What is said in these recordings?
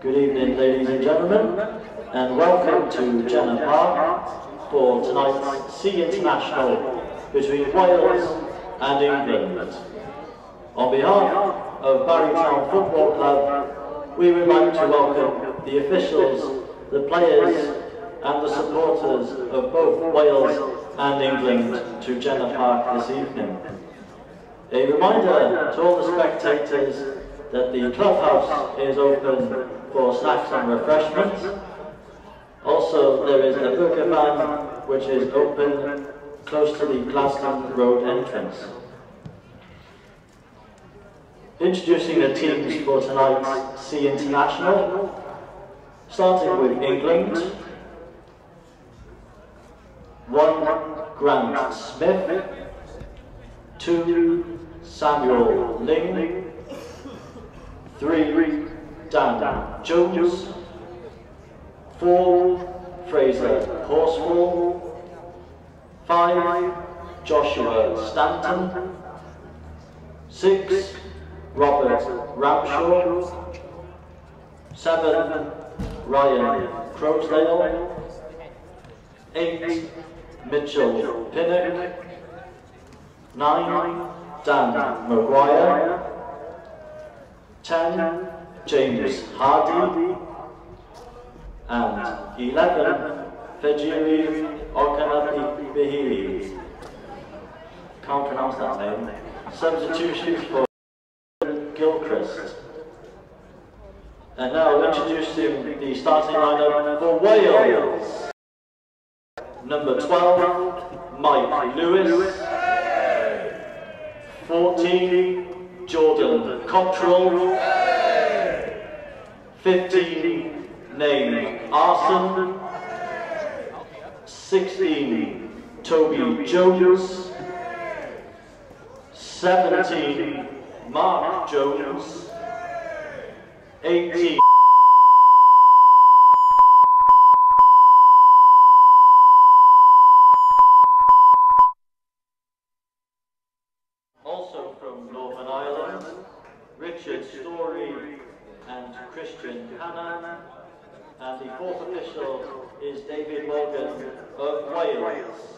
Good evening, ladies and gentlemen, and welcome to Jenner Park for tonight's C International between Wales and England. On behalf of Barry Town Football Club, we would like to welcome the officials, the players and the supporters of both Wales and England to Jenner Park this evening. A reminder to all the spectators that the clubhouse is open for snacks and refreshments. Also, there is a burger van which is open close to the Glaston Road entrance. Introducing the teams for tonight's C International, starting with England. 1 Grant Smith, 2 Samuel Ling, 3 Dan Jones, 4 Fraser Horsfall, 5 Joshua Stanton, 6 Robert Ramshaw, 7 Ryan Crowsdale, 8 Mitchell Pinnock, 9 Dan Maguire, 10 James Hardy, and 11 Fejiri Okanapihili. Can't pronounce that name. Substitutions for Gilchrist. And now introducing the starting lineup for Wales. Number 12, Mike Lewis. 14, Jordan Cottrell. 15, Naim Arson. 16, Toby Jones. 17, Mark Jones. 18, also from Northern Ireland, Richard Story and Christian Hanna, and the fourth official is David Morgan of Wales.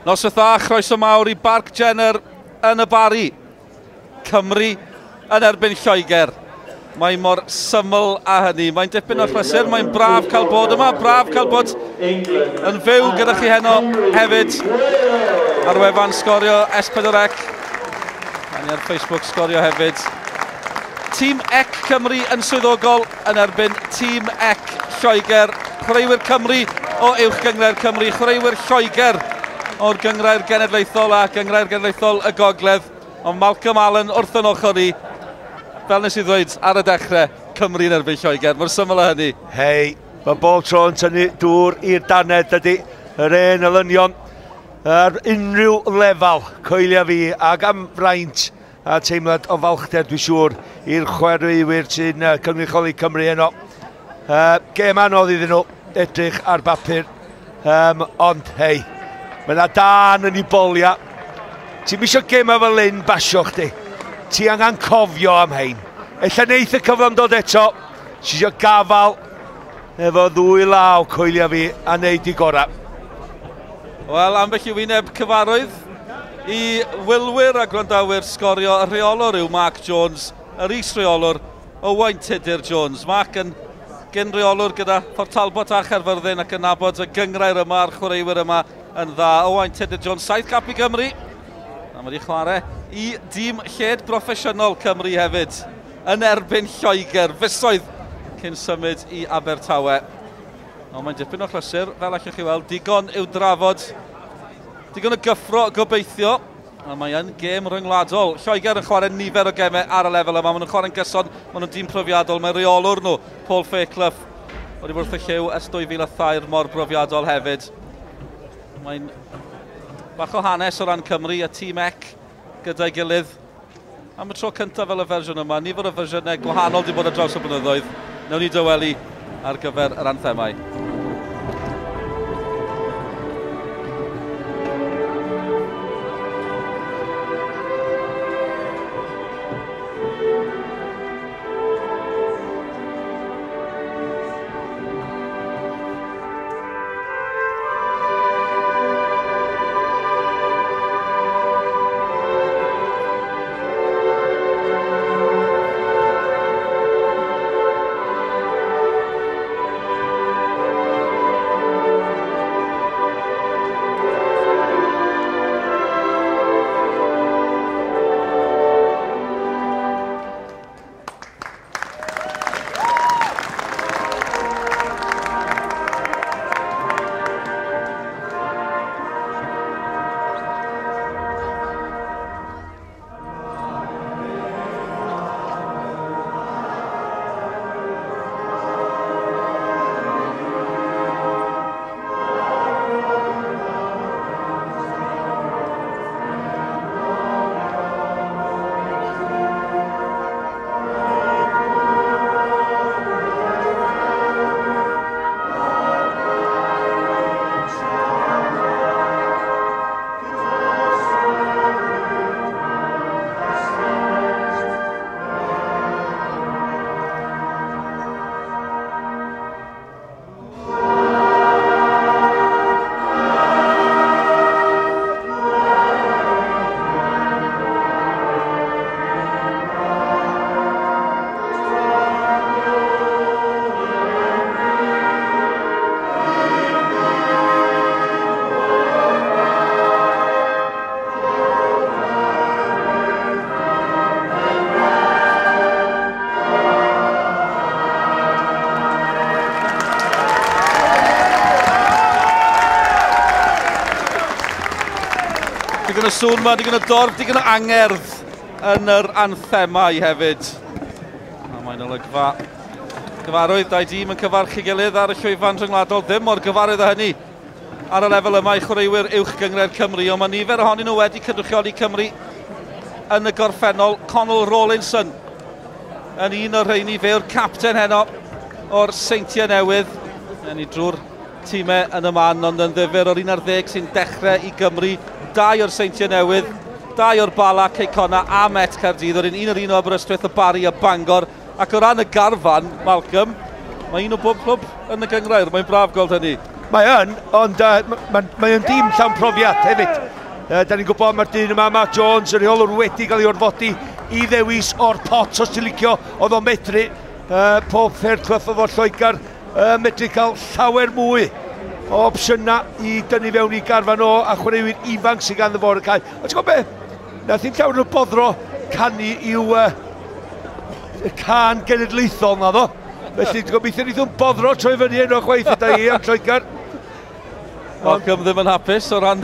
Noswaith dda, chroeso mawr i Barc Jenner yn y Barri. Cymru yn erbyn Lloegr. Mae mor syml â hynny. Mae'n dipyn o chlysur, mae'n braf cael bod yma, braf cael bod yn fyw gyda chi heno hefyd. Ar wefan Sgorio S4C. A ni ar Facebook Sgorio hefyd. Tîm EC Cymru yn swyddogol yn erbyn Tîm EC Lloegr. Chwaraewyr Cymru o Uwch Gynghrair Cymru, chwaraewyr Lloegr o'r Gynghrair Genedlaethol a Gynghrair Genedlaethol y Gogledd. Ond Malcolm Allen wrth yn ochr i, fel nes i ddweud ar y dechrau, Cymru yn erbyn Lloegr. Mor syml â hynny. Hei, mae bob tro yn tynnu dŵr i'r dannedd, dydy. Yr hen elynion ar unrhyw lefel, coelia fi, ac am fraint a teimlad o falchder, dwi'n siŵr, i'r chwaraewyr sy'n cynrychioli Cymru heno. Gêm anodd iddyn nhw, edrych ar bapur, ond hei, mae yna dân yn ei bolia. Ti'm isio gema fel hyn basio chdi. Ti angen cofio am hein. Ella neith y cyfle dod eto. Ti isio gafal efo ddwy law, coelia fi, a neud i gorau. Wel, ambell i wyneb cyfarwydd i wylwyr a gwrandawyr Sgorio. Y rheolwr yw Mark Jones, yr is-reolwr Owain Tudur Jones. Mark yn gyn-reolwr gyda Port Talbot a Chaerfyrddin ac yn nabod y gynghrair yma a'r chwaraewyr yma yn dda. Owain Tudur Jones, 7 cap i Gymru. A mae wedi chwarae i dîm lled broffesiynol Cymru hefyd yn erbyn Lloegr, fisoedd cyn symud i Abertawe. Ond mae'n dipyn o chlysur, fel allwch chi weld, digon i'w drafod, digon o gyffro gobeithio. A mae yn gêm ryngwladol. Lloegr yn chwarae nifer o gemau ar y lefel yma. Maen nhw'n chwarae'n gyson, maen nhw'n dîm profiadol. Mae reolwr nhw, Paul Fairclough, wedi bod wrth y llyw ers 2003, mor brofiadol hefyd. Mae'n bach o hanes o ran Cymru a tîm EC gyda'i gilydd. Am y tro cyntaf fel y fersiwn yma, nifer o fersiynau gwahanol wedi bod ar draws y blynyddoedd. Newn ni dywelu ar gyfer yr anthemau. Digon o sŵn ma, digon o dorf, digon o angerdd yn yr anthemau hefyd. A mae'n olygfa gyfarwydd, dau dîm yn cyfarchu gilydd ar y llwyfan rhyngwladol, ddim mor gyfarwydd â hynny ar y lefel yma i chwaraewyr Uwch Gynghrair Cymru, ond mae nifer ohonyn nhw wedi cynrychioli Cymru yn y gorffennol. Connell Rawlinson yn un o'r rheini, fe yw'r capten heno o'r Seintiau Newydd. Yn ei drwy'r tîmau yn y man, ond yn ddifyr o'r 11 sy'n dechrau i Gymru. Dau o'r Seintiau Newydd, dau o'r Bala, Cei Connah a Met Caerdydd, o'r un o Aberystwyth, y Barri a Bangor. Ac o ran y garfan, Malcolm, mae un o bob clwb yn y gynghrair. Mae'n braf gweld hynny. Mae yn, ond mae yn dîm llawn profiad hefyd. Da ni'n gwybod mae'r dyn yma, Mark Jones, y rheolwr wedi cael ei orfodi i ddewis o'r pot os ti'n licio, oedd o'n medru Paul Fairclough efo Lloegr, medru cael llawer mwy o opsiynau i dynnu fewn i garfan o a chwaraewyr ifanc sydd ganddo fo ar y cae. Ond ti'n gwybod be? Nath hi'n llawer o boddro canu i'w can genedlaethol na ddo. Felly gobeithio wneith nhw'n boddro troi fyny yno chwaith yda i am Lloegr. Malcolm ddim yn hapus o ran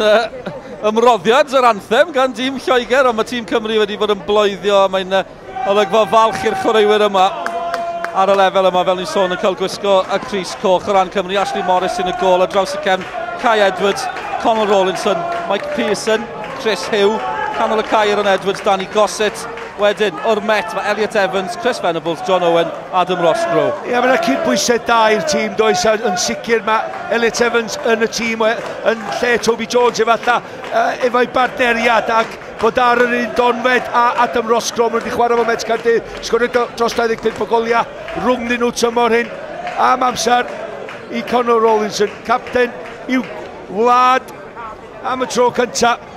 ymroddiad yr anthem gan dîm Lloegr, ond mae tîm Cymru wedi bod yn bloeddio, a mae'n olygfa falch i'r chwaraewyr yma ar y lefel yma, fel ni'n sôn, yn cael gwisgo y crys coch. O ran Cymru, Ashley Morris yn y gôl, ar draws y cefn, Kai Edwards, Connell Rawlinson, Mike Pearson, Chris Hugh, canol y cae Aaron Edwards, Danny Gossett. Wedyn, o'r Met, mae Elliot Evans, Chris Venables, John Owen, Adam Roscrow. Ie, mae yna cydbwysedd da i'r tîm, does, yn sicr mae Elliot Evans yn y tîm, yn lle Toby Jones efallai, efo'i bartneriad ac bod ar yr un donfed a Adam Roscrow, maen nhw wedi chwarae fo Met Caerdydd, sgorio dros 25 o goliau rhwng nhw tymor hyn, am amser i Connor Rawlinson, capten i'w wlad am y tro cyntaf.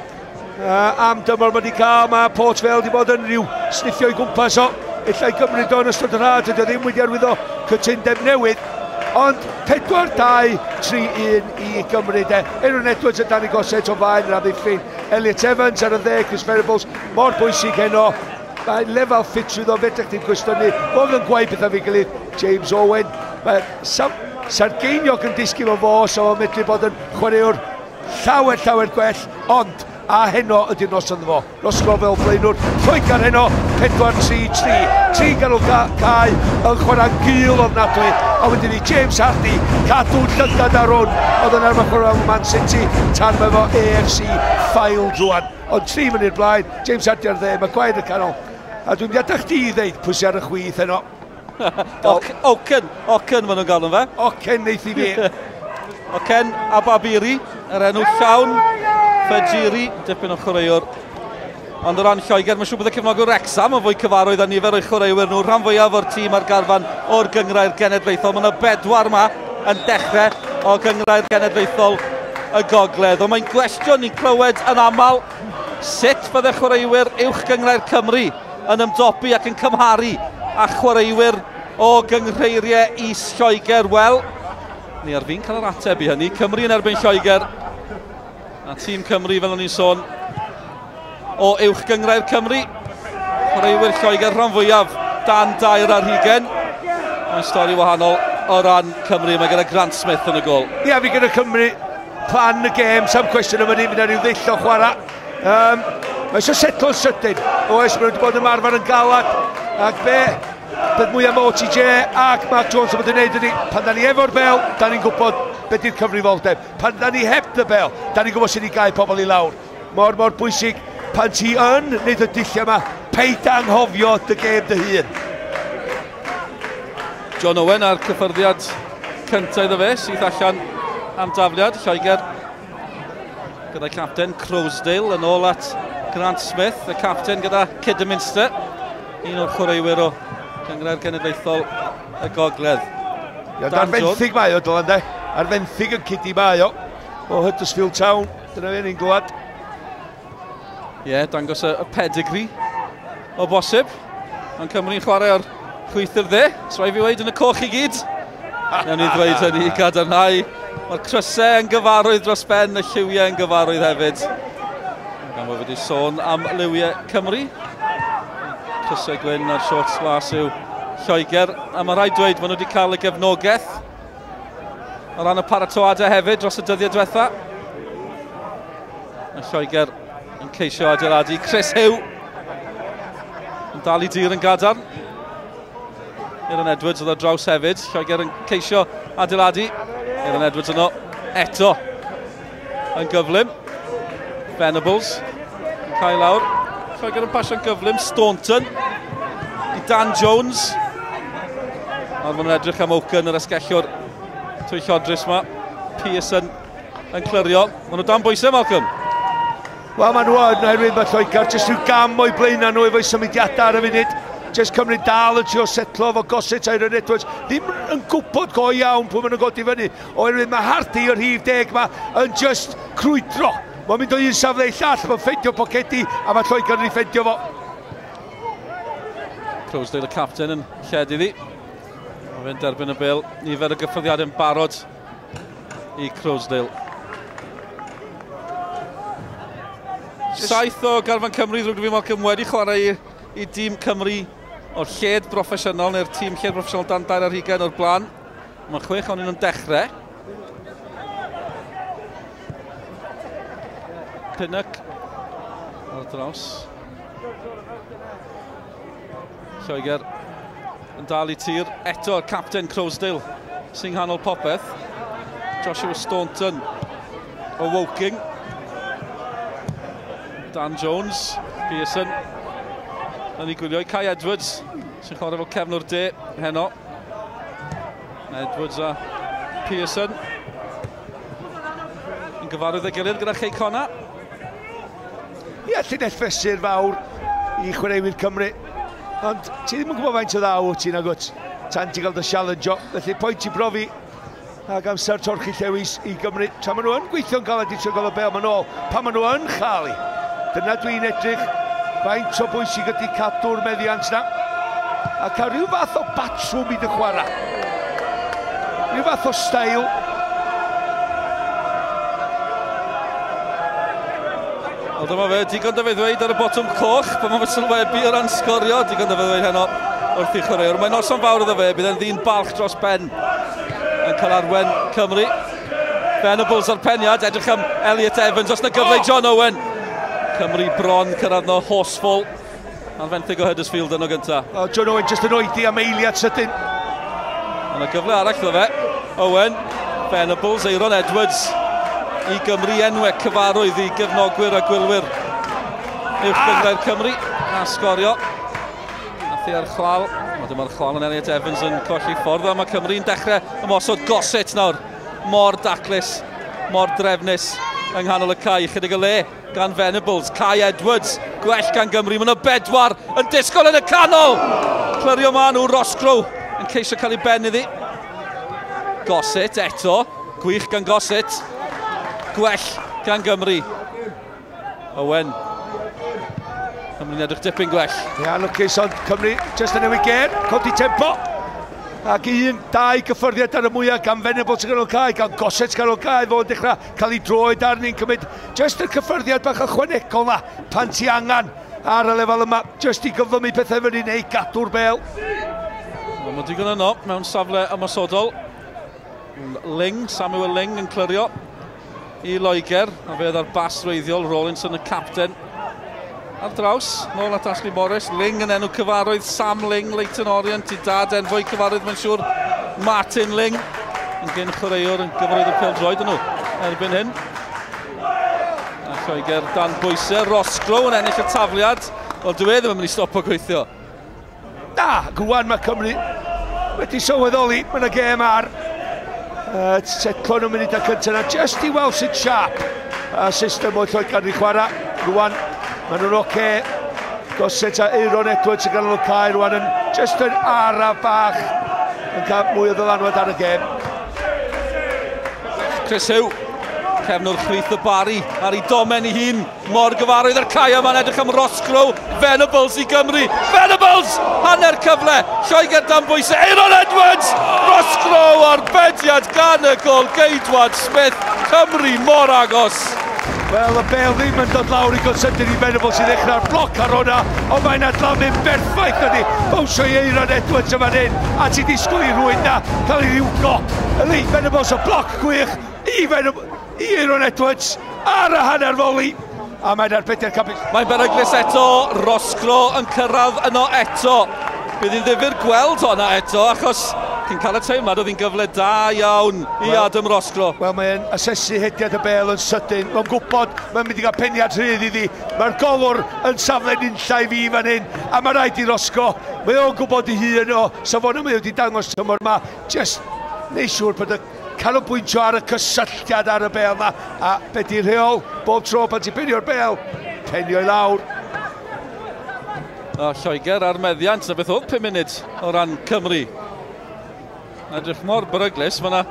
Am dymor mae wedi cael, mae Port Vale wedi bod yn rhyw sniffio i gwmpas o. Ella i gymryd o'n ystod yr haf, dydy o ddim wedi arwyddo cytundeb newydd. Ond 4-2-3-1 i Gymru de. Aaron Edwards a Danny Gossett o flaen yr amddiffyn. Elliot Evans ar y dde, Chris Venables, mor bwysig heno. Mae lefel ffitrwydd o fedrwch chi'n cwestiynu. Fod yn gwaith beth am ei gilydd. James Owen. Mae Sargeiniog yn disgyn o fo, so o'n medru bod yn chwaraewr llawer, llawer gwell, ond a heno ydy'r noson fo. Roscrow fel blaenwr, Lloegr heno, 4-3-3. Tri ganol cae yn chwarae'n gul ofnadwy. A wedyn ni James Hardy, cadw llygad ar hwn. Oedd yn arfer chwarae Man City, tan mae fo AFC Fylde rwan. Ond 3 fyny'r blaen, James Hardy ar dde, Maguire y canol. A dwi'n mynd i adael chdi i ddeud pwy sy ar y chwith heno. Oken, Oken maen nhw'n galw fe. Oken neith i fi. Oken Ababiri, yr enw llawn. Fejiri, dipyn o chwaraewr. Ond o ran Lloegr, mae'n siŵr bod y cefnogwr Wrexham yn fwy cyfarwydd â nifer o'i chwaraewyr nhw. Rhan fwyaf o'r tîm a'r garfan o'r Gynghrair Genedlaethol. Mae yna 4 yma yn dechrau o Gynghrair Genedlaethol y Gogledd. Ond mae'n gwestiwn ni'n clywed yn aml, sut fydde chwaraewyr uwch Gynghrair Cymru yn ymdopi ac yn cymharu â chwaraewyr o gynghreiriau is Lloegr? Wel, ni ar fin cael yr ateb i hynny. Cymru yn erbyn Lloegr. A tîm Cymru, fel o'n i'n sôn, o uwch Gynghrair Cymru. Chwaraewyr Lloegr rhan fwyaf dan 22. Mae'n stori wahanol o ran Cymru. Mae gyda Grant Smith yn y gôl. Ie, fi gyda Cymru plan y gêm, sam cwestiwn am hynny, mynd ar ryw ddull o chwarae. Mae eisiau setlo'n sydyn. Oes, maen nhw wedi bod yn ymarfer yn galad. Ac be, beth mwyaf mae OTJ ac Mark Jones yn bod yn neud ydy, pan da ni efo'r bel, da ni'n gwybod beth yw'r cyfrifoldeb. Pan da ni heb y bel, da ni'n gwybod sut i gael pobl i lawr. Mor, mor bwysig, pan ti yn neud y dulliau yma, paid anghofio dy gêm dy hun. John Owen a'r cyffyrddiad cyntaf iddo fe, sydd allan am dafliad. Lloegr gyda capten Croasdale yn ôl at Grant Smith, y capten gyda Kidderminster, un o'r chwaraewyr o Gynghrair Genedlaethol y Gogledd. Ia, ar fenthyg mae o, Dylan, de. Ar fenthyg yn Cidi mae o, o Huddersfield Town. Dyna fe ni'n glwad. Ie, dangos y pedigree o bosib. Mae'n Cymru'n chwarae o'r chwith i'r dde. So rhaid fi weud yn y coch i gyd. Nawn ni ddweud hynny i gadarnhau. Mae'r crysau yn gyfarwydd dros ben, y lliwiau yn gyfarwydd hefyd. Gan bod wedi sôn am liwiau Cymru. Crysau gwyn a'r shorts glas yw Lloegr. A mae rhaid dweud, maen nhw wedi cael y gefnogaeth o ran y paratoadau hefyd dros y dyddiau diwetha. Mae Lloegr yn ceisio adeiladu. Chris Hugh yn dal i dir yn gadarn. Aaron Edwards oedd ar draws hefyd. Lloegr yn ceisio adeiladu. Aaron Edwards yno eto yn gyflym. Venables yn cael lawr. Lloegr yn pasio'n gyflym. Staunton i Dan Jones. Ond maen nhw'n edrych am Oaken, yr asgellwr twyllodrus yma. Pearson yn clirio. Maen nhw dan bwysau, Malcolm. Wel, maen nhw yn, oherwydd mae Lloegr jyst rhyw gam o'i blaenau nhw efo'i symudiadau ar y funud. Just Cymru dal yn trio setlo efo Gossett a Aaron Edwards. Ddim yn gwybod go iawn pwy maen nhw'n godi fyny. Oherwydd mae Hardy o'r rhif 10 ma yn just crwydro. Mae'n mynd o un safle i llall, mae'n ffeindio pocedi a mae Lloegr yn ei ffeindio fo. Croesdale y captain yn lled iddi. Mae fe'n derbyn y bêl. Nifer o gyffyrddiadau'n barod i Croesdale. 7 o garfan Cymru, ddrwg fi Malcolm, wedi chwarae i dîm Cymru o'r lled broffesiynol, neu'r tîm lled broffesiynol dan 22 o'r blaen. Mae 6 ohonyn nhw'n dechrau. Pinnock ar draws. Lloegr yn dal i tir. Eto'r captain Croesdale sy'n nghanol popeth. Joshua Staunton o Woking. Dan Jones, Pearson yn ei gwylio i Kai Edwards sy'n chwarae fel cefnwr de heno. Edwards a Pearson yn gyfarwydd ei gilydd gyda Chei Connah. Ie, llinell fesur fawr i chwaraewyr Cymru. Ond ti ddim yn gwybod faint o ddaw wyt ti'n agwt tan ti'n cael dy challenge o. Felly pwynt i brofi ac amser torchi llewis i Gymru. Tra maen nhw yn gweithio'n galed i trio gael y bêl ma'n ôl, pan maen nhw yn chael i. Dyna dwi'n edrych faint o bwysig ydy cadw'r meddiant na. A cael rhyw fath o batrwm i dy chwarae. Rhyw fath o stael. Wel dyma fe, digon da fe ddweud ar y botwm coch, pan mae fe sylwebu o ran sgorio, digon da fe ddweud heno wrth i chwaraewr. Mae'n noson fawr iddo fe, bydd e'n ddyn balch dros ben yn cael arwen Cymru. Venables ar peniad, edrych am Elliot Evans, os na gyfle John Owen. Cymru bron cyrraedd no Horsfall. Ar fenthyg o Huddersfield yno gynta. Oh, John Owen jyst yn oedi am eiliad sydyn. Yna gyfle arall iddo fe. Owen, Venables, Aaron Edwards i Gymru enwau cyfarwydd i gefnogwyr a gwylwyr uwch gynghrair Cymru a sgorio. Nath hi ar chwal. O, dyma'r chwal yn Elliot Evans yn colli ffordd. A mae Cymru'n dechrau ymosod. Gossett nawr. Mor daclus, mor drefnus yng nghanol y cae. Chydig o le gan Venables. Kai Edwards, gwell gan Gymru. Mae yna 4 yn disgwyl yn y canol. Clirio ma nhw, Roscrow yn ceisio cael ei ben iddi. Gossett eto. Gwych gan Gossett. Gwell gan Gymru. Owen. Cymru'n edrych dipyn gwell. Ia, lwcus, ond Cymru jyst yn newid gêr, codi tempo. Ac 1, 2 gyffyrddiad ar y mwyaf gan Venables yn ganol cae, gan Gossett ganol cae, fo'n dechrau cael ei droed arni'n cymryd jyst y cyffyrddiad bach ychwanegol na pan ti angen ar y lefel yma, jyst i gyflymu pethau fyny neu gadw'r bêl. Wel, mae digon yno mewn safle ymosodol. Ling, Samuel Ling yn clirio i Loegr, a fe oedd ar bas reiddiol, Rawlinson y capten. Ar draws, nôl at Ashley Morris, Ling yn enw cyfarwydd, Sam Ling, Leyton Orient, i dad en fwy cyfarwydd mae'n siŵr, Martin Ling, yn gyn chwaraewr yn gyfarwydd y pêl-droed nhw erbyn hyn. A Lloegr dan bwysau, Roscrow yn ennill y tafliad. Wel, dwi e ddim yn mynd i stopo gweithio. Na, gwan mae Cymru wedi sylweddoli, mae yna gêm ar. Setlo nhw'n munud cyntaf yna, jyst i weld sut siap a system oedd Lloegr yn chwarae. Rwan, maen nhw'n oce. Gossett a Aaron Edwards yn ganol y cae rwan yn jyst yn araf bach yn cael mwy o ddylanwad ar y gêm. Chris Hugh, cefnwr chwith y Bari ar ei domen ei hun, mor gyfarwydd ar cae yma'n edrych am Roscrow, Venables i Gymru, Venables! Hanner cyfle, Lloegr dan bwysau, Aaron Edwards! Roscrow arbediad gan y golgeidwad Smith, Cymru mor agos. Wel, y bêl ddim yn dod lawr i gonsydyn i Venables i ddechrau'r bloc ar hwnna, ond mae'n adlamu'n berffaith ydi. Bawsio i Aaron Edwards yma hyn, a ti disgwyl i rhywun na cael ei ddiwgo. Lee Venables, y bloc gwych i Aaron Edwards ar y hanner foli. A mae'n arbediad campus. Mae'n beryglus eto, Roscrow yn cyrraedd yno eto. Bydd hi'n ddifyr gweld hwnna eto, achos cyn cael y teimlad oedd hi'n gyfle da iawn i Adam Roscrow. Wel, mae'n asesu hediad y bêl yn sydyn. Mae'n gwybod mae'n mynd i gael peniad rhydd iddi. Mae'r golwr yn safle nunlla i fi fan hyn, a mae rhaid i Roscrow. Mae o'n gwybod ei hun o safon mae wedi dangos tymor yma. Just neu siŵr bod y canolbwyntio ar y cysylltiad ar y bêl na. A be di'r rheol? Bob tro pan ti'n penio'r bêl, penio i lawr. O, Lloegr ar meddiant, na beth oedd 5 munud o ran Cymru. Edrych mor beryglus, mae yna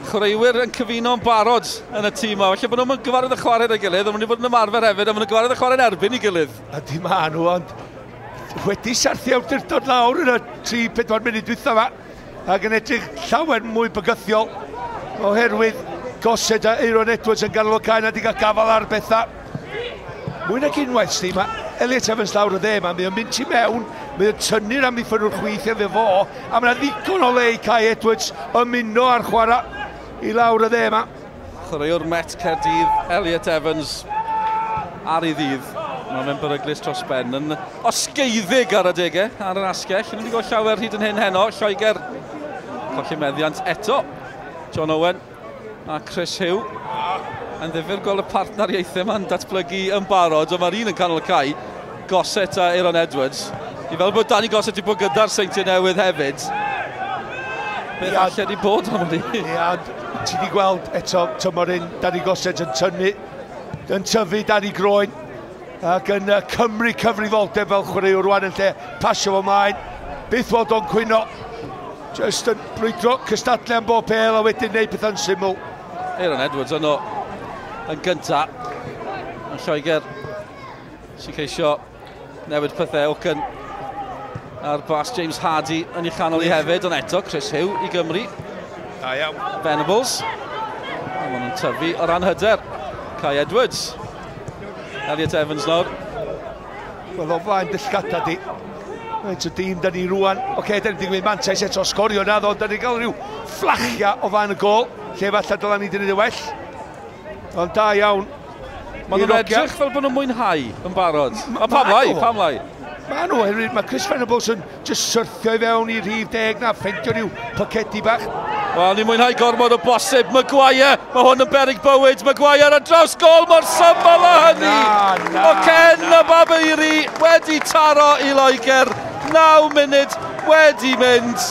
chwaraewyr yn cyfuno'n barod yn y tîm yma. Felly bod nhw'n gyfarwydd y chwarae ei gilydd, ond maen nhw wedi bod yn ymarfer hefyd, a maen nhw'n gyfarwydd y chwarae'n erbyn ei gilydd. A di ma nhw, ond wedi sarthu awdurdod lawr yn y 3-4 munud dwytha fa, ac yn edrych llawer mwy bygythiol oherwydd Gossett a Aeron Edwards yn ganol y cae na di gael gafal ar bethau. Mwy nag unwaith, Steve, mae Elliot Evans lawr y dde yma, mae o'n mynd tu mewn, mae o'n tynnu'r amddiffynwr chwith efo fo, a mae yna ddigon o le i Kai Edwards ymuno ar chwarae i lawr y dde yma. Chwaraewr Met Caerdydd, Elliot Evans, ar ei ddydd. Mae fe'n beryglus dros ben, yn osgeiddig ar adegau, ar yr asgell. Yn wedi gweld llawer hyd yn hyn heno, Lloegr colli meddiant eto. John Owen a Chris Hugh. Yn ddifyr gweld y partneriaethau yma'n datblygu yn barod, ond mae'r un yn canol y cae, Gossett a Aeron Edwards. I fel bod Danny Gossett wedi bod gyda'r Seintiau Newydd hefyd. Beth alle wedi bod am hynny? Ia, ti wedi gweld eto tymor un Danny Gossett yn tynnu, yn tyfu dan ei groen, ac yn cymryd cyfrifoldeb fel chwaraewr rwan yn lle pasio fo mlaen. Byth weld o'n cwyno. Just yn brwydro cystadlu am bob pêl a wedyn neud pethau'n syml. Aeron Edwards yno yn gynta. Yn Lloegr sy'n ceisio newid pethau. Oaken a'r bas James Hardy yn ei chanol i hefyd, ond eto Chris Hugh i Gymru. Da iawn. Venables. A maen nhw'n tyfu o ran hyder. Kai Edwards. Elliot Evans nawr. Wel, o flaen dy llgada di. Reit, y dîm da ni rwan. Oce, da ni wedi gwneud mantais eto sgorio na ddo. Da ni gael rhyw fflachia o flaen y gol, lle falle dyla ni wedi gwneud y well. Ond da iawn. Maen nhw'n edrych fel bod nhw'n mwynhau yn barod. A pam lai, pam lai? Ma nhw, oherwydd mae Chris Venables yn just syrthio i fewn i'r rhif 10 na, ffeindio rhyw pocedi bach. Wel, ni'n mwynhau gormod o bosib. Maguire, mae hwn yn beryg bywyd. Maguire ar draws gol mor syml â hynny. Na, na, o Ken Ababiri wedi taro i Loegr. 9 munud wedi mynd.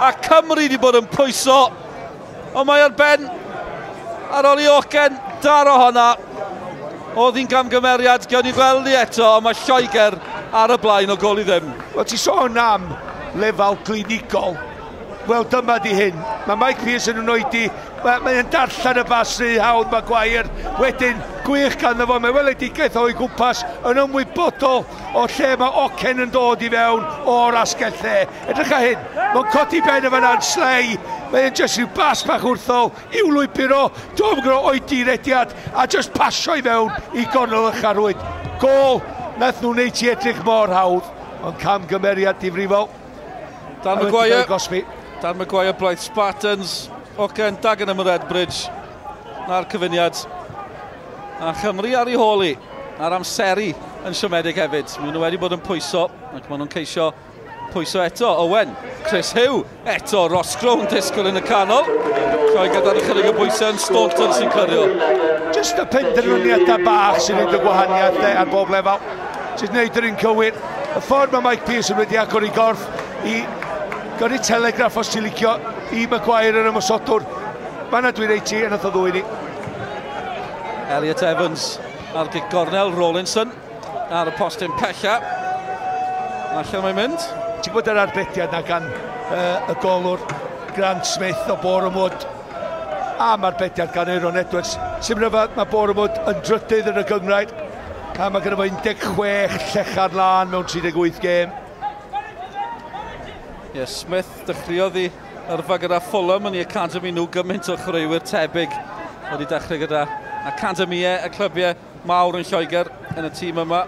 A Cymru wedi bod yn pwyso. Ond mae ar ben ar ôl i Oken daro honna. Oedd hi'n gamgymeriad, gewn ni gweld ni eto, ond mae Lloegr ar y blaen o gol i ddim. Wel, ti sôn am lefel clinigol. Wel, dyma di hyn. Mae Mike Pearson yn oedi. Mae'n darllen y bas rhy hawdd, Maguire. Wedyn, gwych ganddo fo. Mae weledigaeth o'i gwmpas yn ymwybodol o lle mae Oken yn dod i fewn o'r asgell lle. Edrych ar hyn. Mae'n codi ben y fanna'n slei. Mae'n just rhyw bas bach wrthol i'w lwybr o. Dwi'n gwybod oedi rediad a just pasio i fewn i gornel y charwyd. Gôl, nath nhw wneud ti edrych mor hawdd, ond camgymeriad difrifol. Dan Maguire. Dan Maguire, Blyth Spartans, Oken, Dagenham a Redbridge, na'r cyfuniad. A Chymru ar ei hôl hi, a'r amseru yn siomedig hefyd. Maen nhw wedi bod yn pwyso, ac maen nhw'n ceisio pwyso eto. Owen, Chris Hugh, eto Roscrow yn disgwyl yn y canol. Lloegr dan ychydig o bwysau yn Staunton sy'n clirio. Just y penderfyniadau bach sy'n neud y gwahaniaeth ar bob lefel. Sy'n neud yr un cywir. Y ffordd mae Mike Pearson wedi agor ei gorff i gyrru telegraff os ti'n licio i Maguire yr ymosodwr. Mae yna dwi'n reit ti, yn oedd o ddwy ni. Elliot Evans ar gic gornel, Rawlinson ar y postyn pella. Allan mae'n mynd. Ti'n gwybod yr arbediad na gan y golwr Grant Smith o Bournemouth, am arbediad gan Aeron Edwards. Sy'n rhyfedd, mae Bournemouth yn drydydd yn y gynghrair, a mae gynno fo 16 llechar lân mewn 38 gêm. Ie, Smith dechreuodd i yrfa gyda Fulham yn ei academy nhw, gymaint o chwaraewyr tebyg wedi dechrau gyda academïau y clybiau mawr yn Lloegr yn y tîm yma.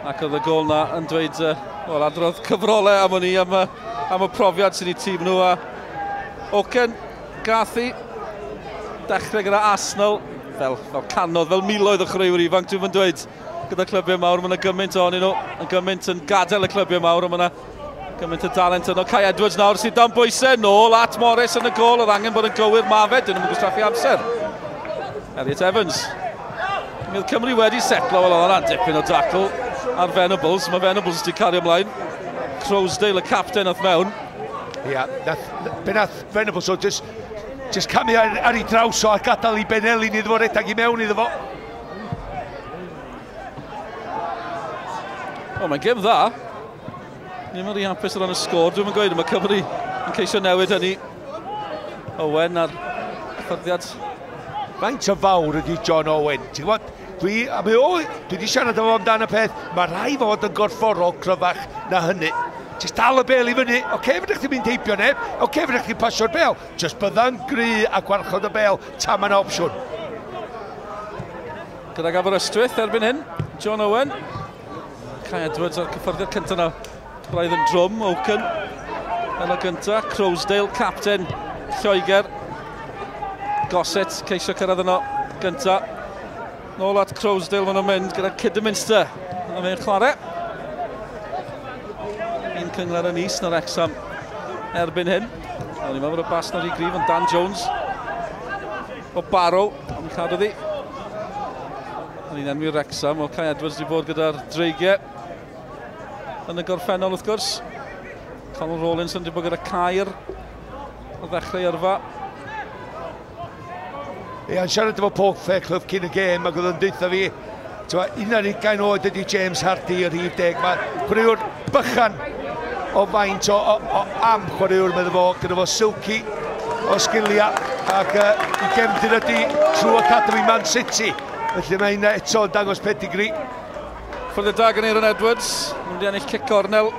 Ac oedd y gôl na yn dweud, wel, adrodd cyfrolau am hynny, am y profiad sy'n eu tîm nhw. A Oken gath i dechrau gyda Arsenal, fel canodd, fel miloedd o chwaraewyr ifanc, dwi'n mynd dweud, gyda clybiau mawr, mae yna gymaint ohonyn nhw, yn gymaint yn gadael y clybiau mawr, ond mae yna gymaint o dalent yno. Kai Edwards nawr sydd dan bwysau, nôl at Morris yn y gôl, oedd angen bod yn gywir Mafed, dyn nhw'n gwastraffu amser. Elliot Evans. Mi oedd Cymru wedi setlo, wel oedd hwnna'n dipyn o dacl ar Venables, mae Venables wedi cario ymlaen. Crosdale, y capten, ath mewn. Ia, be nath Venables o, just camu ar ei draws o a gadael i Benelin iddo fo redag i mewn iddo fo. O, mae'n gêm dda. Ni'n mynd i hapus o ran y sgôr. Dwi'n mynd gweud, mae Cymru yn ceisio newid hynny. Owen a'r hyfforddiad. Faint o fawr ydy John Owen? Ti'n gwybod, dwi wedi siarad efo amdan y peth, mae rhai fod yn gorfforol cryfach na hynny. Just dal y bel i fyny, oce, fydych chi'n mynd heibio neb, oce, fydych chi'n pasio'r bel. Just bydda'n gry a gwarchod y bel, tan mae'n opsiwn. Gydag Aberystwyth erbyn hyn, John Owen. Kai Edwards a'r cyffyrddiad cyntaf yna. Braidd yn drwm, Oaken yn y gyntaf. Croasdale, capten Lloegr. Gossett, ceisio cyrraedd yno gyntaf. Nôl at Croasdale maen nhw'n mynd gyda Kidderminster. Yna fe'n chwarae. Un cyngor yn is na Wrexham erbyn hyn. O'n i'n meddwl bod y bas na rhy gryf, ond Dan Jones o Barrow yn cadw ddi. O'n i'n enwi Wrexham, o Kai Edwards wedi bod gyda'r Dreigiau yn y gorffennol wrth gwrs. Conor Rawlinson wedi bod gyda Caer o ddechrau yrfa. Ie, yn siarad efo Paul Fairclough cyn y gêm, ac oedd yn deutha fi, 21 oed ydy James Hardy, yr rhif 10. Mae chwaraewr bychan o faint o am chwaraewr, meddwl fo, gyda fo silky o sgiliau, ac i gefndir ydy trwy Academy Man City. Felly mae hynna eto yn dangos pedigree. Ffwrdd da gan Aaron Edwards, mae'n wedi ennill cic cornel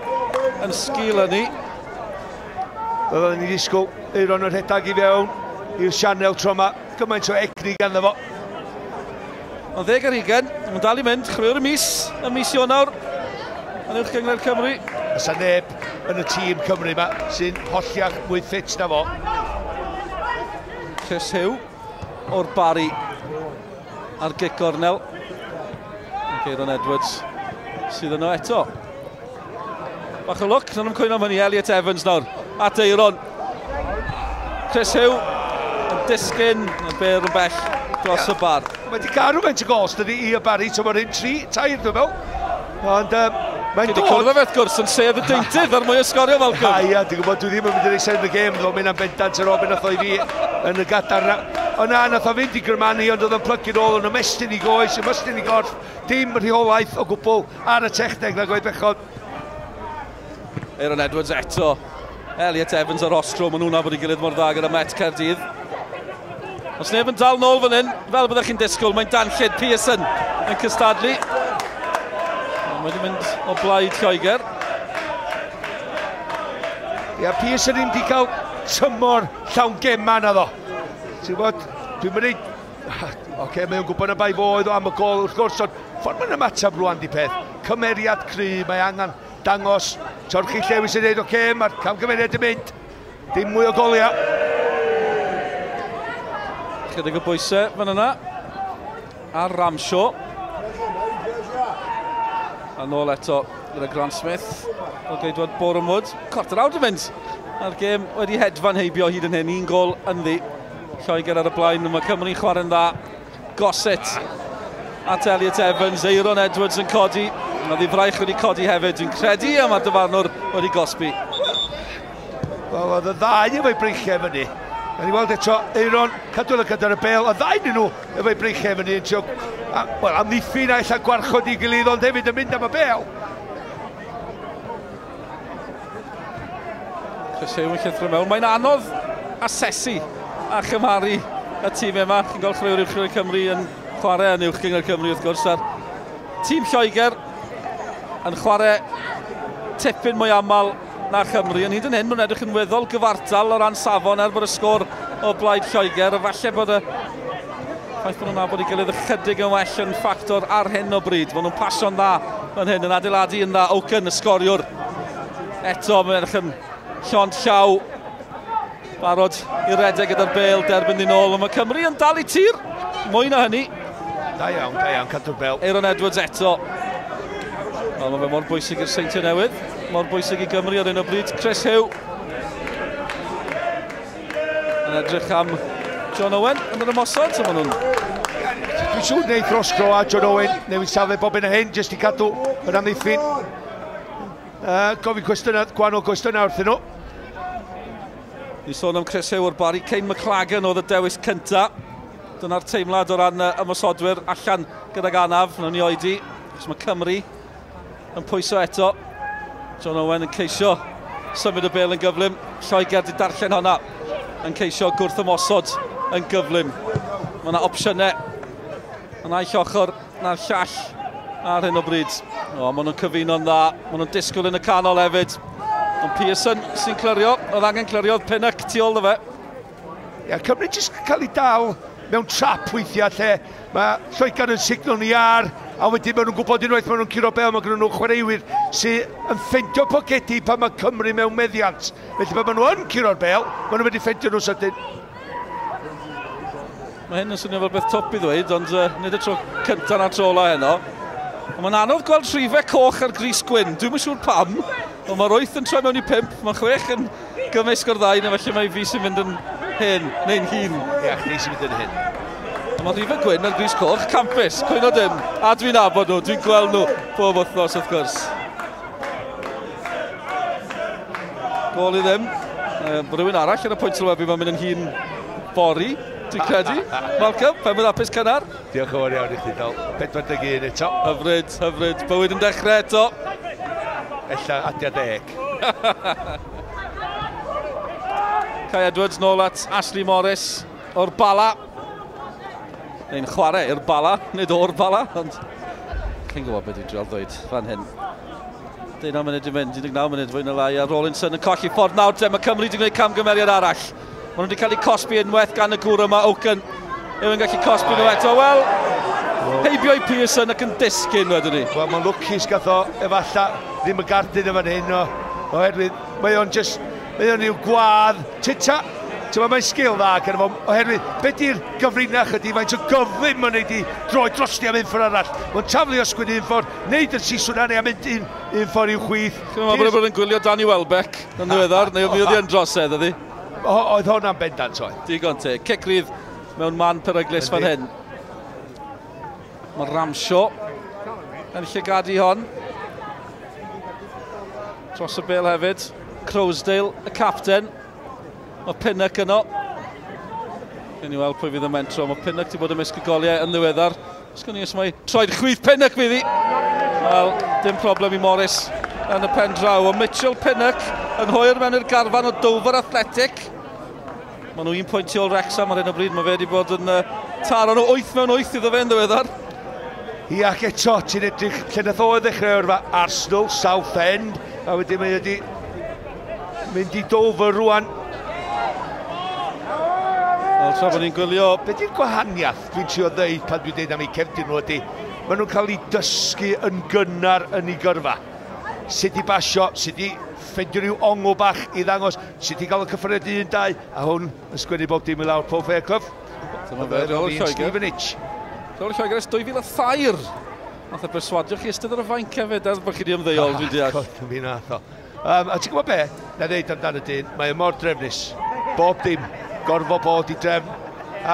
yn sgil hynny. Byddwn ni'n disgwyl Aaron yn rhedeg i fewn i'r sianel tro yma. Gymaint o egni ganddo fo. Ond 10 ar 20, mae'n dal i mynd, chwaraewr y mis Ionawr yn Uwch Gynghrair Cymru. Oes 'na neb yn y tîm Cymru yma sy'n holliach mwy ffit na fo. Chris Hugh o'r Barri ar gic gornel. Ac Aaron Edwards sydd yno eto. Bach o lwc, na'n ymcwyno am hynny, Elliot Evans nawr at Aaron. Chris Hugh yn disgyn yn byr yn bell dros y bar. Mae wedi cael rhywfaint o gost ydy i y Barri, so mae'n un 3, 4 dwi'n meddwl. Ond mae'n dod... Cwrdd â fe wrth gwrs yn sedd y deintydd ar mwy o sgorio Malcolm. Ia, dwi'n gwybod, dwi ddim yn mynd i reis yn y gêm, dwi'n mynd am bendant ar ôl beth nath o i fi yn y gadar. O na, nath o fynd i Gyrmani, ond oedd o'n plygu nôl, yn ymestyn i goes, ymestyn i gorff, dim rheolaeth o gwbl ar y techneg na gwaith bechod. Aaron Edwards eto. Elliot Evans ar Ostro, maen nhw'n nabod ei gilydd mor dda gyda Met Caerdydd. Os neb yn dal nôl fan hyn, fel byddech chi'n disgwyl, mae'n danllyd Pearson yn cystadlu. Mae wedi mynd o blaid Lloegr. Ia, Pearson ddim wedi cael tymor llawn gema na ddo. Ti'n gwybod, dwi'n mynd i... Oce, mae'n gwybod na bai fo oedd o am y gol wrth gwrs, ond ffordd mae'n ymateb rwan di peth. Cymeriad cry, mae angen dangos. Torchi Llewis yn dweud, oce, mae'r camgymeriad yn mynd. Dim mwy o goliau. Chydig o bwysau fan yna ar Ramshaw. A nôl eto gyda Grant Smith o geidwad Boreham Wood. 1/4 awr yn mynd. A'r gêm wedi hedfan heibio hyd yn hyn. Un gol ynddi. Lloegr ar y blaen. Mae Cymru'n chwarae'n dda. Gossett at Elliot Evans. Aaron Edwards yn codi. Mae ddifraich wedi codi hefyd. Dwi'n credu a mae'r dyfarnwr wedi gosbi. Wel, oedd y ddau efo'i breichiau fyny. Gawn ni weld eto, Aaron, cadw lygad ar y bel, y ddau nhw efo'i breichiau fyny yn trio, wel, amddiffyn a ella gwarchod i gilydd, ond hefyd yn mynd am y bel. Chris Hugh yn llithro mewn. Mae'n anodd asesu a chymharu y tîm yma. Chi'n gweld chwaraewyr Uwch Gynghrair Cymru yn chwarae yn Uwch Gynghrair Cymru wrth gwrs. A'r tîm Lloegr yn chwarae tipyn mwy aml na Chymru. Yn hyd yn hyn, mae'n edrych yn weddol gyfartal o ran safon er bod y sgôr o blaid Lloegr. A falle bod y ffaith bod nhw'n nabod ei gilydd ychydig yn well yn ffactor ar hyn o bryd. Maen nhw'n pasio'n dda fan hyn, yn adeiladu yn dda. Oaken, y sgoriwr. Eto, mae'n edrych yn llond llaw. Barod i redeg gyda'r bel, derbyn ni nôl. Ond mae Cymru yn dal i tir. Mwy na hynny. Da iawn, cadw'r bel. Aaron Edwards eto. Wel, mae fe mor bwysig i'r Seintiau Newydd. Mor bwysig i Gymru ar hyn o bryd. Chris Hugh yn edrych am John Owen yn yr ymosod. So maen nhw'n... Dwi'n siŵr wneud Roscrow a John Owen newid safle bob un hyn, jyst i cadw yr amddiffyn. Gofyn cwestiynau, gwahanol cwestiynau wrthyn nhw. Ni sôn am Chris Hugh o'r Barri. Kane McLagan oedd y dewis cynta. Dyna'r teimlad o ran ymosodwyr allan gydag anaf. Nawn ni oedi, achos mae Cymru yn pwyso eto. John Owen yn ceisio symud y bel yn gyflym. Lloegr di darllen hwnna yn ceisio gwrth ymosod yn gyflym. Mae yna opsiynau y naill ochr na'r llall ar hyn o bryd. O, maen nhw'n cyfuno'n dda. Maen nhw'n disgwyl yn y canol hefyd. Ond Pearson sy'n clirio. Oedd angen clirio, oedd Pinnock tu ôl iddo fe. Ia, Cymru jyst cael ei dal mewn trap weithiau lle mae Lloegr yn signal ni ar, a wedyn maen nhw'n gwybod unwaith maen nhw'n curo bel, mae gen nhw chwaraewyr sy'n yn ffeindio pocedi pan mae Cymru mewn meddiant. Felly pan maen nhw yn curo'r bel, maen nhw'n mynd i ffeindio nhw sydyn. Mae hyn yn swnio fel beth twp i ddweud, ond nid y tro cyntaf na'r tro ola heno. Ond mae'n anodd gweld rhifau coch ar grys gwyn. Dwi'm yn siŵr pam, ond mae'r 8 yn troi mewn i 5, mae 6 yn gymysg o'r ddau, neu felly mae fi sy'n mynd yn hen, neu'n hŷn. Ie, chdi sy'n mynd yn hŷn. Ond mae rhifau gwyn ar grys coch, campus, cwyno dim. A dwi'n nabod nhw, dwi'n gweld nhw bob wythnos wrth gwrs. Gôl i ddim. Rhywun arall ar y pwynt sylwebu mae'n mynd yn hŷn fory, dwi'n credu. Malcolm, pen-blwydd hapus cynnar. Diolch yn fawr iawn i chdi, Dol. 41 eto. Hyfryd, hyfryd. Bywyd yn dechrau eto. Ella adia 10. Kai Edwards nôl at Ashley Morris o'r Bala. Neu'n chwarae i'r Bala, nid o'r Bala, ond chi'n gwybod beth dwi'n drial ddweud fan hyn. 19 munud i mynd, 19 munud fwy na lai, a Rawlinson yn colli ffordd nawr te, mae Cymru wedi gwneud camgymeriad arall. Maen nhw wedi cael eu cosbi unwaith gan y gŵr yma, Oaken. Yw yn gallu cosbi nhw eto, wel, heibio i Pearson ac yn disgyn wedyn ni. Wel, mae'n lwcus gath o efalla ddim y gardyn yn fan hyn, oherwydd mae o'n just, mae o'n i'w gwadd. Tita, ti'n mae'n sgil dda gyda fo, oherwydd be di'r gyfrinach ydy, faint o gyflym mae'n neud i droi drosti am un ffordd arall. Mae'n taflu ysgwyd un ffordd, neud y siswrn yna a mynd un ffordd i'w chwith. Ti'n meddwl bod yn gwylio Danny Welbeck yn ddiweddar, neu mi oedd hi yn drosedd, ydi? Oedd hwnna'n bendant oedd. Digon teg. Cic rydd mewn man peryglus fan hyn. Mae Ramshaw yn llygadu hon. Dros y bel hefyd. Crosdale, y capten. Mae Pinnock yno. Gewn ni weld pwy fydd yn mentro. Mae Pinnock wedi bod ymysg y goliau yn ddiweddar. Sgwn i os mae troed chwith Pinnock fydd hi. Wel, dim problem i Morris yn y pen draw. O Mitchell Pinnock yn hwyr mewn i'r garfan o Dover Athletic. Maen nhw 1 pwynt tu ôl Wrexham ar hyn o bryd. Mae fe wedi bod yn taro nhw 8 mewn 8 iddo fe yn ddiweddar. Ia, ac eto, ti'n edrych lle nath o ddechrau o'r Arsenal, Southend, a wedyn mae wedi mynd i Dover rwan. Wel, tra bod ni'n gwylio... Be di'r gwahaniaeth dwi'n trio ddeud pan dwi'n deud am eu cefndir nhw ydy, maen nhw'n cael eu dysgu yn gynnar yn eu gyrfa. Sut i basio, sut i ffeindio rhyw ongl bach i ddangos, sut i gael y cyffyrddiad 1, 2, a hwn yn sgwennu bob dim i lawr Paul Fairclough. Dyma fe, rheolwr Lloegr. Stevenage. Rheolwr Lloegr ers 2003. Nath e berswadio chi eistedd ar y fainc hefyd, er bod chi wedi ymddeol, dwi'n deall. Mi nath o. A ti'n gwybod be? Na ddeud amdano dyn, mae o mor drefnus. Bob dim, gorfod bod i drefn,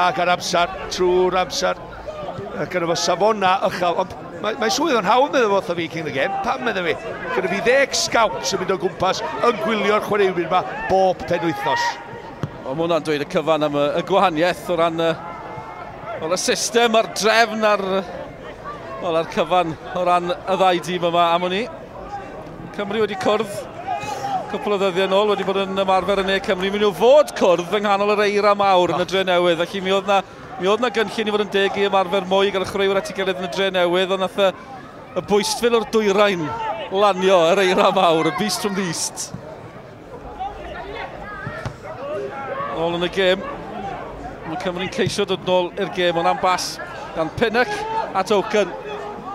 ac ar amser, trwy'r amser. Ac gyda fo safona uchel, ond mae swydd o'n hawdd meddwl wrtho fi cyn y gêm. Pam meddwl fi? Gyda fi 10 scout sy'n mynd o gwmpas yn gwylio'r chwaraewyr yma bob penwythnos. O, mae hwnna'n dweud y cyfan am y gwahaniaeth o ran y system a'r drefn a'r cyfan o ran y ddau dîm yma am wn i. Cymru wedi cwrdd cwpl o ddyddiau nôl, wedi bod yn ymarfer yn Ne Cymru. Mi nhw fod cwrdd yng nghanol yr eira mawr yn y Dre Newydd, felly mi oedd na gynllun i fod yn deg i ymarfer mwy gael y chwaraewyr at ei gilydd yn y Dre Newydd, ond nath y bwystfil o'r dwyrain lanio yr eira mawr, y Beast from the East. Nôl yn y gêm. Mae Cymru'n ceisio dod nôl i'r gêm, ond am bas gan Pinnock at Oaken,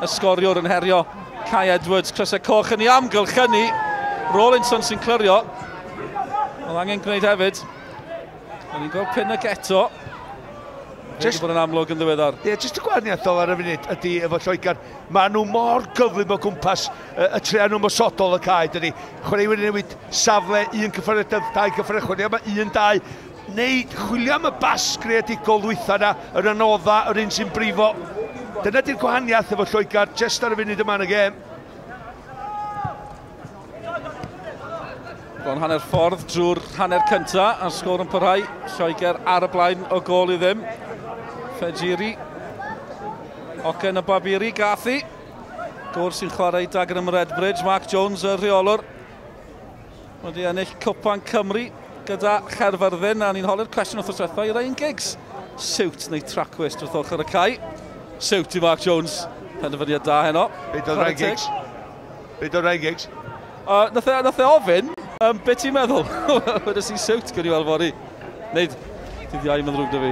y sgoriwr yn herio Kai Edwards, crysau coch yn ei amgylchynu. Rawlinson sy'n clirio. Oedd angen gwneud hefyd. O'n i'n gweld Pinnock eto. Just bod yn amlwg yn ddiweddar. Ie, jyst y gwahaniaeth ar y funud ydy efo Lloegr. Maen nhw mor gyflym o gwmpas y treian ymosodol y cae, dydy. Chwaraewyr yn newid safle, un cyffyrddiad, dau cyffyrddiad, chwilio am 1, 2. Neu chwilio am y bas greadigol ddwytha yna, yr anodda, yr un sy'n brifo. Dyna di'r gwahaniaeth efo Lloegr, jyst ar y funud yma yn y gêm. Bron hanner ffordd drwy'r hanner cynta, a'r sgôr yn parhau. Lloegr ar y blaen o gôl i ddim. Fejiri, Oken a Babiri, Gathi. Gŵr sy'n chwarae i Dagenham Redbridge, Mark Jones, y rheolwr, wedi ennill Cwpan Cymru gyda Chaerfyrddin, a ni'n holi'r cwestiwn wrth diwetha i Ryan Giggs. Siwt neu tracwisg wrth ochr y cae? Siwt i Mark Jones. Penderfyniad da heno. Beth oedd Ryan Giggs? Beth oedd Ryan Giggs? Nath e ofyn, be ti'n meddwl? Wedes i siwt, gwni weld fory. Neud, dydd Iau, mae'n ddrwg 'da fi.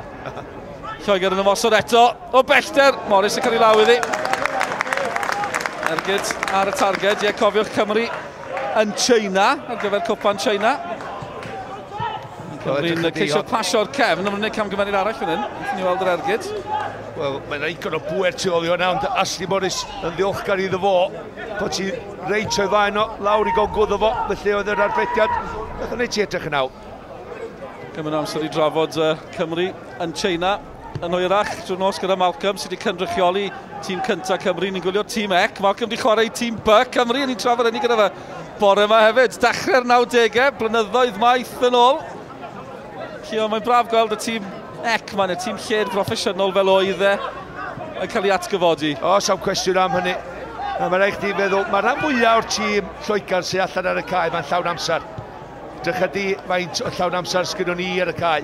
Lloegr yn ymosod eto, o bellter, Morris yn cael ei law iddi. Ergyd ar y targed, ie, cofiwch Cymru yn China, ar gyfer Cwpan China. Cymru'n ceisio pasio'r cefn, ond maen nhw'n gwneud camgymeriad arall fan hyn. Wnaethon ni weld yr ergyd. Wel, mae'n ddigon o bwer tu ôl i hwnna, ond Ashley Morris yn ddiolchgar iddo fo, bod ti reit o'i flaen o, lawr i gongwdd o fo, felly oedd yr arbediad, nath o'n neud ti edrych yn aw. Gymryd amser i drafod Cymru yn China yn hwyrach drwy'r nos gyda Malcolm sydd wedi cynrychioli tîm cyntaf Cymru. Ni'n gwylio'r tîm C. Malcolm wedi chwarae i tîm B Cymru, a ni'n trafod hynny gyda fe bore yma hefyd. Dechrau'r 90au, blynyddoedd maith yn ôl. Llio, mae'n braf gweld y tîm C, mae'n y tîm lled broffesiynol fel oedd e yn cael ei atgyfodi. O, sa'n cwestiwn am hynny. A mae'n rhaid chdi feddwl, mae rhan fwyaf o'r tîm Lloegr sy'n allan ar y cae, mae'n llawn amser. Drycha di faint o llawn amser sgynnon ni ar y cae.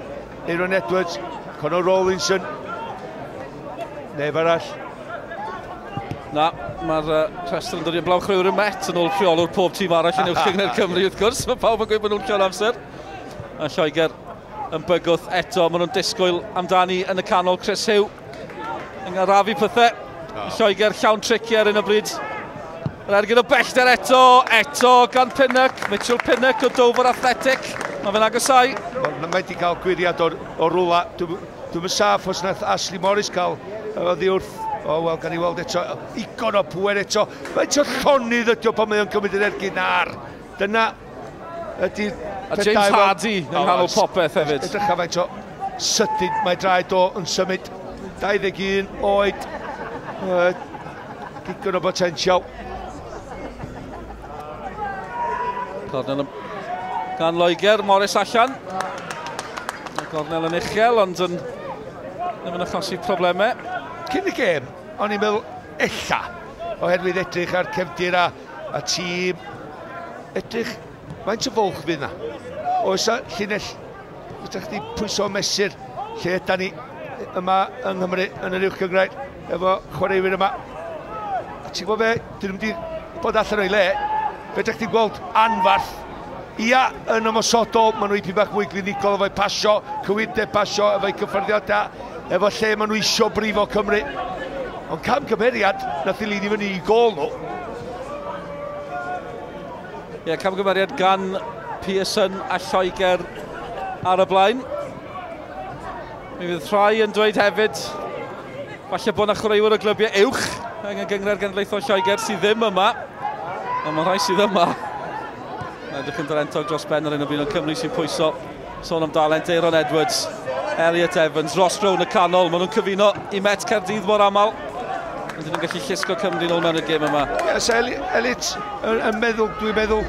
Aaron Edwards, Connor Rawlinson, neb arall. Na, mae'r rhestr yn dod i'n blaw chwaraewyr y Met yn ôl rheolwr pob tîm arall yn uwch gynghrair Cymru wrth gwrs. Mae pawb yn gweud bod nhw'n llawn amser. A Lloegr yn bygwth eto, maen nhw'n disgwyl amdani yn y canol. Chris Hugh yn arafu pethau. Lloegr llawn triciau ar hyn o bryd. Yr ergyd o bellter eto, eto gan Pinnock, Mitchell Pinnock o Dover Athletic. Mae fe'n agosau. Mae wedi cael gwyriad o rwla. Dwi'n saff os nath Ashley Morris cael oddi wrth. O, wel, gan i weld eto, igon o pwer eto. Faint o llonydd ydi o pan mae o'n cymryd yr ergyd ar. Dyna ydy'r... A James Hardy yn nghanol popeth hefyd. Edrych faint o sydyn mae draed o yn symud. 21 oed. Digon o potensial. Cornel gan Loegr, Morris allan. Gornel yn uchel, ond yn ddim yn achosi problemau. Cyn y gêm, o'n i'n meddwl ella, oherwydd edrych ar cefndir a tîm, edrych, faint o fwlch fydd na? Oes a llinell, ydych chdi pwyso mesur lle yda ni yma yng Nghymru yn yr uwch gynghrair efo chwaraewyr yma. A ti'n gwybod be, dyn nhw'n wedi bod allan o'i le, fe ydych chdi'n gweld anfarth. Ia, yn ymosodol, maen nhw ipyn bach mwy glinigol efo'i pasio, cywirdeb pasio, efo'i cyffyrddiadau, efo lle maen nhw isio brifo Cymru. Ond camgymeriad nath i lini fyny i gôl nhw. Ie, camgymeriad gan Pearson a Lloegr ar y blaen. Mi fydd rhai yn dweud hefyd, falle bod yna chwaraewyr o glybiau uwch yng Nghynghrair Genedlaethol Lloegr sydd ddim yma. Ond mae rhai sydd yma. Mae'n edrych yn dalentog dros ben ar un o bryd, ond Cymru sy'n pwyso. Sôn am dalent, Aaron Edwards, Elliot Evans, Ross Rowe yn y canol. Maen nhw'n cyfuno i Met Caerdydd mor aml. Ydyn nhw'n gallu llusgo Cymru nôl mewn y gêm yma. Yes, Elliot yn meddwl, dwi'n meddwl,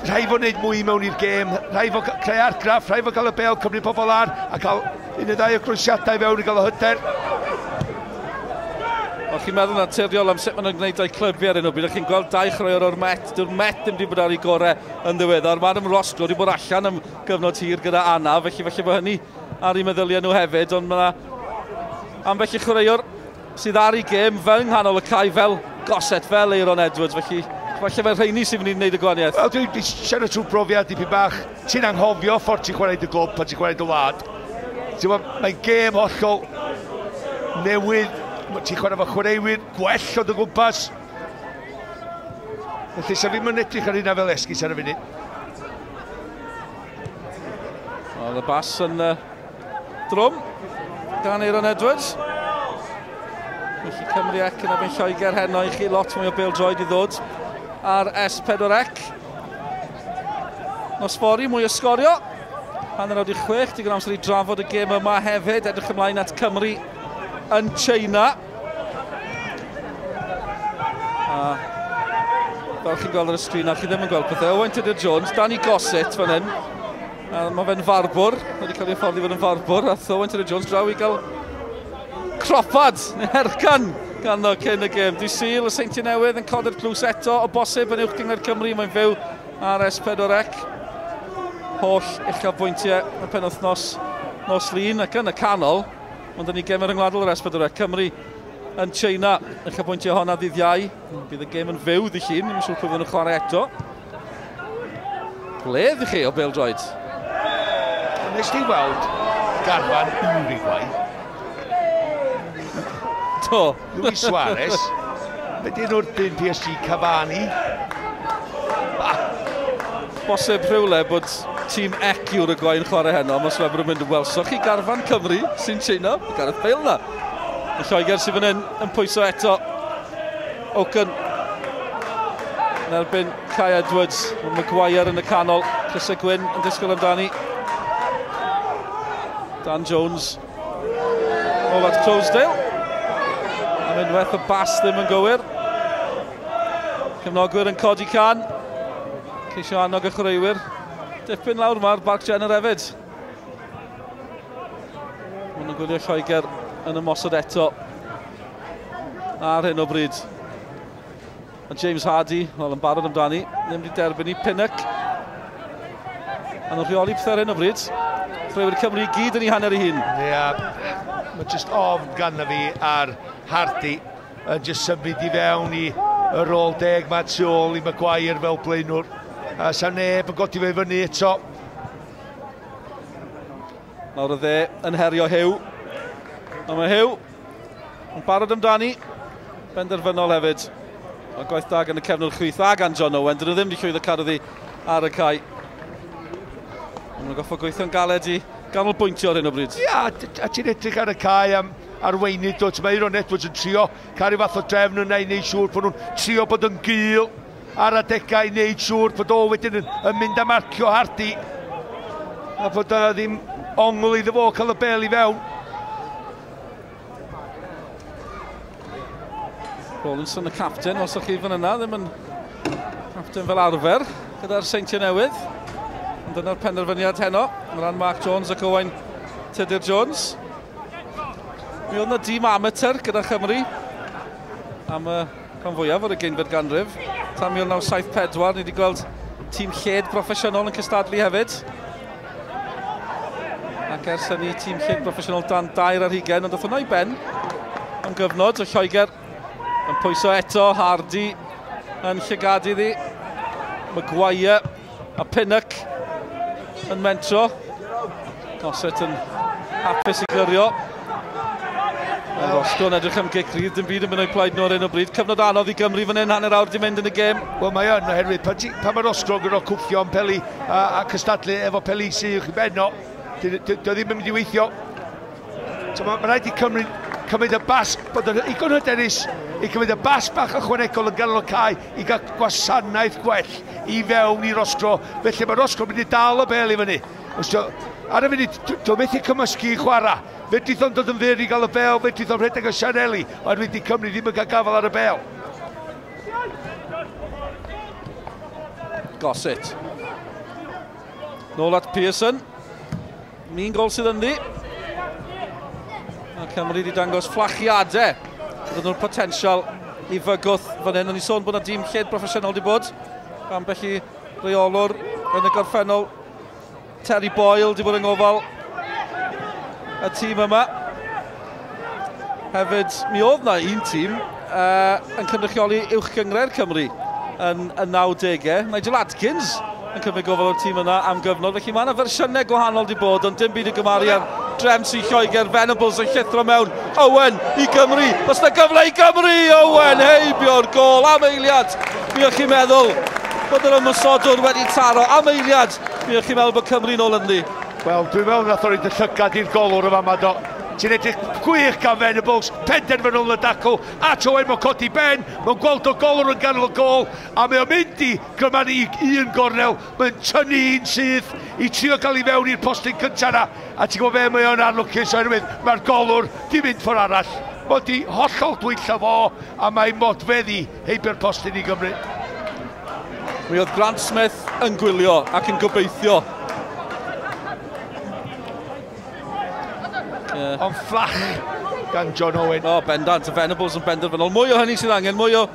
rhaid fo wneud mwy mewn i'r gêm, rhaid fo creu argraff, rhaid fo cael y bêl, cymryd pobl ar, a cael un neu ddau o croesiadau fewn i gael o hyder. Wel, chi'n meddwl naturiol am sut maen nhw'n gwneud eu clybiau ar hyn o bryd. Chi'n gweld dau chwaraewr o'r Met. Dyw'r Met ddim wedi bod ar ei gorau yn ddiweddar. Mae Adam Roscrow wedi bod allan am gyfnod hir gyda anaf, felly falle bod hynny ar eu meddyliau nhw hefyd. Ond mae yna ambell i chwaraewr sydd ar ei gêm fel yng nghanol y cae, fel Gossett, fel Aaron Edwards. Felly falle fel rheini sy'n mynd i wneud y gwahaniaeth. Wel, dwi'n siarad trwy brofiad dipyn bach. Ti'n anghofio ffordd ti'n chwarae dy glwb pan ti'n chwarae dy wlad. Ti'n gwybod, mae'n gêm hollol newydd. Ti'n chwarae efo chwaraewyr gwell o dy gwmpas. Felly, sa fi'm yn edrych ar hynna fel esgus ar y funud. Wel, y bas yn drwm gan Aaron Edwards. Felly Cymru ac yn erbyn Lloegr heno i chi, lot mwy o bêl-droed i ddod ar S4C. Nos fory, mwy o sgorio. 5:30, digon amser i drafod y gêm yma hefyd. Edrych ymlaen at Cymru yn China. A fel chi'n gweld ar y sgrin, a chi ddim yn gweld pethau. Owain Tudur Jones, Danny Gossett fan hyn. A mae fe'n farbwr, wedi cael ei ffordd i fod yn farbwr. A Owain Tudur Jones draw i gael cropad, neu hercan ganddo cyn y gêm. Di Sul, y Seintiau Newydd yn codi'r tlws eto o bosib yn Uwch Gynghrair Cymru. Mae'n fyw ar S4C. Holl uchafbwyntiau y penwythnos nos Lun ac yn y canol. Ond yn ei gêm rhyngwladol yr S4C. Cymru yn China. Uchafbwyntiau honna ddydd Iau. Bydd y gêm yn fyw ddydd Llun. Ddim yn siŵr pwy fydden nhw'n chwarae eto. Gwledd i chi o bêl-droed. Nes ti weld garfan Uruguay? Do. Luis Suarez. Be di enw'r dyn PSG? Cavani. Bosib rhywle bod tîm ec Uruguay yn chwarae heno. Mas fe bod yn mynd yn welsoch chi garfan Cymru sy'n China. Gareth Bale na. Y Lloegr sydd fan hyn yn pwyso eto. Oaken yn erbyn Kai Edwards. Mae Maguire yn y canol. Crysau Gwyn yn disgwyl amdani. Dan Jones. Ôl at Croasdale. Am unwaith y bas ddim yn gywir. Cefnogwyr yn codi can. Ceisio annog y chwaraewyr. Dipyn lawr mae'r Barc Jenner hefyd. Maen nhw'n gwylio Lloegr yn ymosod eto ar hyn o bryd. A James Hardy, wel yn barod amdani, ddim wedi derbyn i Pinnock. A nhw'n rheoli pethau ar hyn o bryd. Chwaraewyr Cymru i gyd yn ei hanner ei hun. Ie, yeah, mae just ofn ganddo fi ar Hardy yn just symud i fewn i y rôl deg ma tu ôl i Maguire fel blaenwr. A sa neb yn godi fe i fyny eto. Lawr y dde yn herio Hugh. A mae Hugh yn barod amdani. Benderfynol hefyd. Mae gwaith da gan y cefnwr chwith a gan John Owen. Dyn nhw ddim wedi llwyddo cadw ddi ar y cae. Maen nhw'n goffo gweithio'n galed i ganolbwyntio ar hyn o bryd. Ia, a ti'n edrych ar y cae am arweinydd dod. Mae Euron Edwards yn trio cael rhyw fath o drefn yna i wneud siŵr bod nhw'n trio bod yn gul ar adegau i wneud siŵr bod o wedyn yn mynd am marcio Hardy. A bod yna ddim ongl iddo fo cael y bel i fewn. Rawlinson y captain, os o'ch chi fan yna, ddim yn captain fel arfer gyda'r Seintiau Newydd. Ond dyna'r penderfyniad heno, yn ran Mark Jones ac Owain Tudur Jones. Mi oedd yna dîm amateur gyda Chymru am y rhan fwyaf o'r 20fed ganrif. Tan 1974, ni wedi gweld tîm lled broffesiynol yn cystadlu hefyd. Ac ers hynny, tîm lled broffesiynol dan 22, ond ddoth hwnna i ben am gyfnod. O Lloegr yn pwyso eto, Hardy yn llygadu iddi. Maguire a Pinnock yn mentro. Gossett yn hapus i glirio. Mae Roscoe yn edrych am gic rydd, dim byd yn mynd o'i plaid nhw ar hyn o bryd. Cyfnod anodd i Gymru fan hyn, hanner awr di mynd yn y gêm. Wel mae yn, oherwydd pan mae Roscoe yn gyda cwffio am peli a cystadlu efo peli sydd uwch i ben o, dio ddim yn mynd i weithio. So mae rhaid i Cymru cymryd y bas, bod yn igon hyderus i cymryd y bas bach ychwanegol yn ganol y cae i gael gwasanaeth gwell i fewn i Roscrow. Felly mae Roscrow mynd i dal y bel i fyny. Ar y funud, dwi'n methu cymysgu i chwarae. Fedrith o'n dod yn fyr i gael y bel, fedrith o'n rhedeg y sianeli, oherwydd di Cymru ddim yn cael gafael ar y bel. Gossett. Nôl at Pearson. Un gol sydd ynddi. Mae Cymru wedi dangos fflachiadau. Byddwn nhw'r potensial i fygwth fan hyn. O'n i sôn bod yna dîm lled broffesiynol wedi bod. Ambell i reolwr yn y gorffennol. Terry Boyle wedi bod yng ngofal y tîm yma. Hefyd, mi oedd na un tîm yn cynrychioli Uwch Gynghrair Cymru yn y 90au. Nigel Adkins yn cymryd gofal o'r tîm yna am gyfnod. Felly mae yna fersiynau gwahanol wedi bod, ond dim byd i gymaru ar drefn sy'n Lloegr. Venables yn llithro mewn. Owen i Gymru. Os na gyfle i Gymru! Owen heibio'r gôl am eiliad. Mi o'ch chi'n meddwl bod yr ymosodwr wedi taro am eiliad. Mi o'ch chi'n meddwl bod Cymru nôl ynddi. Wel, dwi'n meddwl nath o roid y llygad i'r golwr y fama do. Ti'n edrych gwych gan Venables, penderfynol yn y dacl, at Owen, mae'n codi ben, mae'n gweld o golwr yn ganol y gôl, a mae o'n mynd i gymharu i un gornel, mae'n tynnu un syth i trio gael i fewn i'r postyn cyntaf na, a ti'n gwybod be, mae o'n anlwcus oherwydd mae'r golwr di mynd ffordd arall. Mae di hollol dwyllo fo, a mae'n modfeddi heibio'r postyn i Gymru. Mi oedd Grant Smith yn gwylio ac yn gobeithio. Ond fflach gan John Owen. O, bendant, y Venables yn benderfynol. Mwy o hynny sydd angen, mwy o...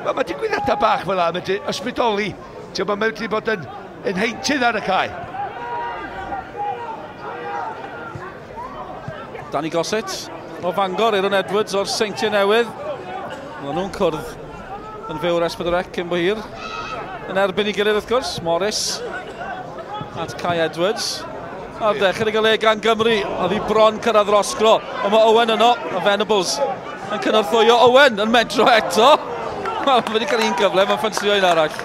Mae digwyddiadau bach fel 'na, medru ysbrydoli. Mae'n medru bod yn heintydd ar y cae. Danny Gossett o Fangor, Aaron Edwards o'r Seintiau Newydd. Maen nhw'n cwrdd yn fyw o'r S4C cyn bo hir. Yn erbyn i gilydd wrth gwrs, Morris at Kai Edwards. A'r dechrau i gael e gan Gymru, oedd hi bron cyrraedd Roscrow. Ond mae Owen yno, a Venables yn cynorthwyo Owen yn medro eto. Wel, mae wedi cael un gyfle, mae'n ffansio un arall.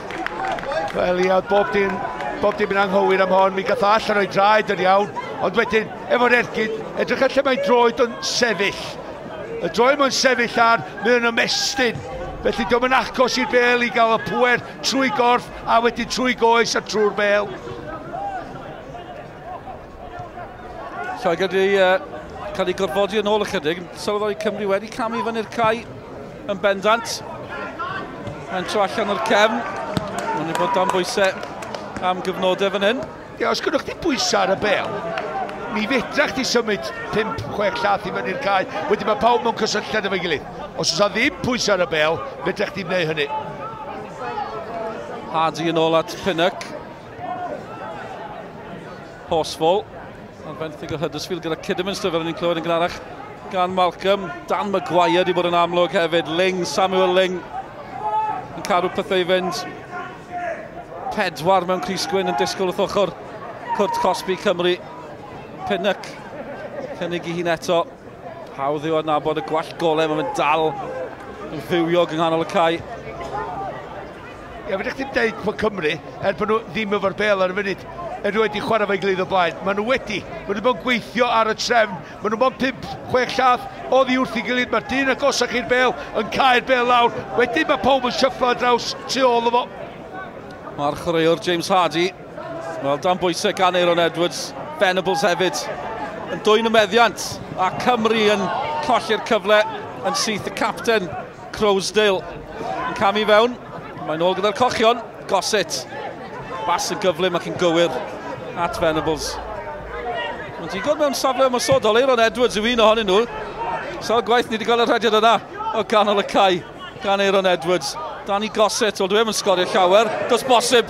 Wel ia, bob dim yn anghywir am hon, mi gath o allan o'i draed yn iawn, ond wedyn, efo'r ergyd, edrych ar lle mae droed yn sefyll. Y droed mae'n sefyll ar, mae'n ymestyn. Felly diolch yn agos i'r bel i gael y pwer trwy gorff, a wedyn trwy goes a trwy'r bel. Lloegr wedi cael ei gorfodi yn ôl ychydig. Sylweddoli Cymru wedi camu fyny'r cae yn bendant. Mae'n tro allan o'r cefn. Mae'n wedi bod dan bwysau am gyfnodau fan hyn. Ie, os gynnwch chi bwysau ar y bel, mi fedra chdi symud 5-6 llath i fyny'r cae. Wedyn mae pawb mewn cysylltiad efo'i gilydd. Os oes ddim pwysau ar y bel, fedra chdi wneud hynny. Hardy yn ôl at Pinnock. Horsfall. Ar fenthyg o Huddersfield gyda Kidderminster fel ni'n clywed yn gynharach gan Malcolm. Dan Maguire wedi bod yn amlwg hefyd. Ling, Samuel Ling yn cadw pethau i fynd. 4 mewn crys gwyn yn disgwyl wrth ochr cwrt cosbi Cymru. Pinnock cynnig i hun eto. Hawdd yw adnabod y gwallt golau, mae'n dal yn fywiog yng nghanol y cae. Ie, fedrwch chi'm deud bod Cymru, er bod nhw ddim efo'r bel ar y funud, er nhw wedi chwarae fo'i gilydd o blaen. Maen nhw wedi, maen nhw bod yn gweithio ar y trefn, maen nhw bod 5-6 llath oddi wrth ei gilydd, mae'r dyn agosach i'r bel yn cael bel lawr, wedyn mae pawb yn shufflo ar draws tu ôl o fo. Mae'r chwaraewr James Hardy, wel, dan bwysau gan Aaron Edwards, Venables hefyd, yn dwyn y meddiant, a Cymru yn colli'r cyfle yn syth. Y capten Crowsdale yn camu fewn. Mae'n ôl gyda'r cochion, Gossett. Bas yn gyflym ac yn gywir at Venables. Mae'n digon mewn safle ymosodol. Aaron Edwards yw un ohonyn nhw. Sawl gwaith ni wedi gweld y rhediad yna o ganol y cae gan Aaron Edwards. Danny Gossett, wel dwi ddim yn sgorio llawer, does bosib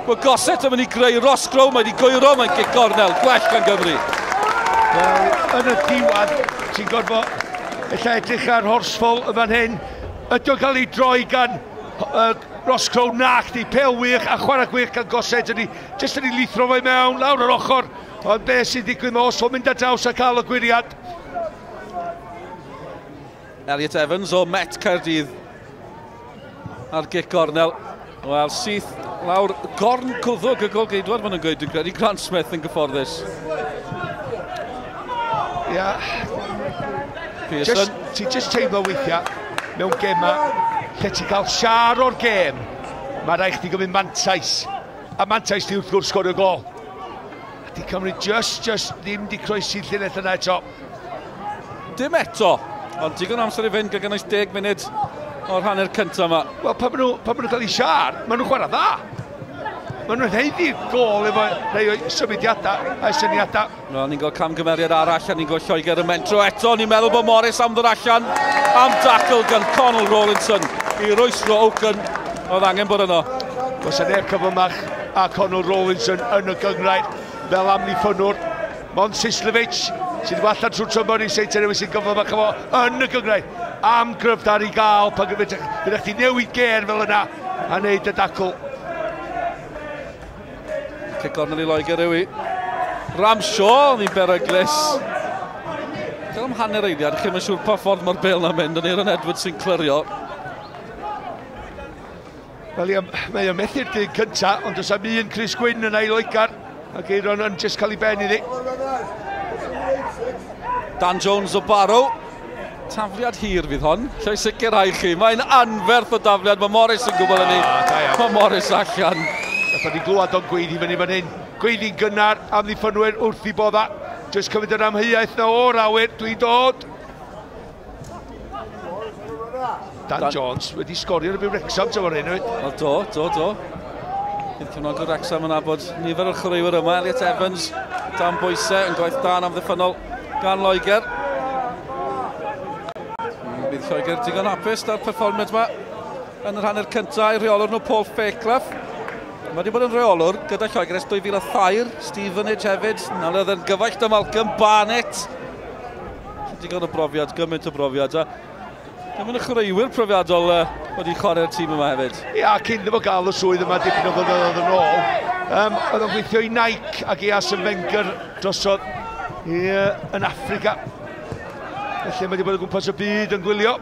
bod Gossett yn mynd i greu Roscrow, mae wedi gwyro, mae'n gic gornel, gwell gan Gymru. Wel, yn y diwedd, ti'n gorfod ella edrych ar Horsfall y fan hyn. Ydy o'n cael ei droi gan Roscrow? Nac di, pel wych a chwarae gwych gan Gossett, ydy jyst yn ei lithro fo i mewn, lawr yr ochr. Ond be sy'n digwydd, mae Horsfall mynd ar draws a cael y gwyriad. Elliot Evans o Met Caerdydd ar gic gornel. Wel, syth lawr gorn cwddwg y golgeidwad, maen nhw'n gweud, dwi'n credu Grant Smith yn gyfforddus. Ia. Pearson. Ti'n just teimlo weithiau mewn gema lle ti'n cael siar o'r gêm, mae rhaid chdi gymryd mantais. A mantais di wrth gwrs sgorio gol. A di Cymru just ddim di croesi'r llinell yna eto. Dim eto, ond digon amser i fynd gan gynnwys 10 munud o'r hanner cyntaf yma. Wel, pan maen nhw'n cael eu siar, maen nhw'n chwarae dda. Maen nhw'n haeddu'r gol efo rhai o'i symudiadau a'i syniadau. Wel, ni'n gweld camgymeriad arall, a ni'n gweld Lloegr yn mentro eto. Ni'n meddwl bod Morris am ddod allan am dacl gan Connell Rawlinson i rwystro Oaken. Oedd angen bod yno. Does yna neb cyflymach a Connell Rawlinson yn y gynghrair fel amddiffynnwr. Mond Sislevic sydd wedi allan trwy'r tymor i Seintiau Newydd sy'n gyflymach efo yn y gynghrair. Am gryfder i gael pan gyda chdi newid gêr fel yna a wneud y dacl. Cic gornel i Loegr yw i. Ramshaw, ni'n beryglus. Gael am hanner eiliad, chi'm yn siŵr pa ffordd mae'r bel na'n mynd, ond Aaron Edwards sy'n clirio. Wel, ia, mae o'n methu'r dyn cynta, ond does am un Chris Gwyn yna i Loegr, ac Aaron yn just cael ei ben iddi. Dan Jones o Barrow. Tafliad hir fydd hon, lle sicrhau chi. Mae'n anferth o dafliad, mae Morris yn gwybod hynny. Mae Morris allan. Nathon ni glwad o'n gweiddi fyny fan hyn. Gweiddi'n gynnar, amddiffynwyr wrth i bodda. Just cymryd yr amheuaeth na o'r awyr, dwi'n dod. Dan Jones wedi sgorio yn y byw Wrexham tymor hyn, hefyd. Wel, do. Bydd cefnogwr Wrexham yn nabod nifer o'r chwaraewyr yma. Elliot Evans, dan bwysau, yn gwaith dan amddiffynnol gan Loegr. Bydd Lloegr digon hapus da'r perfformiad yma yn yr hanner cyntaf. Rheolwr nhw Paul Fairclough. Mae wedi bod yn rheolwr gyda Lloegr ers 2003. Stevenage hefyd. Nawr oedd yn gyfaill da Malcolm Barnett. Digon o brofiad, gymaint o brofiad. A gymaint o chwaraewyr profiadol wedi chwarae'r tîm yma hefyd. Ia, cyn iddo fo gael y swydd yma dipyn o flynyddoedd yn ôl, oedd o'n gweithio i Nike ac i Arsene Wenger drosodd yn Affrica. Felly mae wedi bod o gwmpas y byd yn gwylio.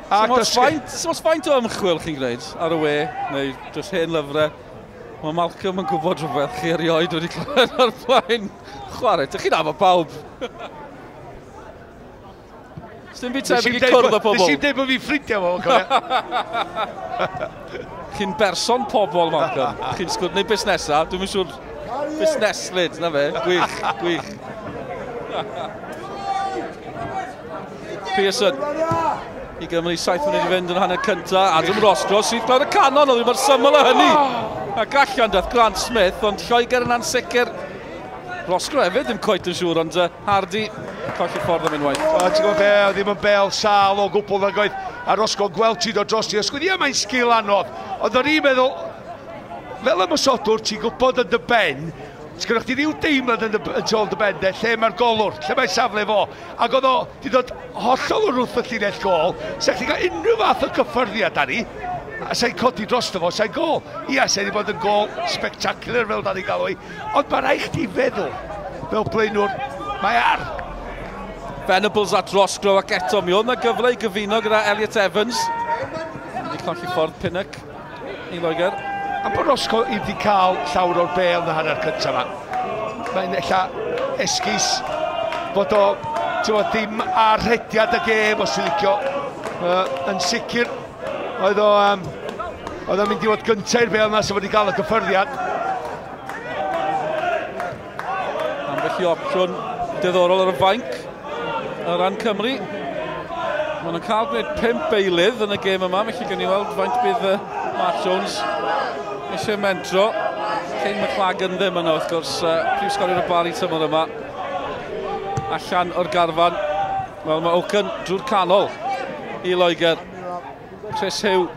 Sdim ots faint o ymchwil chi'n gwneud ar y we, neu dros hen lyfrau. Mae Malcolm yn gwybod rhywbeth chi erioed wedi clywed o'r blaen. Chwarae, dych chi'n nabod pawb. Sdim byd tebyg i cwrdd â pobl. Nes i'm deud bod fi'n ffrindiau fo, cofia. Chi'n berson pobl, Malcolm. Chi'n sgwrdd, neu busnesa, dwi'm yn siŵr. Busneslyd, na fe. Gwych, gwych. Pearson i Gymru, 7 munud i fynd yn hanner cyntaf. Adam Roscrow sydd lawr y canon, oedd mor syml o hynny. Ac allan dath Grant Smith, ond Lloegr yn ansicr. Roscrow hefyd ddim cweit yn siŵr, ond Hardy colli'r ffordd am unwaith. Ti'n gwybod be, oedd ddim yn bel sâl o gwbl nag oedd, a Roscrow gweld ti dod dros ti ysgwydd, ie, mae'n sgil anodd. Ond o'n i'n meddwl, fel ymosodwr, ti'n gwybod yn dy ben, sgynnoch chi ryw deimlad yn tu ôl dy ben de, lle mae'r golwr, lle mae safle fo. Ac oedd o di dod hollol o'r wrth y llinell gôl, sa chdi gael unrhyw fath o gyffyrddiad arni, a sa'n codi drosto fo, sa'n gôl. Ia, sa'n di bod yn gôl spectacular fel da ni galw i, ond mae rhaid chdi feddwl, fel blaenwr, mae ar. Venables at Roscrow ac eto, mi oedd yna gyfle i gyfuno gyda Elliot Evans. Wedi colli ffordd Pinnock i Loegr. A bod Roscrow i wedi cael llawr o'r bel yn y hanner cyntaf yma. Mae'n ella esgus bod o, ti'n gwbod, ddim ar rhediad y gêm os ti'n licio. Yn sicr, oedd o, oedd o'n mynd i fod gyntaf i'r bel yna sef wedi cael y cyffyrddiad. Ambell i opsiwn diddorol ar y fainc o ran Cymru. Maen nhw'n cael gwneud 5 eilydd yn y gêm yma, felly gawn ni weld faint bydd Mark Jones eisiau mentro. Kane McLagan ddim yno, wrth gwrs, prif sgoriwr y Bari tymor yma. Allan o'r garfan. Wel, mae Oaken drwy'r canol i Loegr. Chris Hugh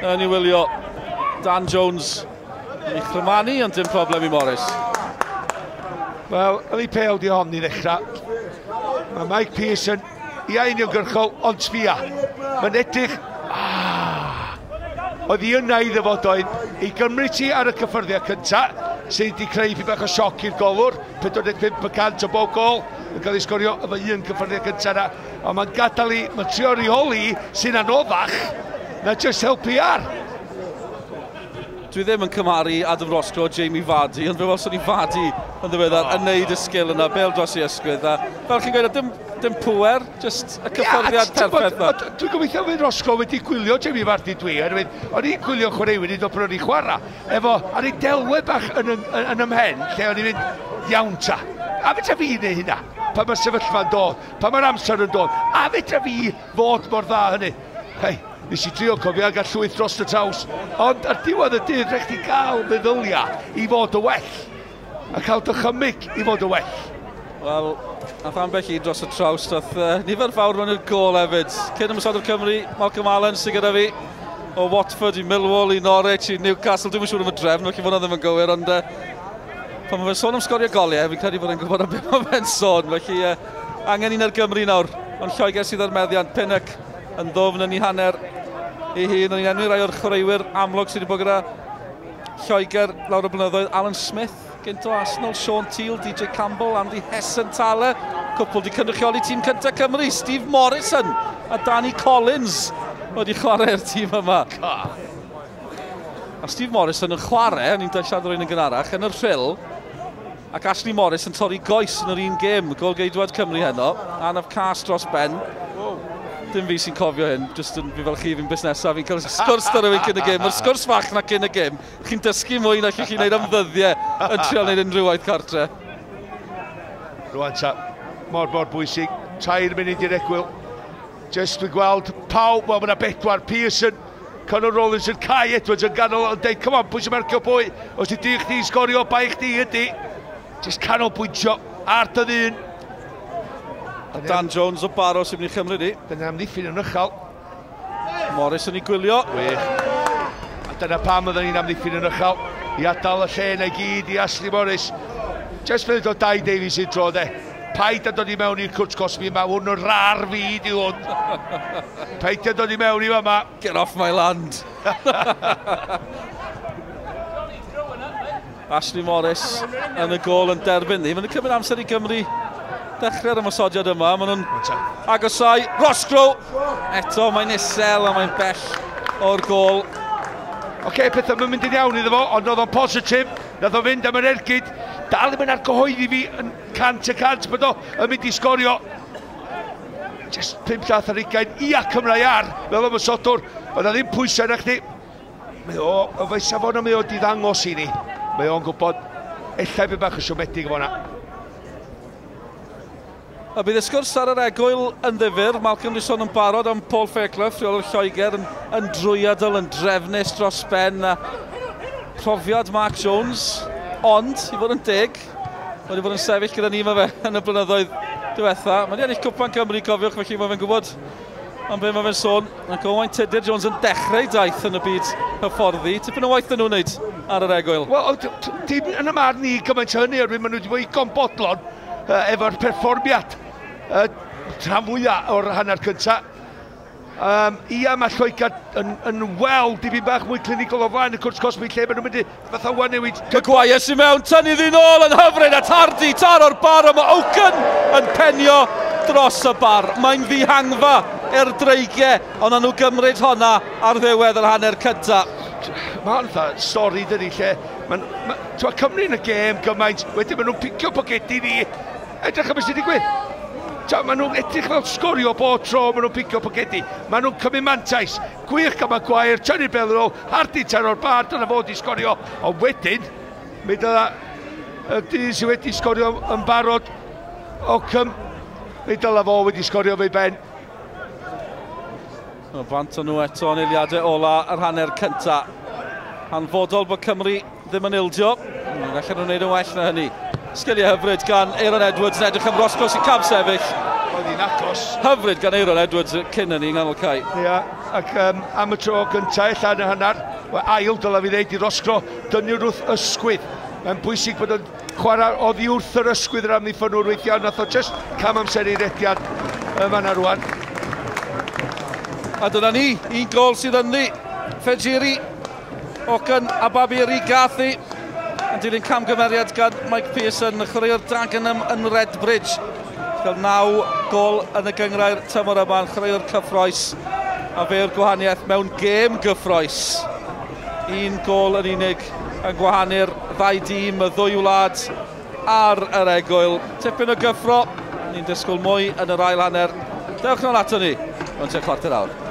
yn ei wylio. Dan Jones yn ei chrymanu, ond dim problem i Morris. Wel, yr ei pêl di hon i ddechrau. Mae Mike Pearson ia uniongyrchol, ond sbia. Mae'n edrych... Oedd hi yna i ddyfod oedd i gymryd ti ar y cyffyrddiad cyntaf, sydd wedi creu pyn bach o sioc i'r golwr, 45% o bob gol yn cael ei sgorio efo un cyffyrddiad cyntaf yna. Ond mae'n gadael i, mae'n trio rheoli sy'n anoddach na jyst helpu ar. Dwi ddim yn cymharu Adam Roscrow, Jamie Vardy, ond fe welson ni Vardy yn ddiweddar yn neud y sgil yna, bêl dros ei ysgwydd. A fel chi'n gweud, dim pŵer, jyst y cyffyrddiad perffaith yna. Dwi'n gobeithio fydd Roscrow wedi gwylio Jamie Vardy dwi, oherwydd o'n i'n gwylio chwaraewyr i ddod o'n i chwarae, efo, ar ei delwedd bach yn ymhen, lle o'n i'n mynd, iawn ta. A fedra fi wneud hynna, pan mae'r sefyllfa'n dod, pan mae'r amser yn dod, a fedra fi fod mor dda hynny. Hei, nes i drio cofio a gael llwyth dros y traws, ond ar diwedd y dydd rhaid chdi gael meddyliau i fod y well, a cael dychymyg i fod y well. Wel, nath ambell un dros y traws, nath nifer fawr mewn i'r gôl hefyd. Cyn ymosodwr Cymru, Malcolm Allen sydd gyda fi, o Watford i Millwall i Norwich i Newcastle. Dwi'm yn siŵr am y drefn, felly fod hwnna ddim yn gywir, ond pan mae fe'n sôn am sgorio goliau, fi'n credu bod e'n gwybod am beth mae fe'n sôn. Felly angen un ar Gymru nawr, ond Lloegr sydd ar meddiant. Pinnock yn ddofn yn ei hanner ei hun. O'n i'n enwi rai o'r chwaraewyr amlwg sydd wedi bod gyda Lloegr lawr y blynyddoedd. Alan Smith, gynt o Arsenal, Sean Teale, DJ Campbell, Andy Hessenthaler, cwpl di cynrychioli tîm cyntaf Cymru, Steve Morrison a Danny Collins wedi chwarae'r tîm yma. A Steve Morrison yn chwarae, o'n i'n siarad o'r un yn gynharach, yn yr Rhyl, ac Ashley Morris yn torri goes yn yr un gêm, gôl-geidwad Cymru heno, anaf cas dros ben. Dim fi sy'n cofio hyn, jyst yn, fi fel chi, fi'n busnesa, fi'n cael sgwrs da rhywun cyn y gêm. Mae'r sgwrs fach na cyn y gêm, chi'n dysgu mwy na chi'n gwneud am ddyddiau yn trio wneud unrhyw waith cartre. Rwan ta, mor bwysig, 3 munud i'r egwyl. Jyst dwi'n gweld pawb, wel mae yna bedwar, Pearson, Connor Rolinson, Kai Edwards yn ganol yn deud, come on, pwy sy'n marcio pwy? Os di di chdi sgorio, bai chdi ydi. Jyst canolbwyntio ar dy ddyn. A Dan Jones o Baro sy'n mynd i chymryd i. Dyna amddiffyn yn uchel. Morris yn ei gwylio. Wych. A dyna pam oedden ni'n amddiffyn yn uchel. I adael y lle na i gyd i Ashley Morris. Just fel dod Dai Davies i'r tro de. Paid a dod i mewn i'r cwrt cosbi yma, hwn o'r rar fyd i hwn. Paid a dod i mewn i fama. Get off my land. Ashley Morris yn y gôl yn derbyn ni. Mae'n cymryd amser i Gymru dechrau'r ymosodiad yma. Maen nhw'n agosau. Roscrow! Eto mae'n isel a mae'n bell o'r gôl. Oce, okay, pethau mae'n mynd yn iawn iddo fo, ond oedd o'n positif. Nath o fynd am yr ergyd. Dal ddim yn argyhoeddi fi yn 100% bod o yn mynd i sgorio. Just 5 llath ar 20, ia Cymru ar, fel ymosodwr. Oedd na ddim pwysau na chdi. Mae o, o fe safon mae o di ddangos i ni. Mae o'n gwybod, ella bydd bach o siomedig efo hwnna. A bydd y sgwrs ar yr egwyl yn ddifyr. Malcolm wedi sôn yn barod am Paul Fairclough, rheolwr Lloegr, yn drwyadl, yn drefnus dros ben. A profiad Mark Jones, ond, i fod yn deg, wedi bod yn sefyll gyda ni mae fe yn y blynyddoedd diwetha. Mae wedi ennill Cwpan Cymru, cofiwch, felly mae fe'n gwybod am be mae fe'n sôn. Ac Owain Tudur Jones yn dechrau daith yn y byd hyfforddi. Tipyn o waith yn nhw'n wneud ar yr egwyl. Wel, dim yn y marn i gymaint o hynny, oherwydd maen nhw wedi bod igon bodlon efo'r perfformiad rhan fwyaf o'r hanner cyntaf. Ia, mae Lloegr yn wel dipyn bach mwy clinigol o flaen y cwrt cosbi lle maen nhw'n mynd i fatha wan newid. Maguire sy'n mewn, tynnu ddyn ôl yn hyfryd at Hardy, taro'r bar, a mae Oaken yn penio dros y bar. Mae'n ddihangfa i'r dreigiau, ond nhw gymryd honna ar ddiwedd yr hanner cyntaf. Mae'n fatha stori dydi lle, mae Cymru yn y gêm gymaint, wedyn maen nhw'n picio pocedi ni, edrych am beth sy'n digwydd. Maen nhw'n edrych fel sgorio bob tro, maen nhw'n picio pocedi. Maen nhw'n cymryd mantais. Gwych gan Maguire, tynnu bel yn ôl, Hardy taro'r bar, dyna fod i sgorio. Ond wedyn, mi dyla y dyn sydd wedi sgorio yn barod, Ockham, mi dyla fo wedi sgorio fe ben. Bant o'n nhw eto yn eiliadau ola yr hanner cynta. Hanfodol bod Cymru ddim yn ildio. Gallen nhw'n gwneud yn well na hynny. Sgiliau hyfryd gan Aaron Edwards yn edrych am Roscoe sy'n cam sefyll. Oedd hi'n agos. Hyfryd gan Aaron Edwards cyn hynny yng nghanol cae. Ia, ac am y tro gyntaf ella yn y hanner, ail dyla fi ddeud i Roscrow, dynnu wrth ysgwydd. Mae'n bwysig bod yn chwarae oddi wrth yr ysgwydd yr amddiffynwr weithiau, nath o just cam amser i rediad yn fan'na rwan. A dyna ni, un gol sydd ynddi. Fejiri, Oaken a Babiri Gathu yn dilyn camgymeriad gan Mike Pearson, chwaraewr Dagenham yn Redbridge. Cael 9 gol yn y gynghrair tymor yma, yn chwaraewr cyffroes, a fe yw'r gwahaniaeth mewn gêm gyffroes. Un gol yn unig yn gwahanu'r ddau dîm, y ddwy wlad ar yr egwyl. Tipyn o gyffro, ni'n disgwyl mwy yn yr ail hanner. Dewch nôl ato ni mewn tua chwarter awr.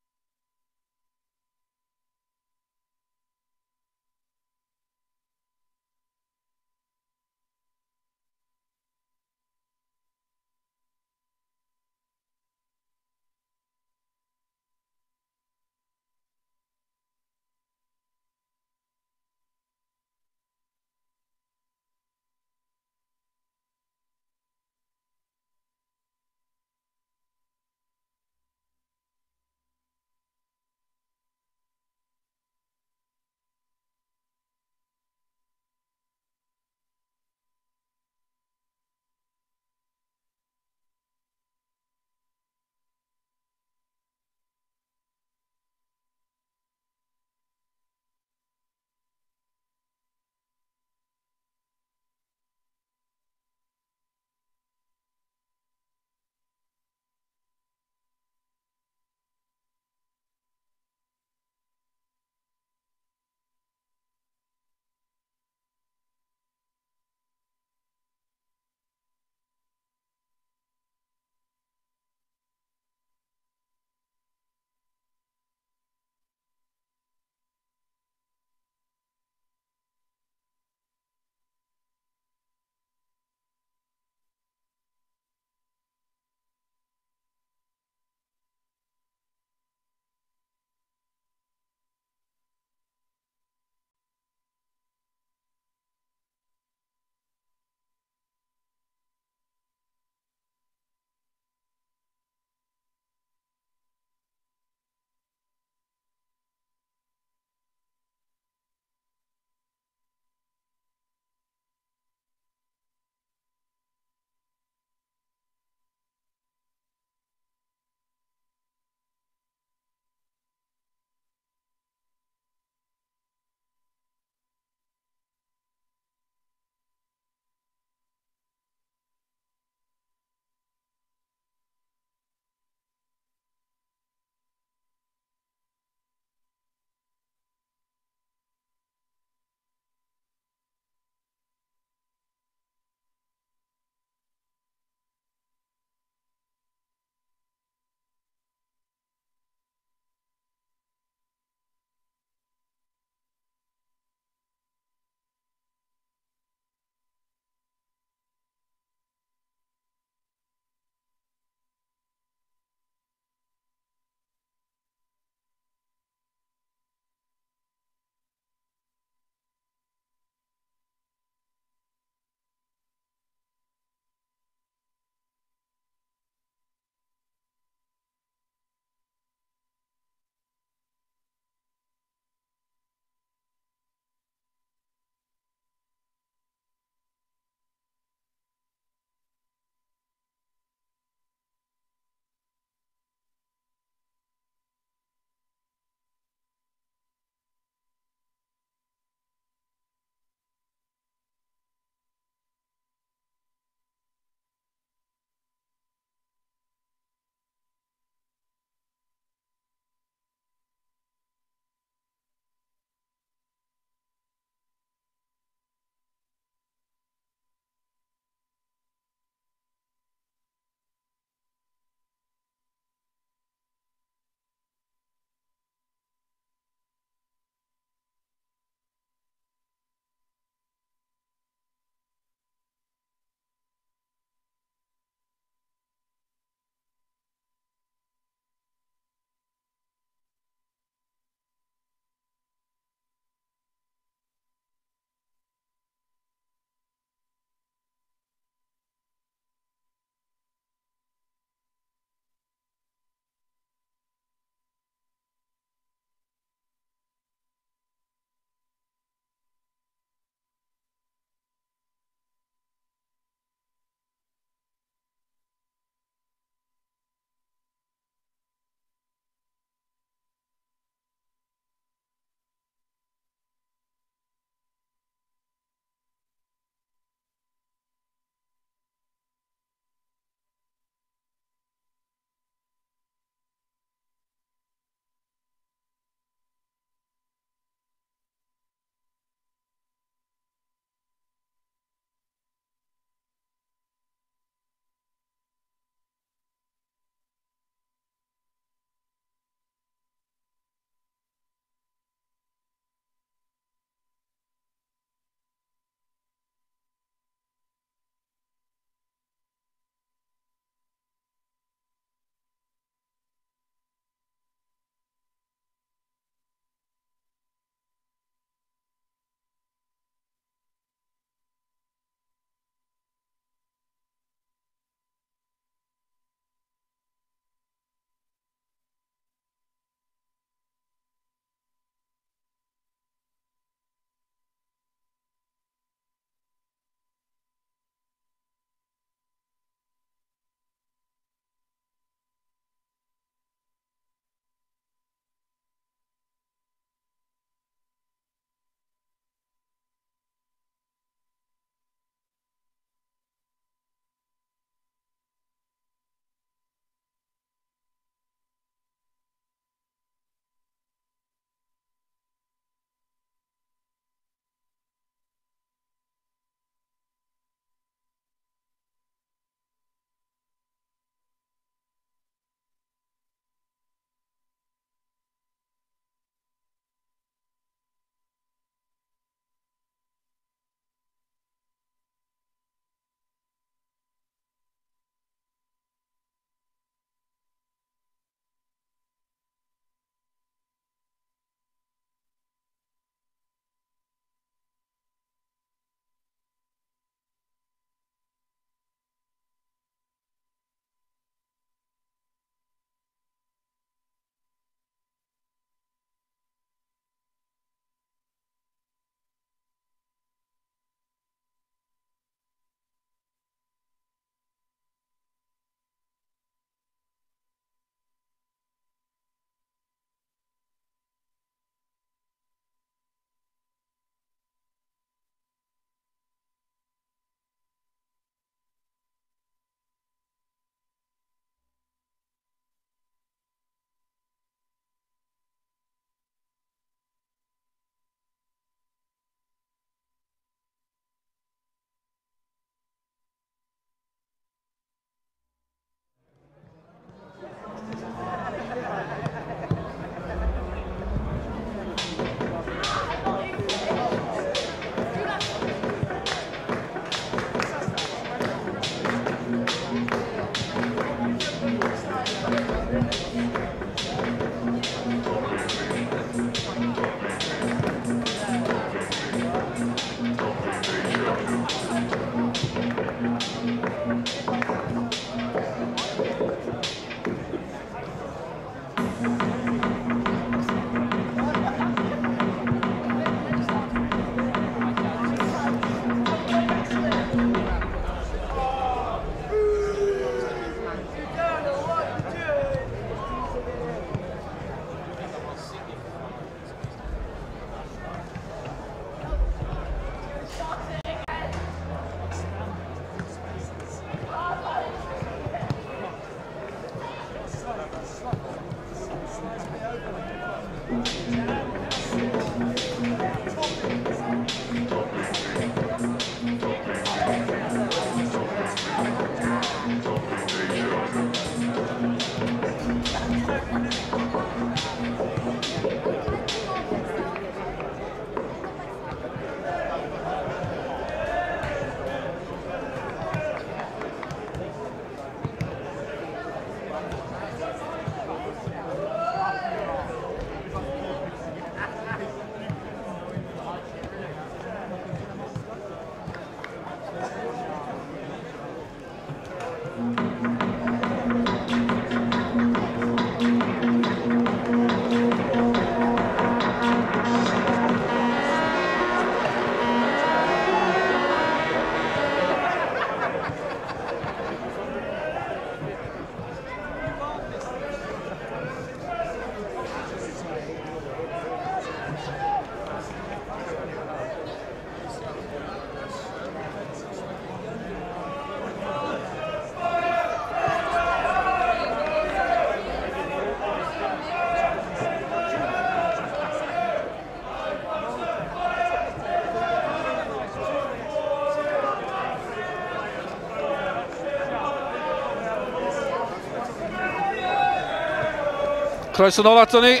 Croeso nôl ato ni.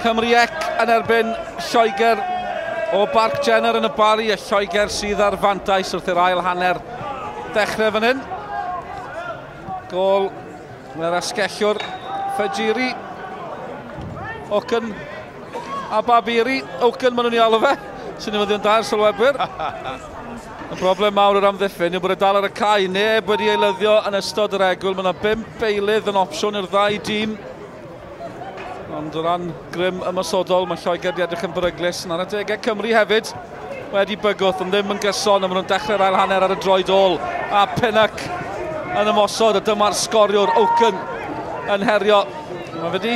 Cymru ec yn erbyn Lloegr o Barc Jenner yn y Bari. Y Lloegr sydd ar fantais wrth i'r ail hanner dechrau fan hyn. Gôl yr asgellwr Fejiri. Ocken a Babiri. Ocken maen nhw'n ei alw fe. Sy'n newyddion da i'r sylwebwyr. Y broblem mawr o'r amddiffyn yw bod y dal ar y cae. Neb wedi eilyddio yn ystod yr egwyl. Mae yna 5 eilydd yn opsiwn i'r ddau dîm. Ond o ran grym ymosodol, mae Lloegr wedi edrych yn beryglus. Yn ar adegau Cymru hefyd wedi bygwth, ond ddim yn gyson. A maen nhw'n dechrau'r ail hanner ar y droed ôl. A Pinnock yn ymosod, a dyma'r sgoriwr Oaken yn herio. Mae wedi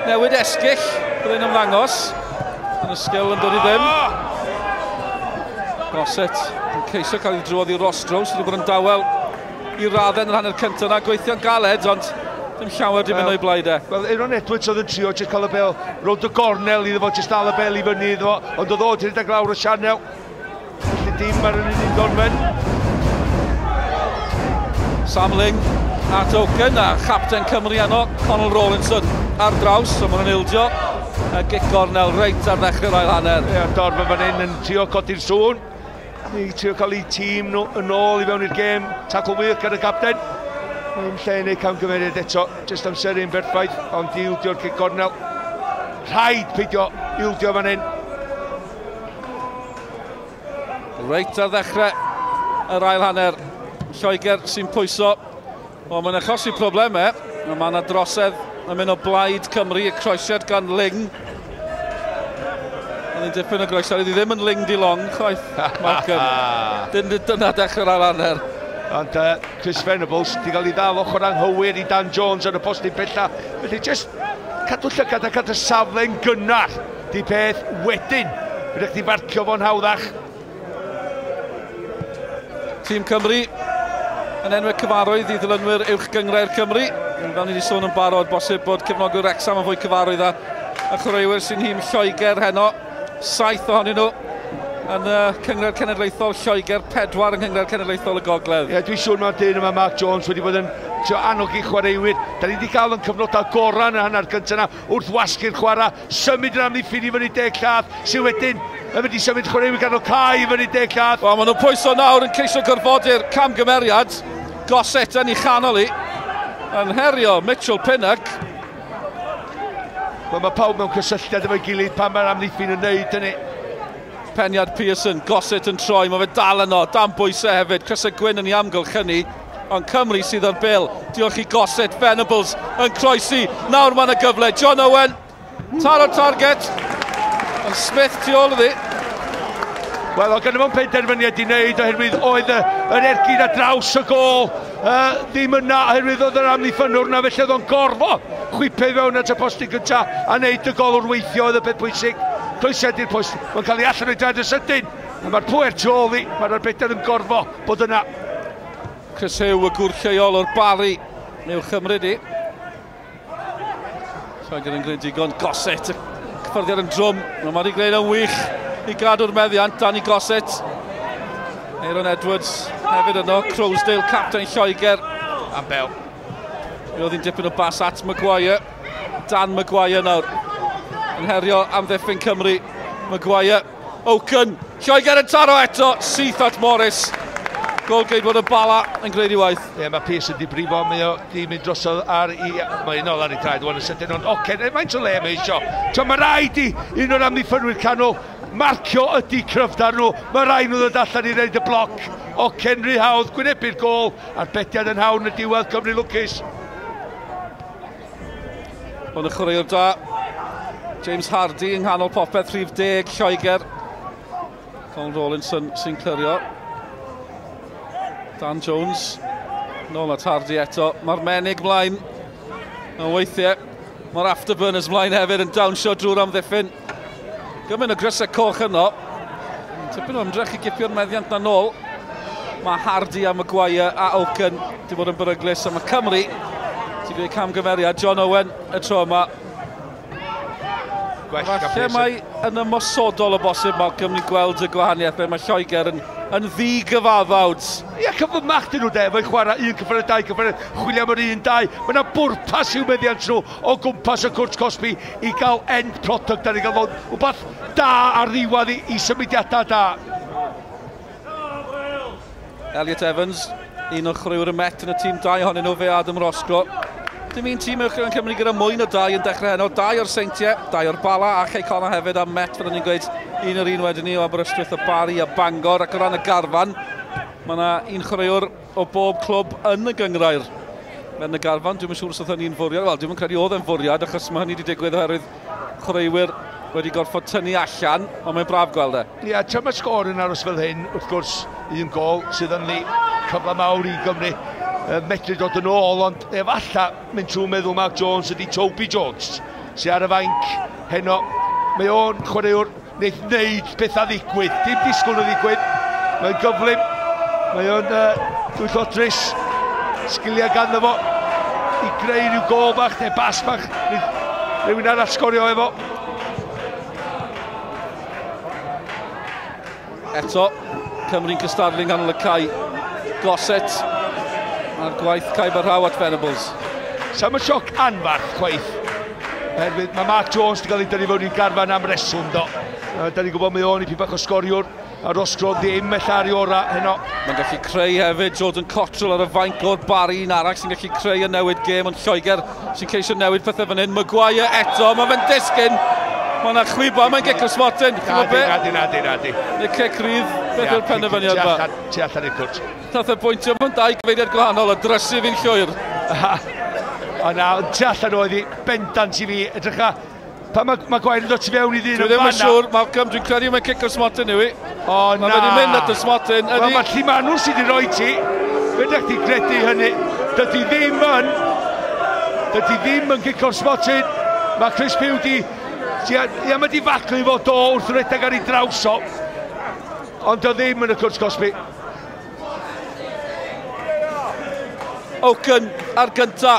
newid esgyll, byddai'n ymddangos. Yn y sgil yn dod i ddim. Gossett yn ceisio cael ei drwodd i Rostrow, sydd wedi bod yn dawel i raddau yn yr hanner cyntaf yna. Gweithio'n galed, ond dim llawer di mynd o'i blaid e. Wel, Aaron Edwards oedd yn trio jyst cael y bel rownd y gornel iddo fo, jyst dal y bel i fyny iddo fo, ond oedd o wedi rhedeg lawr y sianel. Felly dim ar yr un gorffen. Sam Ling at Oaken a chapten Cymru yno, Connell Rawlinson ar draws, so maen nhw'n ildio. A gic gornel reit ar ddechrau'r ail hanner. Ie, dorf fan hyn yn trio codi'r sŵn. I trio cael eu tîm nhw yn ôl i fewn i'r gêm. Tackle wych gan y capten. Yn lle i wneud camgymeriad eto. Jyst amseru'n berffaith, ond ildio'r cic gornel. Rhaid peidio ildio fan hyn. Reit ar ddechrau yr ail hanner. Lloegr sy'n pwyso. Wel, mae'n achosi problemau. Mae yna drosedd yn mynd o blaid Cymru, y croesiad gan Ling. Oedd hi'n dipyn o groesiad, oedd hi ddim yn Ling di Long, chwaith, Malcolm. Dyna dechrau'r ail hanner. Ond Chris Venables di gael ei ddal ochr anghywir i Dan Jones ar y postyn pella. Felly jyst cadw llygad a cadw safle'n gynnar di peth wedyn. Fydych chdi farcio fo'n hawddach. Tîm Cymru yn enwau cyfarwydd i ddilynwyr uwch gynghrair Cymru. Fel ni wedi sôn yn barod, bosib bod cefnogwyr Wrecsam yn fwy cyfarwydd a chwaraewyr sy'n nhîm Lloegr heno. 7 ohonyn nhw yn y Cynghrair Cenedlaethol Lloegr, 4 yng Nghynghrair Cenedlaethol y Gogledd. Ie, dwi'n siŵr mae'r dyn yma, Mark Jones, wedi bod yn annog i chwaraewyr. Da ni wedi cael yn cyfnodau gorau yn y hanner gyntaf yna wrth wasgu'r chwarae, symud yn amddiffyn i fyny 10 llath, sydd wedyn yn mynd i symud chwaraewyr gan o cae i fyny 10 llath. Wel, maen nhw'n pwyso nawr yn ceisio gorfodi'r camgymeriad. Gossett yn ei chanol i, yn herio Mitchell Pinnock. Wel, mae pawb mewn cysylltiad efo'i gilydd pan mae'r amddiffyn yn neud hynny. Peniad Pearson, Gossett yn troi, mae fe dal yno, dan bwysau hefyd, Crysau Gwyn yn ei amgylchynu, ond Cymru sydd ar bel. Diolch i Gossett, Venables yn croesi, nawr mae yna gyfle, John Owen, taro target, ond Smith tu ôl iddi. Wel, oedd gynno fo'n penderfyniad i wneud oherwydd oedd yr ergyd ar draws y gôl ddim yna oherwydd oedd yr amddiffynnwr yna, felly oedd o'n gorfod chwipio i fewn at y postyn gyntaf a wneud y golwr weithio oedd y peth pwysig. Croesiad i'r post, mae'n cael ei allan o'i draed yn sydyn, a mae'r pwer tu ôl i, mae'r arbediad yn gorfod bod yna. Chris Huw, y gŵr lleol o'r Bari, i'w chymryd i. Lloegr yn gwneud digon. Gossett, y cyffyrddiad yn drwm. Mae wedi gwneud yn wych i gadw'r meddiant. Danny Gossett. Aaron Edwards hefyd yno. Croasdale, captain Lloegr. Am bel. Mi oedd hi'n dipyn o bas at Maguire. Dan Maguire nawr. Yn herio amddiffyn Cymru. Maguire. Oaken. Lloegr yn taro eto. Syth at Morris. Golgeidwad y Bala yn gwneud ei waith. Ie, mae Pearson di brifo, mae o di mynd drosodd ar i... Mae'n ôl ar ei traed, wan yn sydyn, ond oce, faint o le mae isio. Tio, mae rhaid i un o'r amddiffynwyr canol marcio ydy cryfdar nhw. Mae rhaid nhw ddod allan i wneud y bloc. Oce, rhy hawdd, gwynebu'r gôl, a'r bediad yn hawn y diwedd, Cymru lwcus. Ond y chwaraewr da, James Hardy yng nghanol popeth, rhif 10, Lloegr. Colin Rawlinson sy'n clirio. Dan Jones, nôl at Hardy eto. Mae'r menig mlaen. Ond weithiau, mae'r afterburners mlaen hefyd yn dawnsio drwy'r amddiffyn. Gymaint o grysau coch yno. Tipyn o ymdrech i gipio'r meddiant na nôl. Mae Hardy a Maguire a Oaken wedi bod yn beryglus, a mae Cymru sy'n gwneud camgymeriad. John Owen y tro yma. Falle mae yn ymosodol o bosib, Malcolm, ni'n gweld y gwahaniaeth. Mae Lloegr yn ddigyfaddawd. Ie, cyflymach dyn nhw de, mae'n chwarae un cyffredin, dau cyffredin, chwilio am yr un, dau. Mae yna bwrpas i'w meddiant nhw o gwmpas y cwrt cosbi i gael end product, da ni gael fod rhywbeth da ar ddiwedd i symudiadau da. Elliot Evans, un o chwaraewyr y Met yn y tîm, dau ohonyn nhw, fe Adam Roscrow. Dim un tîm uwch yn Cymru gyda mwy na dau yn dechrau heno. Dau o'r Seintiau, dau o'r Bala a Cei Connah hefyd a Met, fyddwn ni'n gweud un o'r un wedyn ni o Aberystwyth, y Bari a Bangor. Ac o ran y garfan, mae yna un chwaraewr o bob clwb yn y gynghrair. Yn y garfan, dwi'm yn siŵr os oedd hynny'n fwriad. Wel, dwi'm yn credu oedd e'n fwriad, achos mae hynny wedi digwydd oherwydd chwaraewyr wedi gorfod tynnu allan, ond mae'n braf gweld e. Ie, tra mae sgôr yn aros fel hyn, wrth gwrs, un gôl sydd yn ni cyfle mawr i Gymru medru dod yn ôl, ond efalla mynd trwy meddwl Mark Jones ydy Toby Jones, sydd ar y fainc heno. Mae o'n chwaraewr wneud wneud pethau ddigwydd, dim disgwyl o ddigwydd. Mae'n gyflym, mae o'n dwyllodrus, sgiliau ganddo fo i greu rhyw gôl bach neu bas bach, rhywun arall sgorio efo. Eto, Cymru'n cystadlu yng nghanol y cae. Gossett a'r gwaith cae barhaw at Venables. Sam y sioc anfarth chwaith. Oherwydd mae Mark Jones wedi cael ei dynnu fewn i'r garfan am reswm do. Da ni'n gwybod mae o'n i bach o sgoriwr, a Roscrow ddim ella ar ei ora heno. Mae'n gallu creu hefyd Jordan Cottrell ar y fainc o'r Bari, un arall sy'n gallu creu a newid gêm, ond Lloegr sy'n ceisio newid pethau fan hyn. Maguire eto, mae fe'n disgyn. Mae yna chwibo, mae'n gic o'r smotyn. Nadi, nadi, nadi, nadi. Neu cic rydd, beth yw'r penderfyniad yma? Tu allan i'r cwrt. Nath e bwyntio mewn dau gyfeiriad gwahanol a drysu fi'n llwyr. O na, tu allan oedd hi, bendant i fi. Edrycha, pan mae Maguire yn dod tu fewn i ddyn yn fanna. Dwi ddim yn siŵr, Malcolm, dwi'n credu mae'n cic o'r smotyn yw i. O na. Mae wedi mynd at y smotyn. Wel, mae Llumanw sydd wedi rhoi ti. Fedrech ti credu hynny. Dydy ddim yn. Dydy ddim yn gic o'r smotyn. Mae Chris Pugh di... Ia, mae di faclu fo do wrth redeg ar ei draws o. Ond o ddim yn y cwrt cosbi. Oaken ar gynta.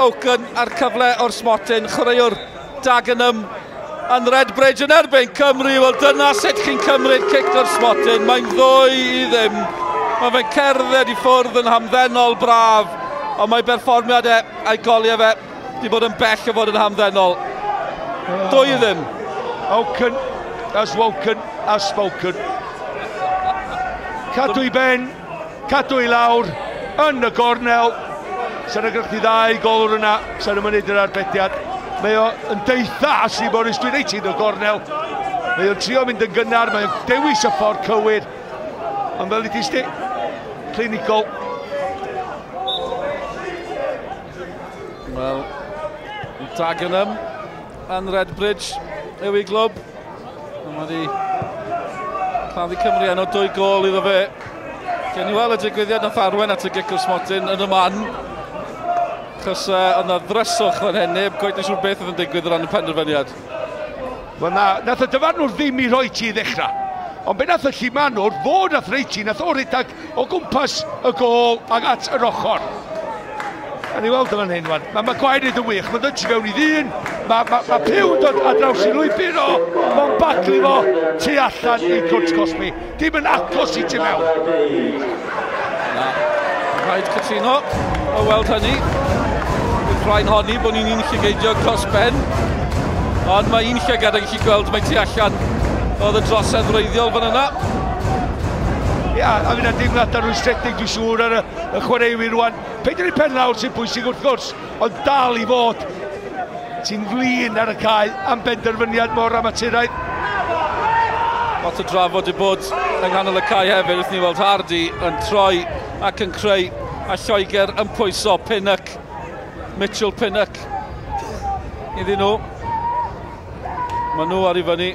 Oaken ar cyfle o'r smotyn. Chwaraewr Dagenham yn Redbridge yn erbyn Cymru. Wel, dyna sut chi'n cymryd cic o'r smotyn. Mae'n 2-0. Mae fe'n cerdded i ffwrdd yn hamddenol braf. Ond mae berfformiad e a'i goliau fe wedi bod yn bell o fod yn hamddenol. 2-0. Oaken has woken, has spoken. Cadw i ben, cadw i lawr, yn y gornel. Sa'n agrych chi ddau golwr yna, sa'n ymwneud yr arbediad. Mae o yn deitha Ashley Morris, dwi'n reit yn y gornel. Mae o'n trio mynd yn gynnar, mae o'n dewis y ffordd cywir. Ond fel i ti sti, clinigol. Wel, Dagenham yn Redbridge yw ei glwb. Mae wedi claddu Cymru enw 2 gôl iddo fe. Gen i weld y digwyddiad nath arwain at y gic o'r smotyn yn y man. Achos oedd yna ddryswch fan hyn, neb gwaith yn siŵr beth oedd yn digwydd o ran y penderfyniad. Wel na, nath y dyfarnwr ddim i roi ti i ddechrau. Ond be nath y llumanwr, fo nath rei ti, nath o redag o gwmpas y gôl ag at yr ochr. A ni weld yn fan hyn, wan. Mae Maguire yn wych, mae'n dod fewn i ddyn, mae Pugh yn dod ar draws i lwybr o, mae'n baglu fo tu allan i cwrt cosbi. Dim yn agos i tu mewn. Na, rhaid cytuno o weld hynny. Dwi'n rhaid honni bod ni'n un llygeidio dros ben. Ond mae un llygad yn gallu gweld mae tu allan oedd y drosedd wreiddiol fan yna. Ia, a fydd yna deimlad rwystredig dwi'n siŵr ar y chwaraewyr rwan. Peidio ni pen lawr sy'n bwysig wrth gwrs, ond dal i fod. Ti'n flin ar y cae am benderfyniad mor amaturaidd. Lot o drafod i bod yng nghanol y cae hefyd, wrth ni weld Hardy yn troi ac yn creu, a Lloegr yn pwyso Pinnock, Mitchell Pinnock iddyn nhw. Maen nhw ar i fyny.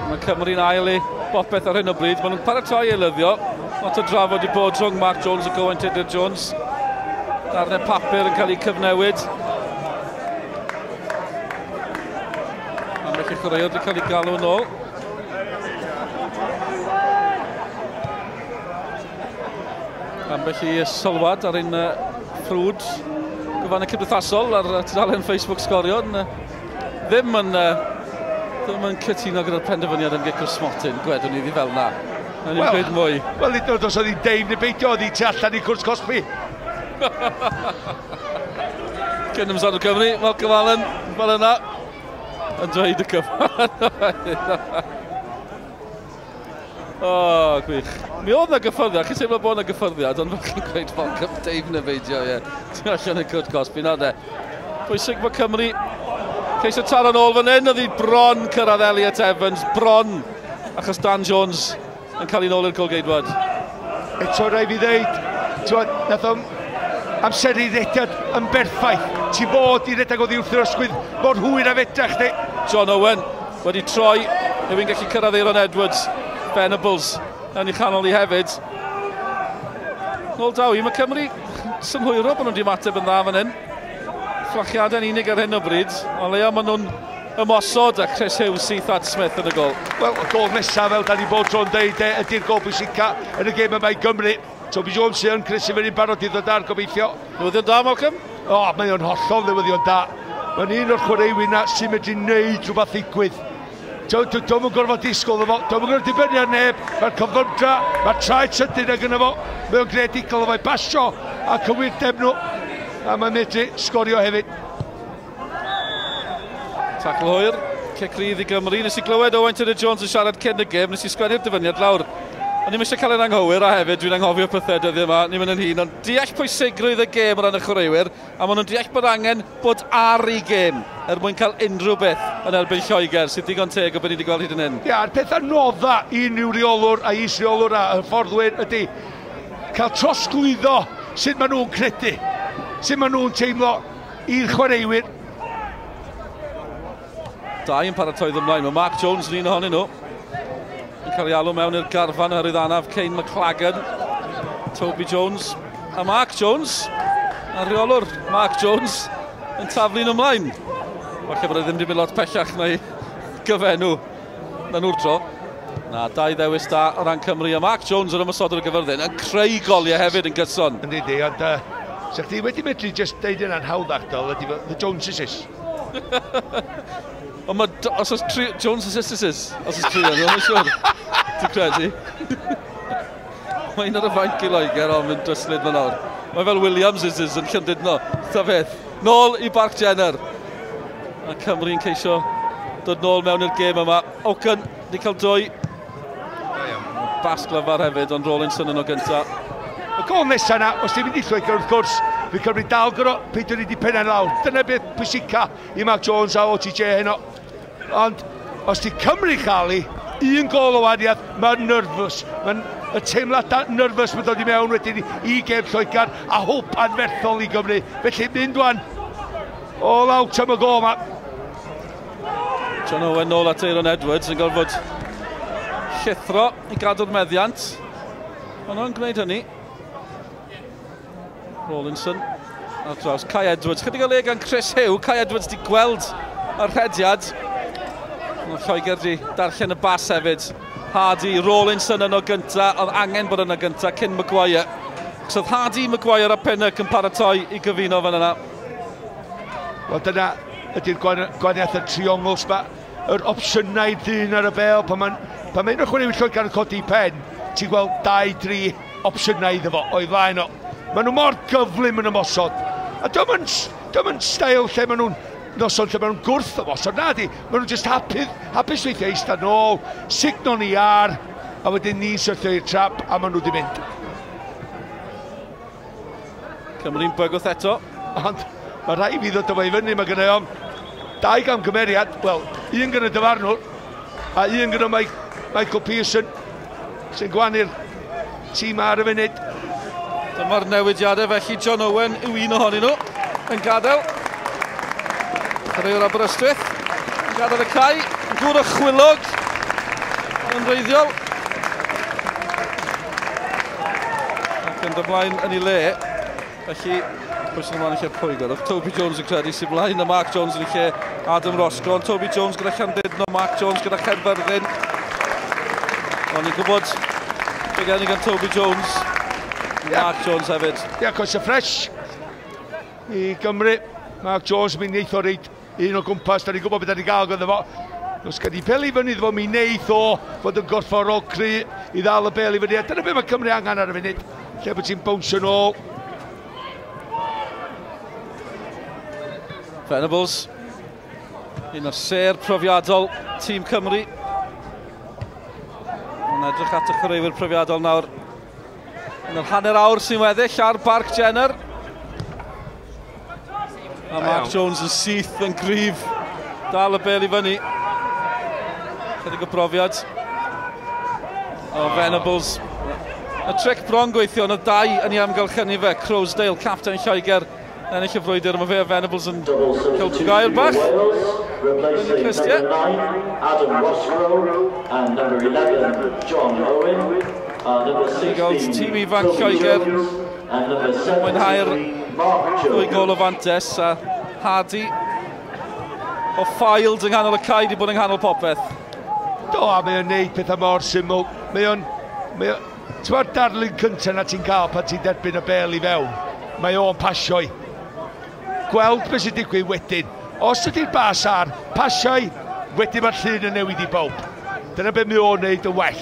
Mae Cymru'n ail i bopeth ar hyn o bryd. Maen nhw'n paratoi eilyddio. Lot o drafod i bod rhwng Mark Jones ac Owen Tudur Jones. Darnau papur yn cael eu cyfnewid. Ambell i chwaraewr wedi cael ei galw yn ôl. Ambell i sylwad ar un ffrwd gyfan y cymdeithasol ar tudalen Facebook Sgorio. Ddim yn cytuno gyda'r penderfyniad am gic o'r smotyn, gwedwn ni ddi fel na. Na'n ni'n gweud mwy. Wel, nid oes oedd hi'n deim neu beidio, oedd hi tu allan i cwrs cosbi. Cyn ymsod o Cymru, Malcolm Allen, fel yna, yn dweud y cyfan. O, gwych. Mi oedd na gyffyrddiad, chi'n teimlo bod na gyffyrddiad, ond fel chi'n gweud Malcolm, deim neu beidio, ie. Tu allan i cwrs cosbi, na de. Pwysig mae Cymru ceisio taro nôl fan hyn, oedd hi bron cyrraedd Elliot Evans, bron, achos Dan Jones yn cael ei nôl i'r golgeidwad. Eto rhaid fi ddeud, ti'n nath o'n amseru rediad yn berffaith. Ti fod i redeg oddi wrth yr ysgwydd mor hwyr a fedra chdi. John Owen wedi troi, yw'n gallu cyrraedd Aaron Edwards, Venables yn ei chanol i hefyd. Nôl daw i, mae Cymru synhwyro bod nhw'n di ymateb yn dda fan hyn. Fflachiadau'n unig ar hyn o bryd, ond leia maen nhw'n ymosod a Chris Hughes syth at Smith yn y gol. Wel, y gol nesaf fel da ni bod tro'n deud ydy'r gol bwysica yn y gêm yma i Gymru. Toby Jones sy'n Chris i fyny'n barod i ddod ar gobeithio. Newyddion da, Malcolm? O, mae o'n hollol newyddion da. Mae'n un o'r chwaraewyr na sy'n medru wneud rhywbeth ddigwydd. Dwi'm yn gorfod disgwyl efo, dwi'm yn gorfod dibynnu ar neb, mae'r cyflymdra, mae'r traed sydyn ag yna fo, mae o'n greadigol efo'i basio a cywirdeb nhw. A mae'n medru sgorio hefyd. Tacl hwyr, cic rydd i Gymru. Nes i glywed Owain Tudur Jones yn siarad cyn y gêm, nes i sgwennu'r dyfyniad lawr. O'n i'm eisiau cael ein anghywir, a hefyd dwi'n anghofio pethau dyddiau yma, ni'n mynd yn hun, ond deall pwysigrwydd y gêm o ran y chwaraewyr, a maen nhw'n deall bod angen bod ar ei gêm er mwyn cael unrhyw beth yn erbyn Lloegr, sydd digon teg o beth ni wedi gweld hyd yn hyn. Ia, a'r peth anodda i unrhyw reolwr a is-reolwr a hyfforddwyr ydy cael trosglwyddo sut maen nhw'n credu, sut maen nhw'n teimlo i'r chwaraewyr. Dau yn paratoi ymlaen, mae Mark Jones yn un ohonyn nhw. Yn cael ei alw mewn i'r garfan oherwydd anaf Kane McLagan, Toby Jones a Mark Jones, a rheolwr Mark Jones yn taflu'n ymlaen. Falle bod e ddim wedi mynd lot pellach na'i gyfenw na nhw'r tro. Na, dau ddewis da o ran Cymru, a Mark Jones yn ymosodwr y gyfyrddin yn creu goliau hefyd yn gyson. Yndi di, ond sa chdi wedi medru just deud yna'n hawddach dol, ydy the Joneses. Ond mae, os oes tri, Jones Assists, os oes tri o'n nhw'n siŵr. Dwi'n credu. Mae un ar y fainc i Loegr, ond mynd dryslyd fan awr. Mae fel Williams is yn Llandudno. Ta beth. Nôl i Barc Jenner. A Cymru'n ceisio dod nôl mewn i'r gêm yma. Oaken wedi cael dwy. Bas glyfar hefyd, ond Rollinson yn o gynta. Y gol nesaf yna, os ti'n mynd i Lloegr wrth gwrs, fi Cymru dal gyro, peidio ni di pennau lawr. Dyna beth pwysica i Mark Jones a OTJ heno. Ond os ti Cymru chael i, un gol o waniaeth, mae'n nervous. Mae'n y teimladau nervous mae'n dod i mewn wedyn i gêm Lloegr a hwb anferthol i Gymru. Felly mynd wan, all out am y gol yma. John Owen nôl at Aaron Edwards yn gorfod llithro i gadw'r meddiant. Ond nhw'n gwneud hynny. Rollinson ar draws Kai Edwards. Chydig o le gan Chris Hugh. Kai Edwards di gweld y rhediad. Ond Lloegr di darllen y bas hefyd. Hardy, Rollinson yno gynta. Oedd angen bod yno gynta cyn Maguire. Pennock. So Hardy, Maguire a Pennock yn paratoi i gyfuno fan yna. Wel, dyna ydy'r gwahaniaeth y triongls ma. Yr opsiynau ddyn ar y bel, pan mae'n un o'r chwaraewyr Lloegr yn codi pen, ti'n gweld 2-3 opsiynau iddo fo, o'i flaen o. Maen nhw mor gyflym yn ymosod. A dio'm yn steil lle maen nhw'n noson lle maen nhw'n gwrth ymosod, na di. Maen nhw'n just hapus weithiau eistedd nôl, signo ni ar, a wedyn ni'n syrthio i'r trap, a maen nhw wedi mynd. Cymru'n bygwth eto. Ond mae rhaid i fi ddod o fo i fyny, mae gynna i ofn 2 gamgymeriad, wel, un gyda dyfarnwr, a un gyda Michael Pearson, sy'n gwanu'r tîm ar y funud. Dyma'r newidiadau felly, John Owen yw un ohonyn nhw, yn gadael. Chwaraewr Aberystwyth, yn gadael y cae, yn gŵr o Chwilog, yn reiddiol. Ac yn ymlaen yn ei le, felly, pwy sy'n ymlaen yn lle pwy gwelwch? Toby Jones yn credu sy'n ymlaen, a Mark Jones yn lle Adam Roscrow. Toby Jones gyda Llandudno, Mark Jones gyda Caerfyrddin. O'n i'n gwybod be gen i gan Toby Jones. Mark Jones hefyd. Ie, coes y ffres i Gymru. Mark Jones yn mynd neith o reid un o gwmpas. Da ni'n gwybod beth da ni'n gael gyda fo. Os gad i peli fyny iddo fo, mi neith o fod yn gorfforol cry i ddal y bel i fyny. A dyna beth mae Cymru angen ar y funud. Lle bod ti'n bownsio nôl. Venables, un o'r sêr profiadol tîm Cymru. Mae'n edrych at y chwaraewyr profiadol nawr. Yn yr hanner awr sy'n weddill ar Barc Jenner. A Mark Jones yn syth, yn gryf. Dal y bel i fyny. Chydig o brofiad. O Venables. Y tric bron gweithio, ond y dau yn ei amgylchynu fe. Croasdale, captain Lloegr, ennill y frwydr. Mae fe a Venables yn cael gair bach. Replacing number 9, Adam Roscrow, and number 11, John Owen, number 16, tîm ifanc Lloegr, mwynhau'r ddwy gol o fantes, a Hardy o Ffield yng nghanol y cae wedi bod yng nghanol popeth. Do, a mae o'n neud pethau mor syml. Mae o'n... Ti'n gwybod darlun cyntaf na ti'n cael pan ti'n derbyn y bel i fewn? Mae o'n pasio i. Gweld beth sy'n digwydd wedyn. Os ydy'r bas ar, pasiau, wedyn mae'r llun yn newid i bawb. Dyna beth mae o'n neud yn well.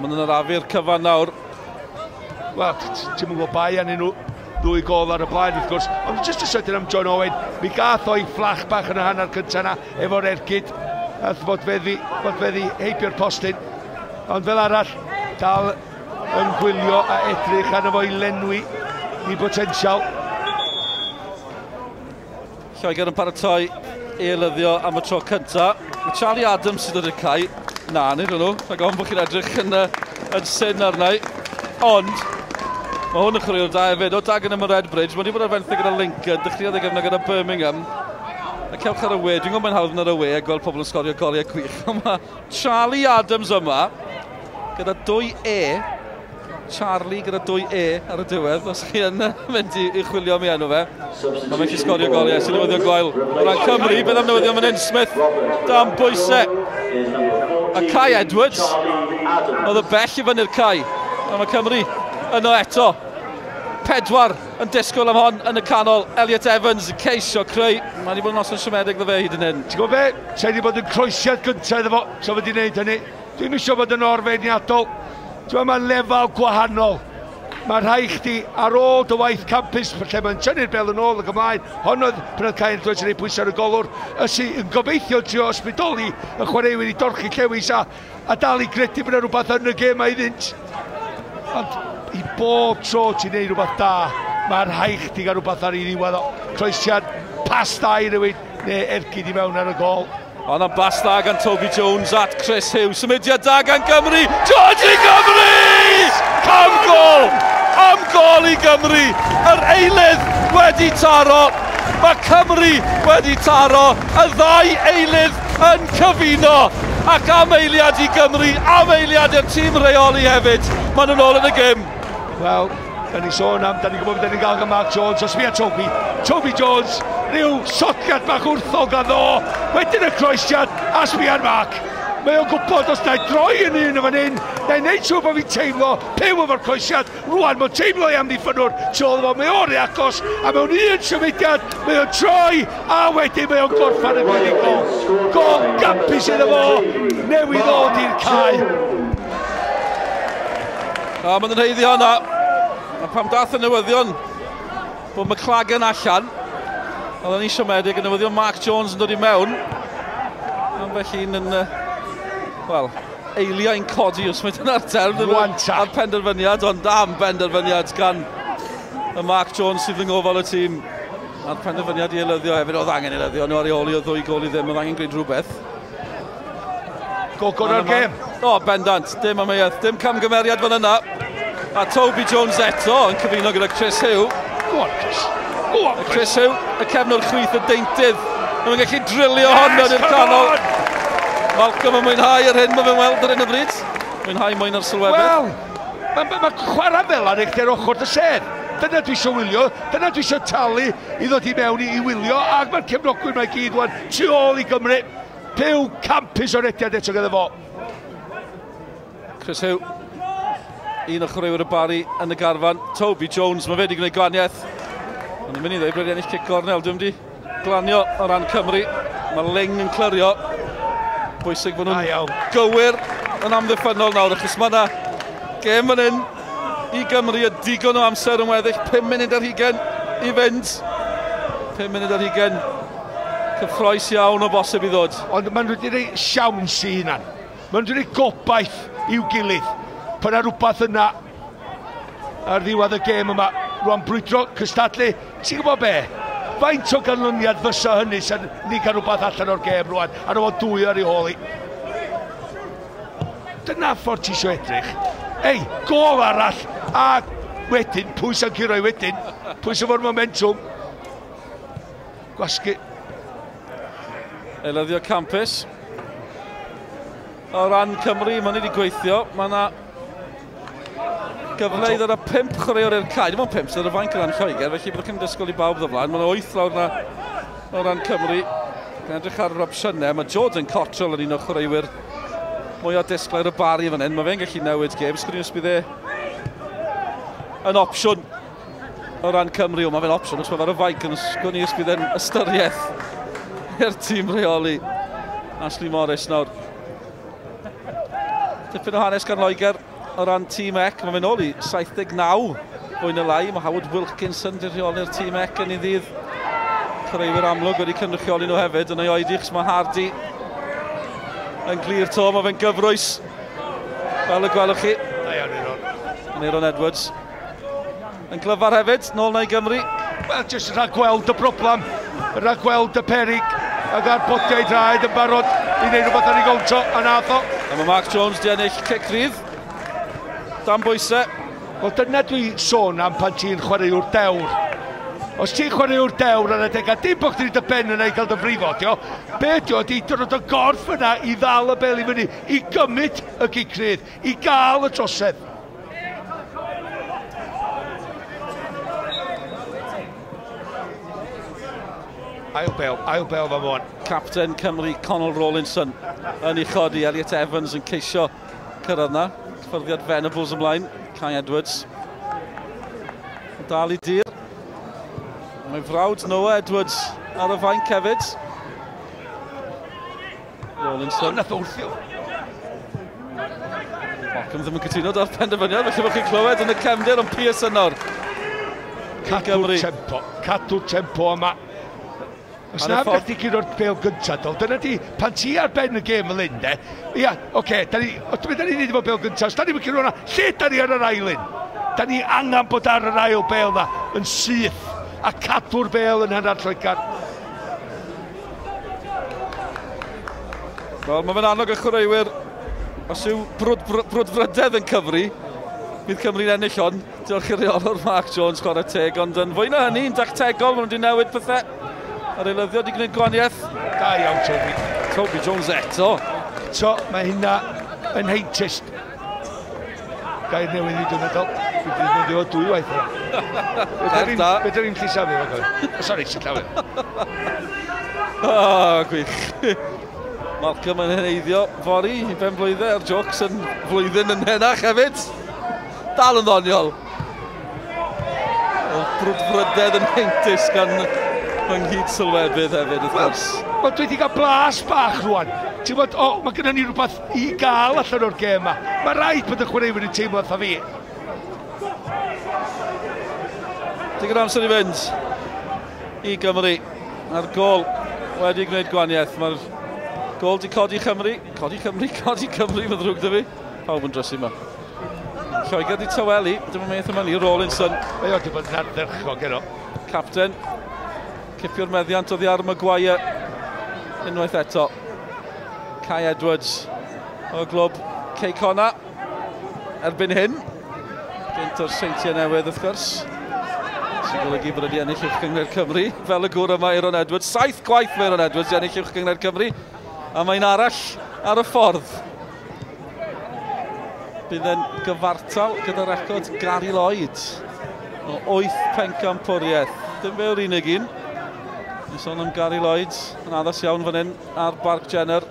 Maen nhw'n arafu'r cyfan nawr. Wel, ti'n mynd gwybod bai anyn nhw 2 gol ar y blaen, wrth gwrs. Ond jyst y sydyn am John Owen, mi gath o'i fflach bach yn y hanner cyntaf na efo'r ergyd. Ath fodfeddi heibio'r postyn. Ond fel arall, dal yn gwylio a edrych arno fo i lenwi i potensial. Lloegr yn paratoi i eilyddio am y tro cyntaf. Mae Charlie Adams sydd dod i'r cae. Na, nid nhw. Rhaid ofn bod chi'n edrych yn syn arna i. Ond, mae hwn yn chwaraewr da hefyd. O Dagenham a Redbridge. Mae wedi bod ar fenthyg gyda Lincoln. Dechreuodd ei gyfnod gyda Birmingham. A cewch ar y we. Dwi'n gwybod mae'n hawdd yn ar y we a gweld pobl yn sgorio goliau gwych. Ond mae Charlie Adams yma gyda 2 E. Charlie gyda 2 E ar y diwedd, os chi yn mynd i chwilio am ei enw fe. Mae'n mynd i sgorio goliau, sy'n newyddion gwael. O ran Cymru, beth am newyddion fan hyn? Smith, dan bwysau. A Kai Edwards, oedd y bell i fyny'r cae. A mae Cymru yno eto. 4 yn disgwyl am hon yn y canol. Elliot Evans yn ceisio creu. Mae wedi bod yn noson siomedig iddo fe hyd yn hyn. Ti'n gwybod be? Sa wedi bod yn croesiad gyntaf iddo fo, so wedi gwneud hynny. Dwi'm eisiau bod yn orfeirniadol. Ti'n mae'n lefel gwahanol. Mae rhaid chdi ar ôl dy waith campus, lle mae'n tynnu'r bel yn ôl ac ymlaen. Hon oedd pan oedd Kai Edwards yn ei pwysau ar y golwr. Ysi yn gobeithio trio ysbrydoli y chwaraewyr i dorchi llewis a dal i gredu bod yna rhywbeth yn y gêm iddynt. Ond i bob tro ti'n neud rhywbeth da, mae rhaid chdi gael rhywbeth ar ei ddiwedd o. Croesiad, pas da i rywun, neu ergyd i mewn ar y gol. Ond am bas da gan Toby Jones at Chris Hughes. Symudiad da gan Gymru. George i Gymru! Am gol! Am gol i Gymru! Yr eilydd wedi taro. Mae Cymru wedi taro. Y ddau eilydd yn cyfuno. Ac am eiliad i Gymru, am eiliad i'r tîm reoli hefyd. Maen nhw'n ôl yn y gym. Wel, da ni sôn am, da ni'n gwybod beth da ni'n gael gan Mark Jones. Os mi a Toby. Toby Jones, rhyw sotliad bach wrthol gan ddo. Wedyn y croesiad, a sbia ar Mark. Mae o'n gwybod os na i droi yn un o fan hyn, na i wneud siŵr bod fi'n teimlo, Pugh efo'r croesiad, rwan mae'n teimlo i amddiffynwr, tu ôl fo, mae o'r agos, a mewn un symudiad, mae o'n troi, a wedyn mae o'n gorffan y fuddugol. Gol gampus iddo fo, newydd ddod i'r cae. A maen nhw'n haeddu hwnna. A pam dath y newyddion bod McLagan allan, oedden ni siomedig, y newyddion Mark Jones yn dod i mewn. Ambell un yn, wel, eiliau'n codi os mae dyna'r term. A'r penderfyniad, ond am benderfyniad gan y Mark Jones sydd yng ngofal y tîm. A'r penderfyniad i eilyddio hefyd, oedd angen eilyddio, nhw ar ei ôl i o 2-0, oedd angen gwneud rhywbeth. Gol gorau'r gêm. O, bendant, dim amheuaeth, dim camgymeriad fan yna. A Toby Jones eto yn cyfuno gyda Chris Hugh. Go on, Chris. Go on, Chris. Chris Hugh, y cefnwr chwith y deintydd. Mae'n gallu drilio hon mewn i'r canol. Malcolm yn mwynhau yr hyn mae fe'n weld ar hyn o bryd. Mwynhau mwyn ar sylwebedd. Wel, mae chwarae fel yna eich ochr dy sedd. Dyna dwi eisiau wylio, dyna dwi eisiau talu i ddod i mewn i wylio, ac mae'r cefnogwyr mae gyd wan tu ôl i Gymru. Pugh campus o'r rediad eto gyda fo. Chris Hugh, un o chwaraewyr y Barri yn y garfan. Toby Jones, mae fe wedi gwneud gwaniaeth. Ond yn mynd i ddweud bod wedi ennill cic gornel. Dwi'n mynd i glanio o ran Cymru. Mae Ling yn clirio. Bwysig bod nhw'n gywir yn amddiffynnol nawr, achos mae yna gêm fan hyn i Gymru a digon o amser yn weddill. 5 munud ar hugain i fynd. 5 munud ar hugain. Cyffroes iawn o bosib i ddod. Ond maen nhw wedi rhoi siawns i hunan. Maen nhw wedi rhoi gobaith i'w gilydd. Pan yna rhywbeth yna ar ddiwedd y gêm yma, rwan brwydro, cystadlu, ti'n gwybod be? Faint o ganlyniad fysa hynny sy'n ni cael rhywbeth allan o'r gêm rwan, ar ôl 2 ar ei hôl i. Dyna ffordd ti eisiau edrych. Ei, gol arall, a wedyn, pwy sy'n curo i wedyn? Pwy sy'n fo'r momentum? Gwasgu. Eilyddio campus. O ran Cymru, maen nhw wedi gweithio. Mae yna gyfle i ddod â 5 chwaraewr i'r cae. Dim ond 5 sydd ar y fainc o ran Lloegr, felly byddwch chi'n disgwyl i bawb ddod flaen. Mae yna 8 lawr yna o ran Cymru. Gan edrych ar yr opsiynau, mae Jordan Cottrell yn un o chwaraewyr mwyaf disglair y Barri fan hyn. Mae fe'n gallu newid gêm. Sgwn i os bydd e yn opsiwn o ran Cymru. O, mae fe'n opsiwn, os mae fe ar y fainc, ond sgwn i os bydd e'n ystyriaeth i'r tîm rheoli. Ashley Morris nawr. Tipyn o hanes gan Loegr o ran tîm ec. Mae'n mynd nôl i 79 fwy na lai. Mae Howard Wilkinson wedi rheoli'r tîm ec yn ei ddydd. Chwaraewyr amlwg wedi cynrychioli nhw hefyd yn ei oedi, achos mae Hardy yn glir to. Mae fe'n gyfrwys, fel y gwelwch chi. Da iawn, Euron. Euron Edwards. Yn glyfar hefyd, nôl na i Gymru. Wel, jyst rhagweld y broblem, rhagweld y perig, ac ar bodiau draed yn barod i wneud rhywbeth ar ei gownto, a nath o. A mae Mark Jones di ennill cic rydd. Dan bwysau. Wel, dyna dwi sôn am pan ti'n chwaraewr dewr. Os ti'n chwaraewr dewr ar adegau, dim bod chdi'n dy ben yna i gael dy frifo, dio. Be dio, di dod o gorff yna i ddal y bel i fyny, i gymryd y gic rydd, i gael y trosedd. Ail bel fan mwyn. Capten Cymru, Connell Rawlinson yn ei chodi. Elliot Evans yn ceisio cyrraedd na. Cyffyrddiad Venables ymlaen. Kai Edwards. Dal i dir. Mae frawd Noah Edwards ar y fainc hefyd. Rawlinson. O, nath o wrthio. Malcolm ddim yn cytuno da'r penderfyniad, felly bod chi'n clywed yn y cefndir ond Pearson nawr. Cadw'r tempo, cadw'r tempo yma. Os na beth i gyda'r bel gyntaf, dol, dyna di, pan ti ar ben y gêm fel hyn, de, ia, oce, da ni, o, da ni'n neud efo bel gyntaf, os da ni'n curo hwnna, lle da ni ar yr ail un? Da ni angen bod ar yr ail bel na, yn syth, a cadw'r bel yn hanner Lloegr. Wel, mae fe'n annog y chwaraewyr, os yw brwdfrydedd yn cyfri, bydd Cymru'n ennill hon. Diolch i'r rheolwr Mark Jones, chwarae teg, ond yn fwy na hynny, yn dactegol, maen nhw wedi newid pethau. A'r eilyddio wedi gwneud gwaniaeth. Da iawn, Toby. Toby Jones eto. Eto, mae hynna yn heintus. Gair newydd i dwi'n meddwl. Dwi wedi mynd i fod dwy waith yna. Fedra ni'n llisafu fo. Sori, sillafu. O, gwych. Malcolm yn heneiddio fory i ben blwyddau, a'r jokes yn flwyddyn yn henach hefyd. Dal yn ddoniol. O brwdfrydedd yn heintus gan fy nghyd sylwebydd hefyd, wrth gwrs. Wel, dwi wedi cael blas bach rwan. Ti'n gwybod, o, mae gennym ni rhywbeth i gael allan o'r gêm yma. Mae rhaid bod y chwaraewyr yn teimlo fatha fi. Digon amser i fynd i Gymru. A'r gol wedi gwneud gwaniaeth. Mae'r gol di codi Cymru. Codi Cymru, codi Cymru, mae'n ddrwg dy fi. Pawb yn drysu yma. Lloegr di tawelu, dim ond beth yma ni, Rawlinson. Mae o wedi bod yn ardderchog heno. Capten, cipio'r meddiant oddi ar Maguire unwaith eto. Kai Edwards o glwb Cei Connah erbyn hyn. Gynt o'r Seintiau Newydd wrth gwrs. Sy'n golygu bod wedi ennill Uwch Gynghrair Cymru. Fel y gŵr yma, Aeron Edwards. 7 gwaith mae Aeron Edwards i ennill Uwch Gynghrair Cymru. A mae'n arall ar y ffordd. Bydd yn gyfartal gyda record Gary Lloyd o 8 pencampwriaeth. Dim fe yw'r unig un. Ni'n sôn am Gary Lloyd yn addas iawn fan hyn ar Barc Jenner.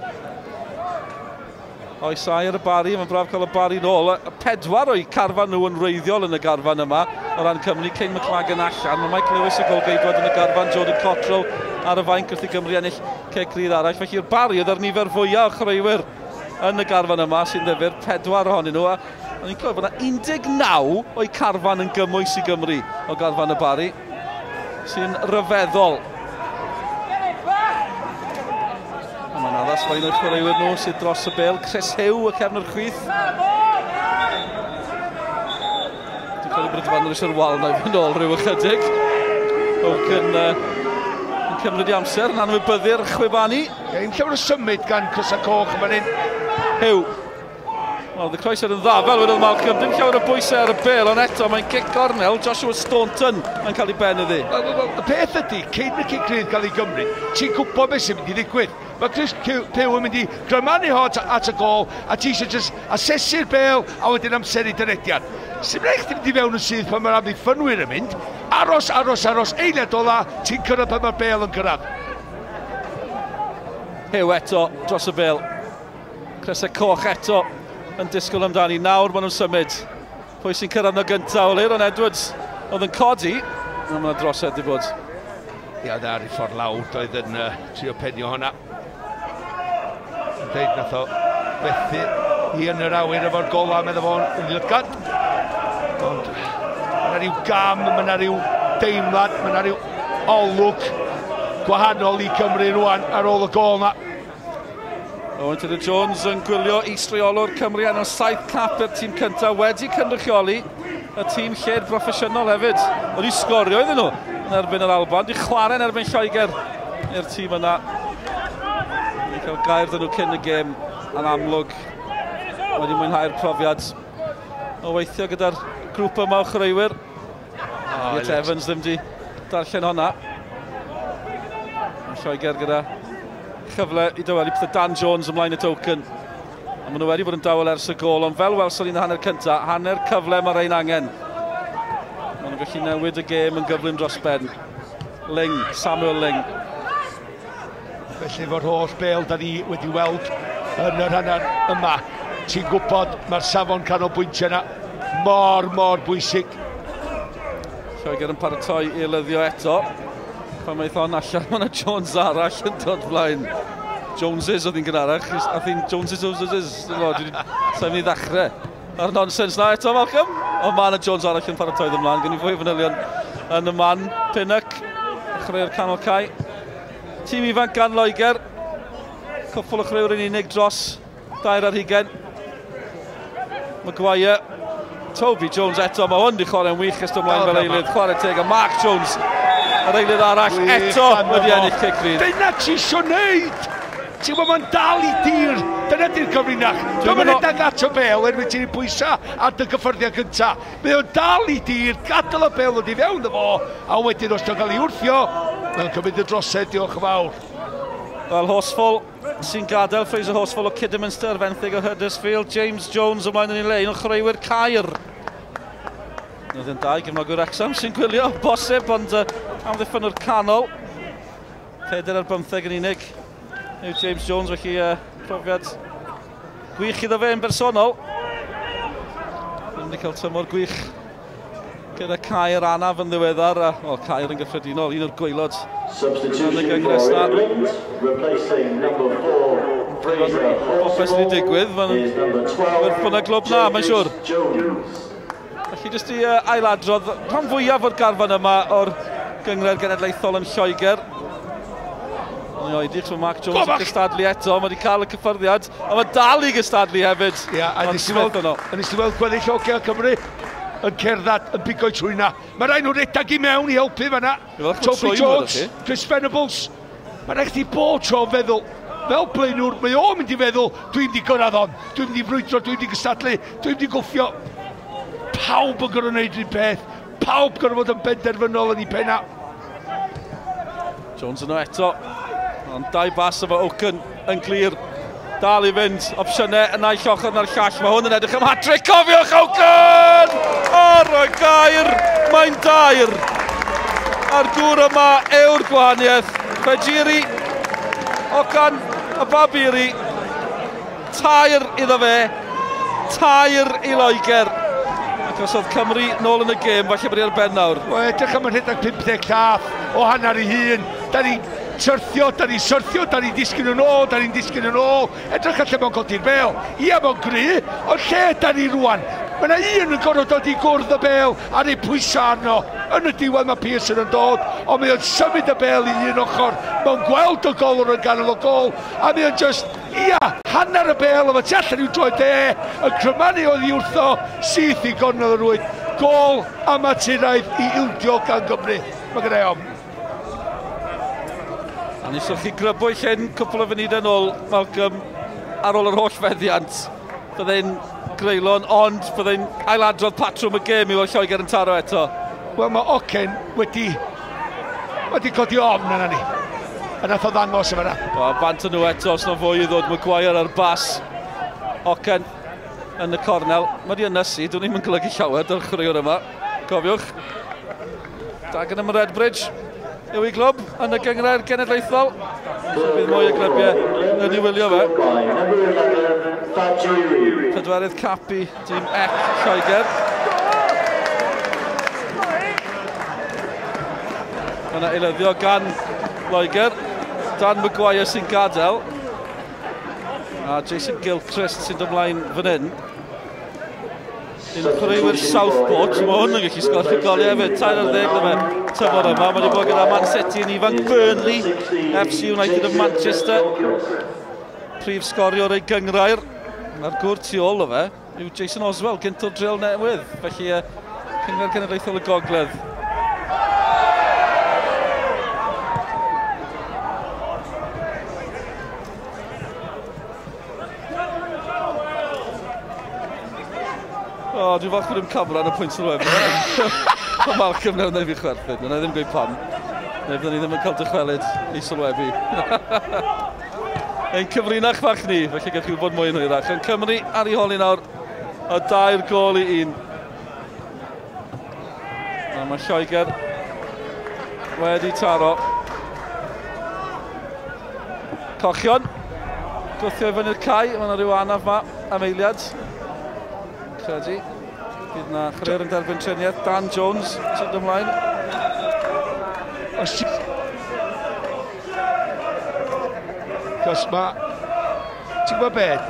Oes air y Barri, mae'n braf cael y Barri nôl. 4 o'i carfan nhw yn wreiddiol yn y garfan yma o ran Cymru. Kane McLagan allan. Mae Mike Lewis y golgeidwad yn y garfan, Jordan Cottrell ar y fainc wrth i Gymru ennill cic rydd arall. Felly'r Barri oedd ar nifer fwyaf o chwaraewyr yn y garfan yma sy'n ddifyr, 4 ohonyn nhw. A o'n i'n clywed bod yna 19 o'i carfan yn gymwys i Gymru o garfan y Barri, sy'n ryfeddol. A mae'n addas fel un o'r chwaraewyr nhw sydd dros y bêl. Chris Hugh y cefn o'r chwith. Dwi'n credu bod y dyfarnwr eisiau'r wal na i fynd ôl rhyw ychydig. Oak yn cymryd i amser, yn anwybyddu'r chwibanu. Ie, llawer o symud gan Crysau Coch yn fan hyn. Hugh. Wel, y croesiad yn dda, fel wedodd Malcolm, dim llawer o bwysau ar y bêl, ond eto mae'n cic cornel, Joshua Staunton yn cael ei ben iddi. Wel, y peth ydy, cyn y cic rydd gael ei gymryd, ti'n gwybod beth sy'n mynd i ddigwydd. Mae Chris Pugh yn mynd i grymanu ho at y gol, a ti eisiau just asesu'r bêl, a wedyn amseru dyrediad. Sy'n rhaid chdi mynd i fewn yn syth pan mae'r amddiffynwyr yn mynd, aros, aros, aros, eiliad ola, ti'n cyrraedd pan mae'r bêl yn cyrraedd. Hugh eto dros y bêl. Crysau Coch eto yn disgwyl amdani. Nawr maen nhw'n symud. Pwy sy'n cyrraedd nhw gyntaf? Wel, Aeron Edwards oedd yn codi. Ond mae'n drosedd di bod. Ia, oedd ar ei ffordd lawr, doedd yn trio penio hwnna. Yn dweud nath o fethu i yn yr awyr efo'r gola, meddwl fo'n yn lygad. Ond mae yna rhyw gam, mae yna rhyw deimlad, mae yna rhyw olwg gwahanol i Cymru rwan ar ôl y gol yma. Owen Tudur Jones yn gwylio is-reolwr Cymru enw 7 cap i'r tîm cyntaf, wedi cynrychioli y tîm lled broffesiynol hefyd. Wedi sgorio iddyn nhw yn erbyn yr Alban, wedi chwarae yn erbyn Lloegr i'r tîm yna. Wedi cael gair dyn nhw cyn y gêm yn amlwg. Wedi mwynhau'r profiad o weithio gyda'r grŵp yma o chwaraewyr. Elliot Evans ddim di darllen hwnna. Lloegr gyda chyfle i dawelu pethau. Dan Jones ymlaen y token. A maen nhw wedi bod yn dawel ers y gol, ond fel welson ni'n hanner cyntaf, hanner cyfle mae rhain angen. Maen nhw'n gallu newid y gêm yn gyflym dros ben. Ling, Samuel Ling. Felly fo'r holl bêl da ni wedi weld yn yr hanner yma, ti'n gwybod mae'r safon canolbwyntio yna mor, mor bwysig. Lloegr yn paratoi i eilyddio eto. Pan mae hon allan, mae yna Jones arall yn dod flaen. Joneses oedd hi'n gynharach, a hi'n Joneses, Joneses, sa'n mynd i ddechrau. A'r nonsens na eto, Malcolm. Ond mae yna Jones arall yn paratoi ymlaen, gen i fwy o fanylion yn y man. Pinnock, chwarae'r canol cae. Tîm ifanc gan Loegr. Cwpl o chwaraewyr yn unig dros 22. Maguire, Toby Jones eto, mae hwn wedi chwarae'n wych ystod ymlaen fel eilydd, chwarae teg, a Mark Jones, yr eilydd arall, eto wedi ennill cic rydd. Dyna ti isio wneud! Ti'n gwybod, mae'n dal i dir, dyna di'r cyfrinach. Dwi'n mynd rhedeg at y bêl erwydd ti'n pwysa ar dy gyffyrddiad cynta. Mae o'n dal i dir, gadael y bêl ddod i fewn iddo fo, a wedyn os ti'n cael ei wrthio, mae'n cymryd y drosedd, diolch yn fawr. Wel, Horsfall sy'n gadael, Fraser Horsfall o Kidderminster, fenthyg o Huddersfield, James Jones ymlaen yn ei le, un o chwaraewyr Caer. Oedd yn dau gefnogwyr Wrexham sy'n gwylio, bosib, ond amddiffyn o'r canol. 4 ar 15 yn unig. yw James Jones, felly profiad gwych iddo fe yn bersonol. Ddim wedi cael tymor gwych gyda Caer anaf yn ddiweddar, a Caer yn gyffredinol, un o'r gwaelod yn y gyngres na. Popeth sydd wedi digwydd, mae'n werth bod yna glwb na, mae'n siŵr. Felly jyst i ailadrodd, rhan fwyaf o'r garfan yma o'r Gynghrair Genedlaethol yn Lloegr. Ond i oedi, chos mae Mark Jones yn gystadlu eto, mae wedi cael y cyffyrddiad, a mae dal i gystadlu hefyd. Ia, a nes i weld gweddill hogia Cymru yn cerdded, yn bigo'i trwyna. Mae rhaid nhw redag i mewn i helpu fan'na. Toby Jones, Chris Venables. Mae rhaid chdi bob tro feddwl, fel blaenwr, mae o'n mynd i feddwl, dwi'n mynd i gyrraedd on, dwi'n mynd i frwydro, dwi'n mynd i gystadlu, dwi'n mynd i gwffio. Pawb yn gorfod wneud un peth, pawb gorfod fod yn benderfynol yn ei penna. Jones yno eto, ond dau bas efo Oaken yn glir. Dal i fynd, opsiynau y naill ochr na'r llall. Mae hwn yn edrych am hat-trick, cofiwch Oaken! Ar y gair, mae'n dair. A'r gŵr yma yw'r gwahaniaeth. Fejiri, Okan, y Babiri. Tair iddo fe, tair i Loegr. Ac os oedd Cymru nôl yn y gêm, falle bod hi ar ben nawr. Wel, edrych am yn rhedeg 50 llath o hanner ei hun. Da ni syrthio, da ni'n syrthio, da ni'n disgyn yn ôl, da ni'n disgyn yn ôl. Edrych allan mewn codi'r bel. Ia, mewn gry, ond lle da ni rwan? Mae yna un yn gorfod dod i gwrdd y bel a rhoi pwysau arno. Yn y diwedd mae Pearson yn dod, ond mae o'n symud y bel i un ochr. Mae'n gweld y golwr yn ganol y gol, a mae o'n just, ia, hanner y bel, efo tu allan i'w droed e, y crymanu oedd i wrtho, syth i gornel y rwyd. Gol amaturaidd i ildio gan Gymru. Mae gyda i ofn. A nes chi grybwyll hyn cwpl o funudau nôl, Malcolm, ar ôl yr holl feddiant. Byddai'n greulon, ond byddai'n ailadrodd patrwm y gêm i weld Lloegr yn taro eto. Wel, mae Oken wedi codi ofn yna ni. A nath o ddangos yma. O, bant yn nhw eto, os na fwy i ddod, Maguire ar bas. Oken yn y cornel. Mae di ynysu, dwi'n ni'n golygu llawer dy'r chwaraewr yma. Cofiwch. Dagenham Redbridge yw ei glwb yn y Gynghrair Genedlaethol. So bydd mwy o glybiau yn ei wylio fe. Pedwerydd cap i dîm EC Lloegr. Mae yna eilyddio gan Loegr. Dan Maguire sy'n gadael. A Jason Gilchrist sy'n dod ymlaen fan hyn. Un chwaraewyr Southport, mae hwn yn gallu sgorio goliau hefyd, 13 na fe tymor yma. Mae wedi bod gyda Man City yn ifanc, Burnley, FC United of Manchester. Prif sgoriwr ei gynghrair. Mae'r gŵr tu ôl o fe yw Jason Oswell, gynt o'r Dreol Newydd. Felly Cynghrair Cenedlaethol y Gogledd. O, dwi'n falch bod dim camera yn y pwynt sylwebu. Mae Malcolm newydd wneud fi chwerthin. Wna i ddim gweud pam. Neu byddwn ni ddim yn cael dychwelyd i sylwebu. Ein cyfrinach fach ni, felly gallwch chi wybod mwy yn hwyrach. Yn Cymru ar ei holi nawr, o 2-1. A mae Lloegr wedi taro. Cochion, gwthio i fyny'r cae, mae yna rhyw anaf ma am eiliad. Credu. Bydd yna chwaraewr yn derbyn triniaeth, Dan Jones sy'n dod ymlaen. Cos mae, ti'n gwybod beth,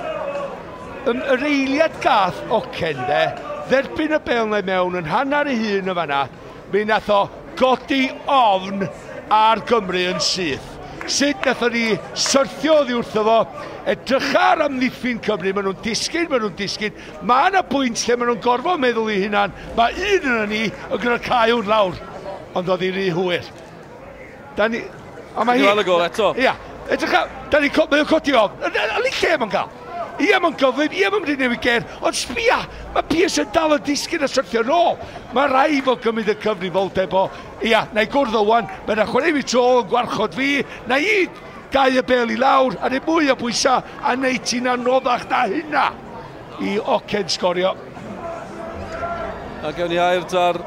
yr eiliad gath Oken de, dderbyn y bel na mewn yn hanner ei hun y fanna, mi nath o godi ofn ar Gymru yn syth. Sut nath ni syrthio oddi wrtho fo, edrych ar amddiffyn Cymru, maen nhw'n disgyn, maen nhw'n disgyn. Mae yna bwynt lle maen nhw'n gorfod meddwl eu hunan, mae un yna ni yn gyda'r cae hwn lawr, ond oedd hi rhy hwyr. Da ni... A mae hi... Gweld y gol eto. Ia, edrych ar... Da ni... Mae o'n codi ofn. Yn lle mae'n gael. Ia, mae'n gyflym, ia, mae'n mynd i newid ger, ond sbia, mae Pearson dal yn disgyn a syrthio nôl. Mae rhaid fod gymryd y cyfrifoldeb o, ia, na i gwrdd o wan, mae yna chwarae fi tro yn gwarchod fi, na i gau y bel i lawr, a neud mwy o bwysau, a neud ti'n anoddach na hynna i Oken sgorio. A gewn ni air da'r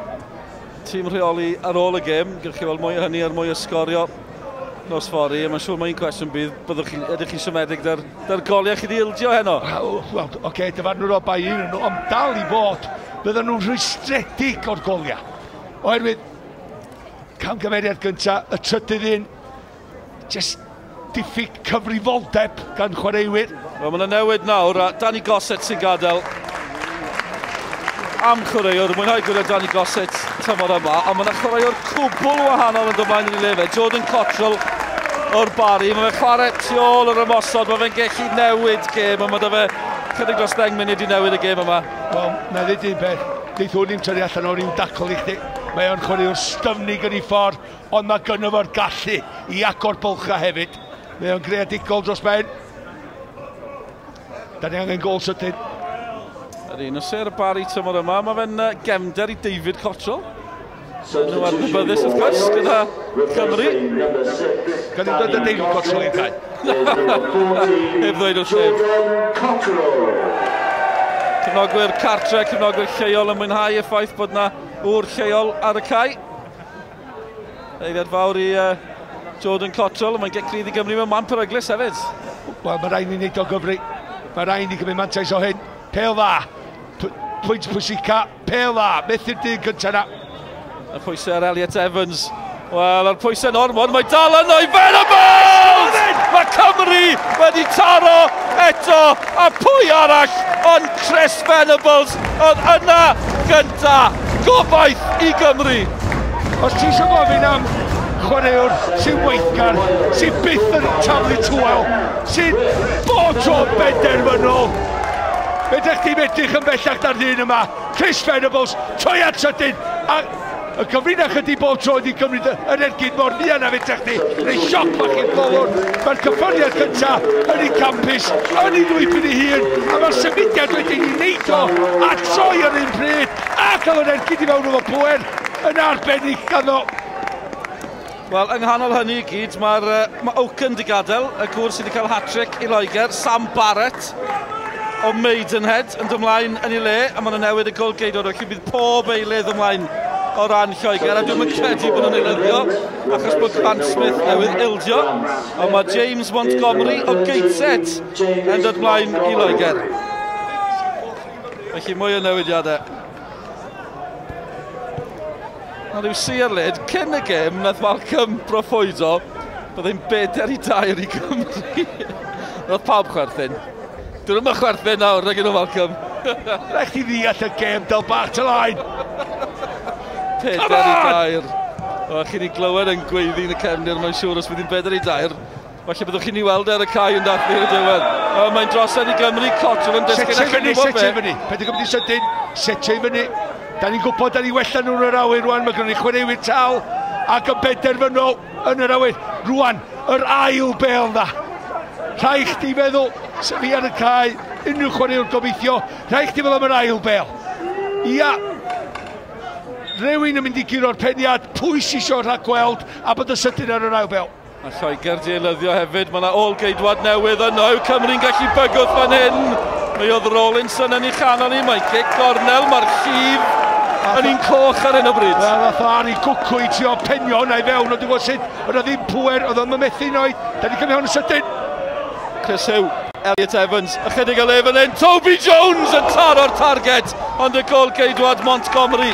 tîm rheoli ar ôl y gêm, gewch chi weld mwy o hynny ar mwy o sgorio nos fory, a mae'n siŵr mae un cwestiwn bydd, byddwch chi, ydych chi'n siomedig da'r goliau chi wedi ildio heno? Wel, oce, okay, dyfarnwr o bai un nhw, ond dal i fod, bydden nhw'n rhwystredig o'r goliau. Oherwydd, camgymeriad gyntaf, y trydydd un, just diffyg cyfrifoldeb gan chwaraewyr. Wel, mae'n newid nawr, a Danny Gossett sy'n gadael am chwaraewr, mwynhau gwylio Danny Gossett tymor yma, ond mae'n chwaraewr cwbl wahanol yn dod mlaen yn ei le fe. Jordan Cottrell o'r Barri, mae fe'n chwarae tu ôl yr ymosod, mae fe'n gallu newid gêm, a mae fe chydig dros 10 munud i newid y gêm yma. Wel, na ddweud un peth, deith hwn i'n tynnu allan o'r un dacl i chdi. Mae o'n chwaraewr styfnig yn ei ffordd, ond mae gynno fo'r gallu i agor bylchau hefyd. Mae o'n greadigol dros ben. Da ni angen gol sydyn. Yr un o sêr y Barri tymor yma, mae fe'n gefnder i David Cottrell. Nhw adnabyddus wrth gwrs gyda Cymru. Gan i'n dod â David Cottrell i'r cae. Heb ddweud wrth neb. Cefnogwyr cartre, cefnogwyr lleol yn mwynhau y ffaith bod na ŵr lleol ar y cae. Eiliad fawr i Jordan Cottrell, mae'n gic rydd i Gymru mewn man peryglus hefyd. Wel, mae rhaid ni wneud o gyfri. Mae rhaid ni gymryd mantais o hyn. Pêl dda. Pwynt pwysica, pêl dda. Methu'r dyn gyntaf na. Y pwysau ar Elliot Evans. Wel, a'r pwysau'n ormod, mae dal yno i Venables! Mae Cymru wedi taro eto, a pwy arall ond Chris Venables oedd yna gynta. Gobaith i Gymru. Os ti eisiau gofyn am chwaraewr sy'n weithgar, sy'n byth yn taflu tywel, sy'n bob tro benderfynol, fedrech chi'm edrych yn bellach na'r ddyn yma. Chris Venables, troiad sydyn, a y cyfrinach ydy bob tro wedi cymryd yr ergyd mor fuan a fedrech chi. Neu sioc bach i'r golwr. Mae'r cyffyrddiad cyntaf yn ei campus, yn ei lwybr ei hun, a mae'r symudiad wedyn i wneud o, a troi ar un pryd, a cael yr ergyd i fewn efo pwer, yn arbennig ganddo. Wel, yng nghanol hynny i gyd, mae Oaken di gadael, y gŵr sydd wedi cael hat-trick i Loegr, Sam Barrett o Maidenhead yn dod ymlaen yn ei le, a maen nhw'n newid y golgeidwad, felly bydd pob eilydd ymlaen o ran Lloegr, a dwi'n credu bod nhw'n eilyddio, achos bod Grant Smith newydd ildio, ond mae James Montgomery o Gateshead yn dod ymlaen i Loegr. Felly mwy o newidiadau. Na rhyw sierlid, cyn y gêm, nath Malcolm broffwydo byddai'n 4-2 i Gymru. Nath pawb chwerthin. Dyn nhw'n chwerthin nawr, nag nhw Malcolm. Rhaid chdi ddeall y gêm, del bach tylaen. 4-2. O, chi wedi glywed yn gweiddi yn y cefndir, mae'n siŵr os bydd hi'n 4-2. Falle byddwch chi'n ei weld ar y cae yn dathlu i'r diwedd. Mae'n drosedd i Gymru, Cottrell yn disgyn allan i fyny, setio fyny. Peidio gymryd i sydyn, setio i fyny. Da ni'n gwybod da ni wella nhw'n yr awyr rwan, mae gynnon ni chwaraewyr tal ac yn benderfynol yn yr awyr. Rwan, yr ail bêl dda. Rhaid chdi feddwl, fi ar y cae, unrhyw chwaraewr gobeithio, rhaid chdi feddwl am yr ail bêl. Ia, rhywun yn mynd i guro'r peniad, pwy sy isio rhagweld a bod y sydyn ar yr ail bêl. Mae Lloegr di eilyddio hefyd, mae yna ôl geidwad newydd yno, yw Cymru'n gallu bygwth fan hyn. Mi oedd Rollinson yn ei chanol ni, mae cic gornel, mae'r llif yn un coch ar hyn o bryd. Wel, nath o Ari Gwcw i trio penio hwnna i fewn, ond dwi'n gwybod sut, oedd o ddim pŵer, oedd o'n methu noed. Da ni cymryd hwn yn sydyn. Chris Huw, Elliot Evans, ychydig o le fan hyn, Toby Jones yn taro'r target, ond y gol geidwad Montgomery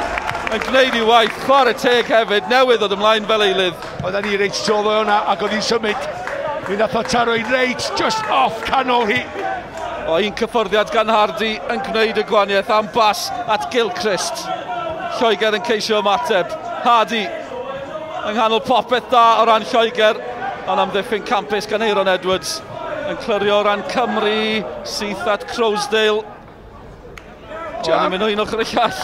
yn gwneud ei waith, chwarae teg hefyd, newydd ddod ymlaen fel eilydd. Oedden ni reit tu ôl o hwnna ac oedd hi'n symud. Mi nath o taro i reit just off canol hi. O, un cyffyrddiad gan Hardy yn gwneud y gwahaniaeth am bas at Gilchrist. Lloegr yn ceisio ymateb. Hardy yng nghanol popeth da o ran Lloegr, ond amddiffyn campus gan Aeron Edwards yn clirio o ran Cymru, syth at Crosdale. O'n i'n mynd o un ochr y llall.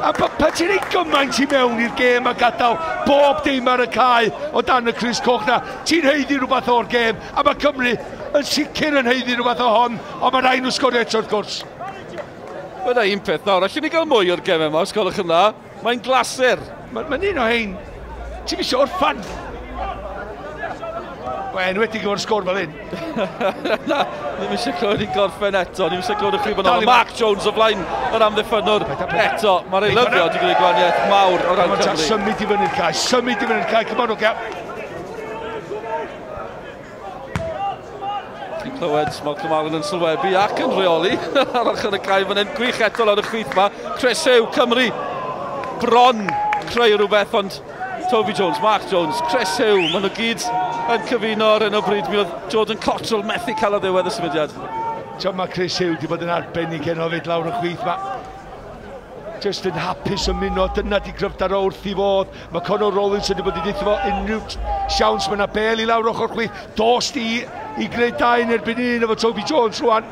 A pan ti'n ei gymaint i mewn i'r gêm a gadael bob dim ar y cae o dan y crys coch na, ti'n haeddu rhywbeth o'r gêm, a mae Cymru yn sicr yn haeddu rhywbeth o hon, ond mae rhaid nhw sgorio eto wrth gwrs. Wel, un peth nawr, allwn ni gael mwy o'r gem yma, os gwelwch yn dda. Mae'n glasur. Mae'n un o hein, ti'n eisiau orffan. Wel, enwedig efo'r sgôr fel hyn. Na, ddim eisiau clywed i'n gorffen eto, ddim eisiau clywed y chwib yn ôl. Mark Jones o flaen yr amddiffynnwr eto. Mae'r eilyddio wedi gwneud gwahaniaeth mawr o ran Cymru. Symud i fyny'r cae, symud i fyny'r cae, come on, oce. Clywed Malcolm Allen yn sylwebu ac yn rheoli ar ochr y cae fan hyn. Gwych eto lawr y chwith ma. Chris Hugh, Cymru bron creu rhywbeth, ond Toby Jones, Mark Jones, Chris Hugh, maen nhw gyd yn cyfuno ar hyn o bryd. Mi oedd Jordan Cottrell methu cael o ddiwedd y symudiad. Mae Chris Hugh wedi bod yn arbennig heno fyd lawr y chwith ma. Just yn hapus ymuno, dyna di gryfder o wrth i fod. Mae Conor Rollins wedi bod i ddeithio fo unrhyw siawns, mae yna bel i lawr ochr chwith. Dos di i greu 2 yn erbyn 1 efo Toby Jones rwan.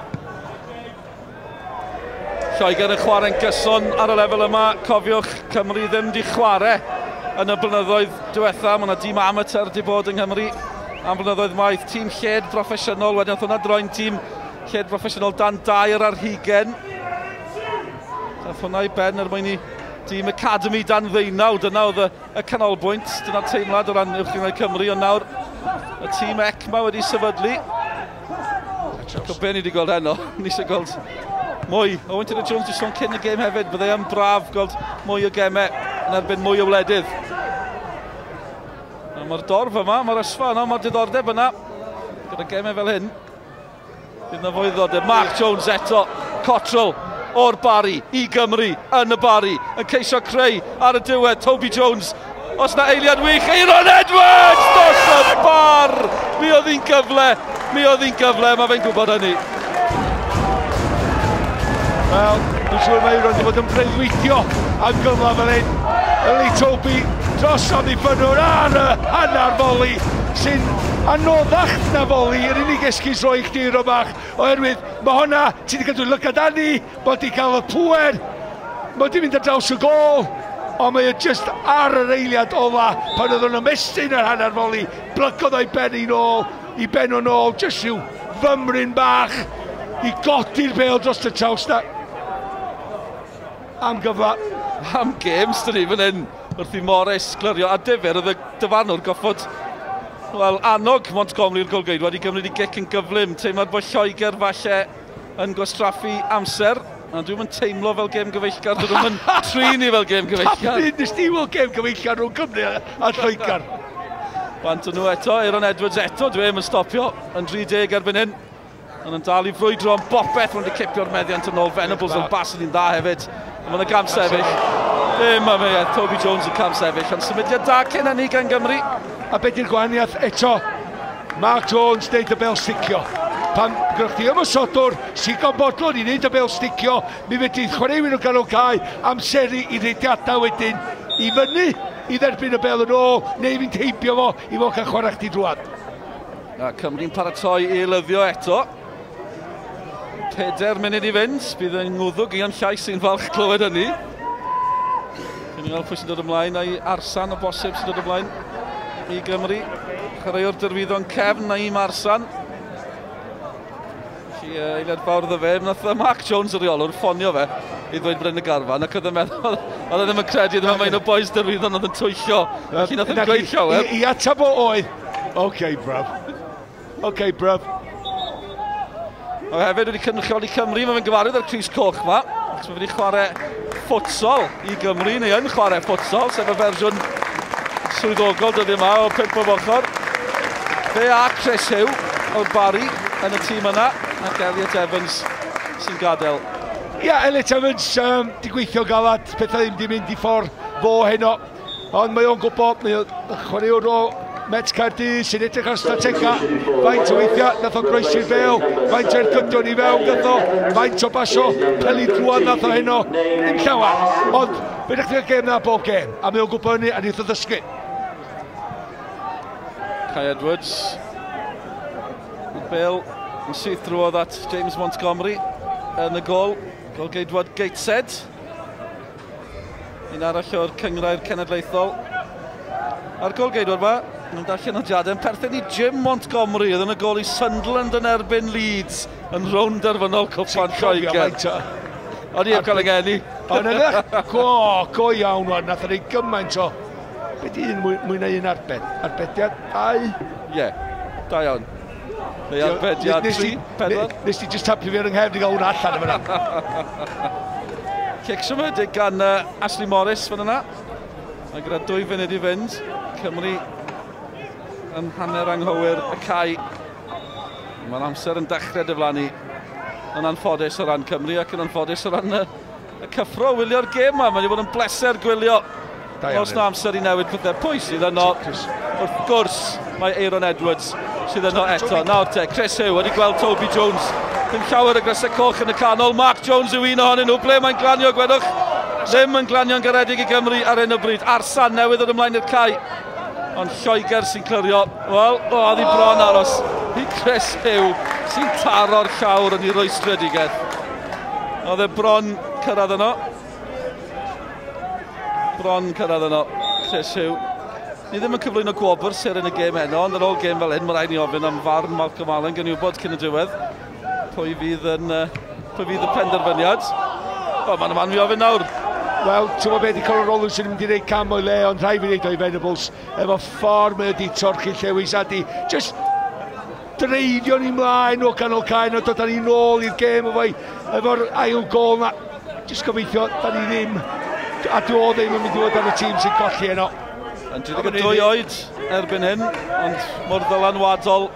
Lloegr yn chwarae'n gyson ar y lefel yma. Cofiwch, Cymru ddim di chwarae yn y blynyddoedd diwetha. Mae yna dîm amateur di bod yng Nghymru am blynyddoedd maith. Tîm lled broffesiynol, wedyn oedd hwnna droi'n tîm lled broffesiynol dan 2 ar hugain. Dath hwnna i ben er mwyn i dîm Academy dan 19. Dyna oedd y canolbwynt, dyna'r teimlad o ran Uwch Gynghrair Cymru, ond nawr y tîm ECMA wedi sefydlu. Co be ni wedi gweld heno, ni eisiau gweld mwy. Owen Tudor Jones wedi sôn cyn y gêm hefyd, byddai yn braf gweld mwy o gemau yn erbyn mwy o wledydd. A mae'r dorf yma, mae'r ysfa yna, mae'r diddordeb yna. Gyda gemau fel hyn, bydd yna fwy o ddiddordeb. Mark Jones eto, Cottrell o'r Barri i Gymru yn y Barri, yn ceisio creu ar y diwedd. Toby Jones, os na eiliad wych, Aeron Edwards dros y bar! Mi oedd hi'n gyfle, mi oedd hi'n gyfle, mae fe'n gwybod hynny. Wel, dwi'n siŵr mae Aeron wedi bod yn breuddwydio am gyfle fel hyn. Eli Toby dros amddiffynnwr ar y hanner foli sy'n anoddach na foli, yr unig esgus roi chdi Aeron bach, oherwydd mae hwnna, ti wedi cadw lygad arni, bod wedi cael y pŵer, mae wedi mynd ar draws y gôl, ond mae o just ar yr eiliad ola pan oedd o'n ymestyn yr hanner foli, blygodd o'i ben i nôl, i ben o'n ôl, just rhyw fymryn bach i godi'r bêl dros y traws na. Am gyfle. Am gêm dyn ni fan hyn wrth i Morris glirio, a difyr oedd y dyfarnwr goffod, wel, annog Montgomery'r golgeidwad i gymryd i gic yn gyflym. Teimlad bod Lloegr falle yn gwastraffu amser. A dwi'm yn teimlo fel gêm gyfeillgar, dyn nhw'n trin i fel gêm gyfeillgar. Pa bryd nes ti weld gêm gyfeillgar rhwng Cymru a Lloegr? Bant nhw eto, Aeron Edwards eto, dwi ddim yn stopio, yn 30 erbyn hyn. Ond yn dal i frwydro am bopeth, maen nhw wedi cipio'r meddiant yn ôl. Venables yn bas yn un dda hefyd. Ond mae'n gam sefyll. Dim am ei, Toby Jones yn cam sefyll. Ond symudiad da cyn hynny gan Gymru. A beth yw'r gwahaniaeth eto? Mark Jones neud y bel sticio. Pan gyda chdi ymosodwr sy'n gael bodlon i wneud y bel sticio, mi fedri chwaraewyr o ganol cae amseru i rediadau wedyn i fyny i dderbyn y bel yn ôl neu fynd heibio fo i fo cael chwarae chdi drwad. A Cymru'n paratoi i eilyddio eto. 4 munud i fynd, bydd yn ngwddwg i yn llais sy'n falch clywed hynny. Cyn i weld pwy sy'n dod ymlaen, a'i Arsan o bosib sy'n dod ymlaen i Gymru. Chwaraewr Derwyddon cefn Naim Arsan. Felly eiliad fawr iddo fe. Nath Mark Jones y reolwr ffonio fe i ddweud bod yn y garfan, ac oedd yn meddwl, oedd e ddim yn credu, ddim yn meddwl o boys Derwyddon oedd yn twyllo. Felly nath e'n gweud llawer. I atab o oedd, OK bruv, OK bruv. Mae hefyd wedi cynrychioli Cymru, mae fe'n gyfarwydd â'r crys coch ma, achos mae wedi chwarae futsal i Gymru, neu yn chwarae futsal, sef y fersiwn swyddogol dyddiau yma o 5 o ochr. Fe a Chris Hugh o'r Barri yn y tîm yna, ac Elliot Evans sy'n gadael. Ia, yeah, Elliot Evans di gweithio galad, pethau ddim di mynd i ffordd fo heno, ond mae o'n gwybod, mae o'n chwaraewr o Met Caerdydd sy'n edrych ar stratega, faint o weithiau nath o groesi'r bel, faint o'r gydion i fewn gath o, faint o basio peli drwad nath o heno, ddim llawer, ond fe ddechrau'r gêm na bob gêm, a mae o'n gwybod hynny a wnaeth o ddysgu. Kai Edwards, y bel yn syth drwodd at James Montgomery yn y gol, golgeidwad Gateshead, un arall o'r cynghrair cenedlaethol. A'r golgeidwad yma, nhw'n darllen nodiadau, yn perthyn i Jim Montgomery, oedd yn y gol i Sunderland yn erbyn Leeds yn rownd derfynol Cwpan Lloegr. O'n i heb cael ei geni. Ond yna, go iawn o'n, nath o'n ei gymaint o. Be di un mwy na un arbed? Arbediad, 2? Ie, da iawn. Neu arbediad 3, 4. Nes ti just tapio fi ar yng nghefn i gael hwnna allan yma. Cic symud gan Ashley Morris fan yna. A gyda 2 funud i fynd, Cymru yn hanner anghywir y cae. Mae'r amser yn dechrau diflannu yn anffodus o ran Cymru ac yn anffodus o ran y cyffro wylio'r gêm yma. Mae wedi bod yn bleser gwylio. Os na amser i newid pethau. Pwy sydd yno? Wrth gwrs, mae Aeron Edwards sydd yno eto. Nawr te, Chris Hugh wedi gweld Toby Jones. Ddim llawer o grysau coch yn y canol. Mark Jones yw un ohonyn nhw. Ble mae'n glanio, gwedwch? Ddim yn glanio'n garedig i Gymru ar hyn o bryd. Arsan newydd ddod ymlaen i'r cae. Ond Lloegr sy'n clirio. Wel, oedd hi bron aros i Chris Hugh sy'n taro'r llawr yn ei rwystredigaeth. Oedd e bron cyrraedd yno. Bron cyrraedd yno, Chris Hugh. Ni ddim yn cyflwyno gwobr syr yn y gêm heno, ond ar ôl gêm fel hyn, mae rhaid ni ofyn am farn Malcolm Allen, gan i wybod cyn y diwedd pwy fydd y penderfyniad. O, mae'n fan fi ofyn nawr. Wel, ti'n gwybod beth, di Conor Rollins yn mynd i wneud cam o'i le, ond rhaid fi wneud o'i Venables, efo ffordd mae wedi torchi Llewis a di just dreifio ni mlaen o ganol cae, a dod â ni nôl i'r gêm efo'r ail gôl na. Just gobeithio, da ni ddim, a dwi o ddim yn mynd i fod ar y tîm sy'n colli heno. Yn 32 oed erbyn hyn, ond mor ddylanwadol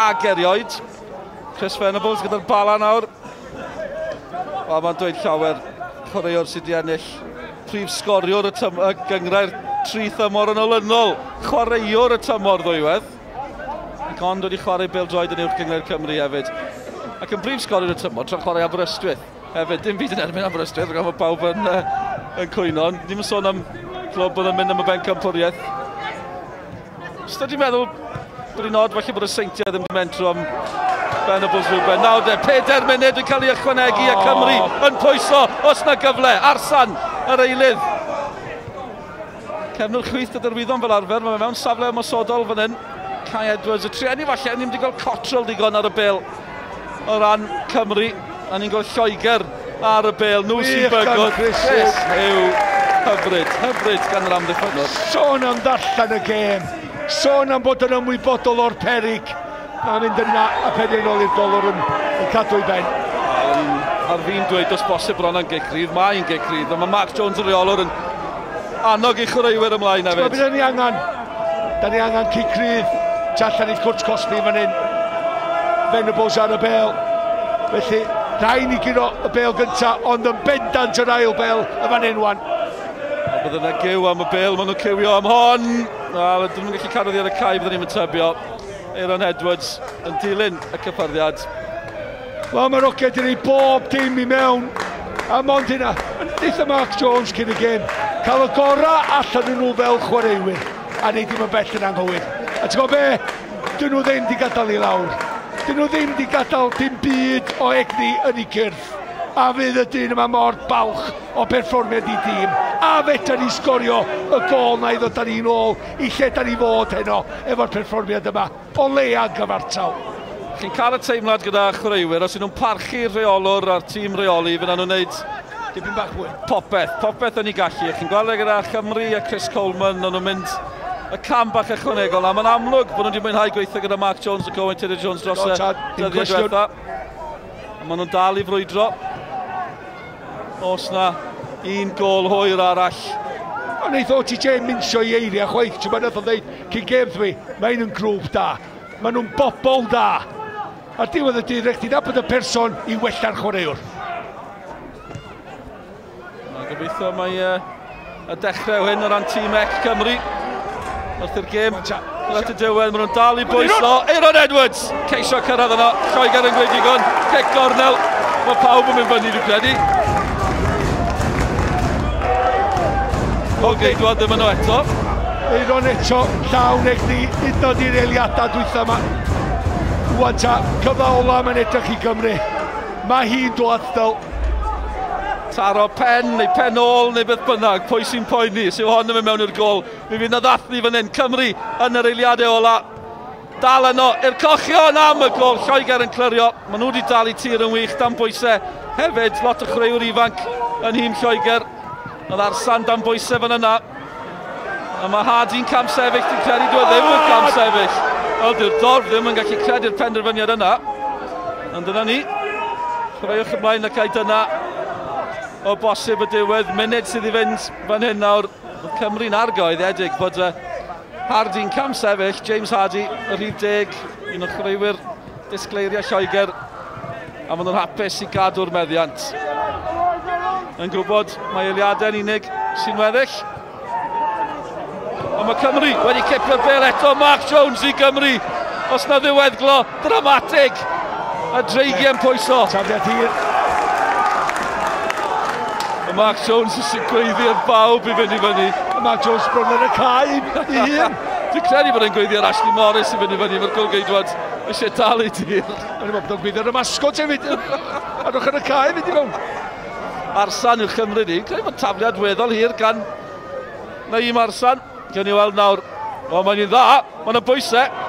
ag erioed. Chris Venables gyda'r bala nawr. Wel, mae'n dweud llawer chwaraewr sydd wedi ennill prif sgoriwr y gynghrair 3 thymor yn olynol. Chwaraewr y tymor ddwywaith. Ac ond wedi chwarae bêl-droed yn uwch gynghrair Cymru hefyd. Ac yn prif sgoriwr y tymor tra'n chwarae Aberystwyth hefyd. Dim byd yn erbyn Aberystwyth, rhaid bod pawb yn cwyno. Ddim yn sôn am clwb oedd yn mynd am y bencampwriaeth. Os ydych chi'n meddwl bod hi'n od falle bod y Seintiau ddim wedi mentro am Venables rhywbeth. Nawr de, 4 munud yn cael ei ychwanegu a Cymru yn pwyso os na gyfle. Arsan, yr eilydd. Cefnwr chwith y derwyddon fel arfer, mae mewn safle ymosodol fan hyn. Kai Edwards, y trueni falle, ni'n wedi gweld Cottrell digon ar y bêl o ran Cymru, a ni'n gweld Lloegr ar y bêl. Nhw sy'n bygwth. Chris Hugh, hyfryd, hyfryd gan yr amddiffynnwr. Sôn am ddarllen y gêm, sôn am bod yn ymwybodol o'r perig. A mynd yna a pennu nôl i'r golwr yn cadw i ben. Ar fi'n dweud os bosib bron yn gic rydd, mae'n gic rydd, ond mae Mark Jones yn reolwr yn annog i chwaraewyr ymlaen hefyd. Ti'n gwybod beth ni angen? Da ni angen cic rydd, tu allan i'r cwrt cosbi fan hyn. Venables ar y bêl. Felly, rhaid ni guro y bêl gyntaf, ond yn bendant yr ail bêl y fan hyn wan. Bydde yna gyw am y bêl, maen nhw'n cywio am hon. Dyn nhw'n gallu cadw ddi ar y cae, bydden ni'n tybio. Aeron Edwards yn dilyn y cyffyrddiad. Wel, mae'r hogia wedi rhoi bob dim i mewn. A mond hynna, yn deutha Mark Jones cyn y gêm, cael y gorau allan nhw fel chwaraewyr, a neud dim yn bell yn anghywir. A ti'n gwybod be? Dyn nhw ddim wedi gadael i lawr. Dyn nhw ddim wedi gadael dim byd o egni yn ei cyrff. A fydd y dyn yma mor balch o perfformiad i dîm. A fedra ni sgorio y gôl na i ddod â ni nôl i lle da ni fod heno efo'r perfformiad yma. O leia gyfartal. Chi'n cael y teimlad gyda chwaraewyr, os ydyn nhw'n parchu'r rheolwr a'r tîm rheoli, fyddan nhw'n gwneud dipyn bach mwy. Popeth yn ei gallu. Chi'n gweld e gyda Chymru a Chris Coleman, o'n nhw'n mynd y cam bach ychwanegol. A mae'n amlwg bod nhw wedi mwynhau gweithio gyda Mark Jones ac Owen Tudor Jones dros y dyddiau diwetha. A maen nhw'n dal i frwydro. Os na un gôl hwyr arall. Ond wneith OTJ minsio i eiriau chwaith, ti'n meddwl nath o ddeud cyn gêm 3, mae'n yn grŵp da. Maen nhw'n bobl da. Ar diwedd y dydd, rhaid ti nabod y person i wella'r chwaraewr. Gobeithio mae y dechrau hyn o ran tîm ec Cymru. Wrth i'r gêm, at y diwedd, maen nhw'n dal i bwyso. Aeron Edwards, ceisio cyrraedd yno. Lloegr yn gweud digon, cic gornel. Mae pawb yn mynd fyny, dwi'n credu. Paul Geidwad ddim yno eto. Aeron eto, llawn egni, hyd yn oed i'r eiliadau dwytha yma. Wan ta, cyfle ola mae'n edrych i Gymru. Mae hi'n dod ddol. Taro pen neu pen ôl neu beth bynnag, pwy sy'n poeni? Sy'n hon yn mynd mewn i'r gôl. Mi fydd na ddathlu fan hyn. Cymru yn yr eiliadau ola. Dal yno i'r cochion am y gôl. Lloegr yn clirio. Maen nhw wedi dal i tir yn wych dan bwysau. Hefyd, lot o chwaraewyr ifanc yn nhîm Lloegr. Oedd Arsan dan bwysau fan yna. A mae Hardy'n camsefyll, dwi'n credu dwi ddim yn camsefyll. Wel, dyw'r dorf ddim yn gallu credu'r penderfyniad yna. Ond dyna ni. Chwaraewch ymlaen ac ai dyna o bosib y diwedd. Munud sydd i fynd fan hyn nawr. Oedd Cymru'n argoeddedig bod Hardy'n camsefyll. James Hardy, y rhif 10, un o'r chwaraewyr Disgleiriau Lloegr, a maen nhw'n hapus i gadw'r meddiant. Yn gwybod mae eiliadau'n unig sy'n weddill. Ond mae Cymru wedi cipio'r bêl eto. Mark Jones i Gymru. Os na ddiweddglo dramatig. A dreigiau'n pwyso. Tafliad hir. Mae Mark Jones sy'n gweiddi ar bawb i fynd i fyny. Mark Jones bron ar y cae i hun. Dwi'n credu bod e'n gweiddi ar Ashley Morris i fynd i fyny efo'r golgeidwad. Eisiau dal ei dir. O'n i'n meddwl bod o'n gweiddi ar y mascot hefyd. Ar ochr y cae fynd i mewn. Arsan yw'r Cymru ni. Credu bod tafliad weddol hir gan Naïm Arsan. Gewn ni weld nawr. O, mae'n un dda. Mae'n y bwysau.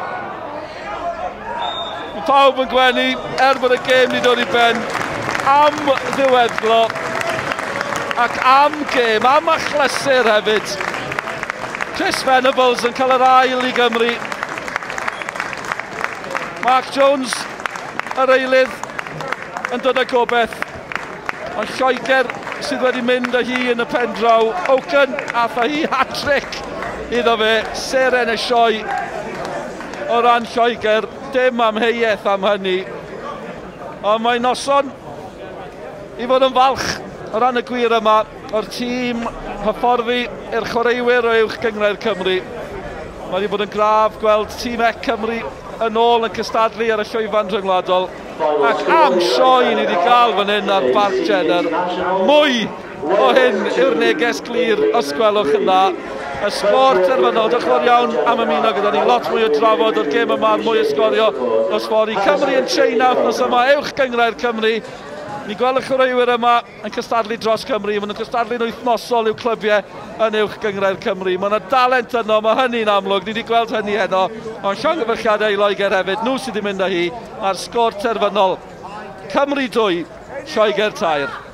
Mae pawb yn gwenu er bod y gêm ni dod i ben am ddiweddglo ac am gêm, am achlysur hefyd. Chris Venables yn cael yr ail i Gymru. Mark Jones, yr eilydd, yn dod â gobeith. Ond Lloegr sydd wedi mynd â hi yn y pen draw. Oaken ath â hi hat-trick iddo fe, seren y sioe o ran Lloegr. Dim amheuaeth am hynny. Ond mae noson i fod yn falch o ran y gwir yma o'r tîm hyfforddi i'r chwaraewyr o Uwch Gynghrair Cymru. Mae wedi bod yn braf gweld tîm C Cymru yn ôl yn cystadlu ar y llwyfan rhyngwladol. Ac am sioe ni wedi gael fan hyn ar Barc Jenner. Mwy o hyn yw'r neges glir, os gwelwch yn dda. Y sgôr terfynol, diolch yn fawr iawn am ymuno gyda ni. Lot mwy o drafod o'r gêm yma, mwy o sgorio nos fory. Cymru yn China wythnos yma, Uwch Gynghrair Cymru. Ni gweld y chwaraewyr yma yn cystadlu dros Cymru. Maen nhw'n cystadlu'n wythnosol i'w clybiau yn Uwch Gynghrair Cymru. Mae yna dalent yno, mae hynny'n amlwg. Ni wedi gweld hynny heno. Ond llongyfarchiadau i Loegr hefyd. Nhw sydd wedi mynd â hi a'r sgôr terfynol. Cymru 2, Lloegr 3.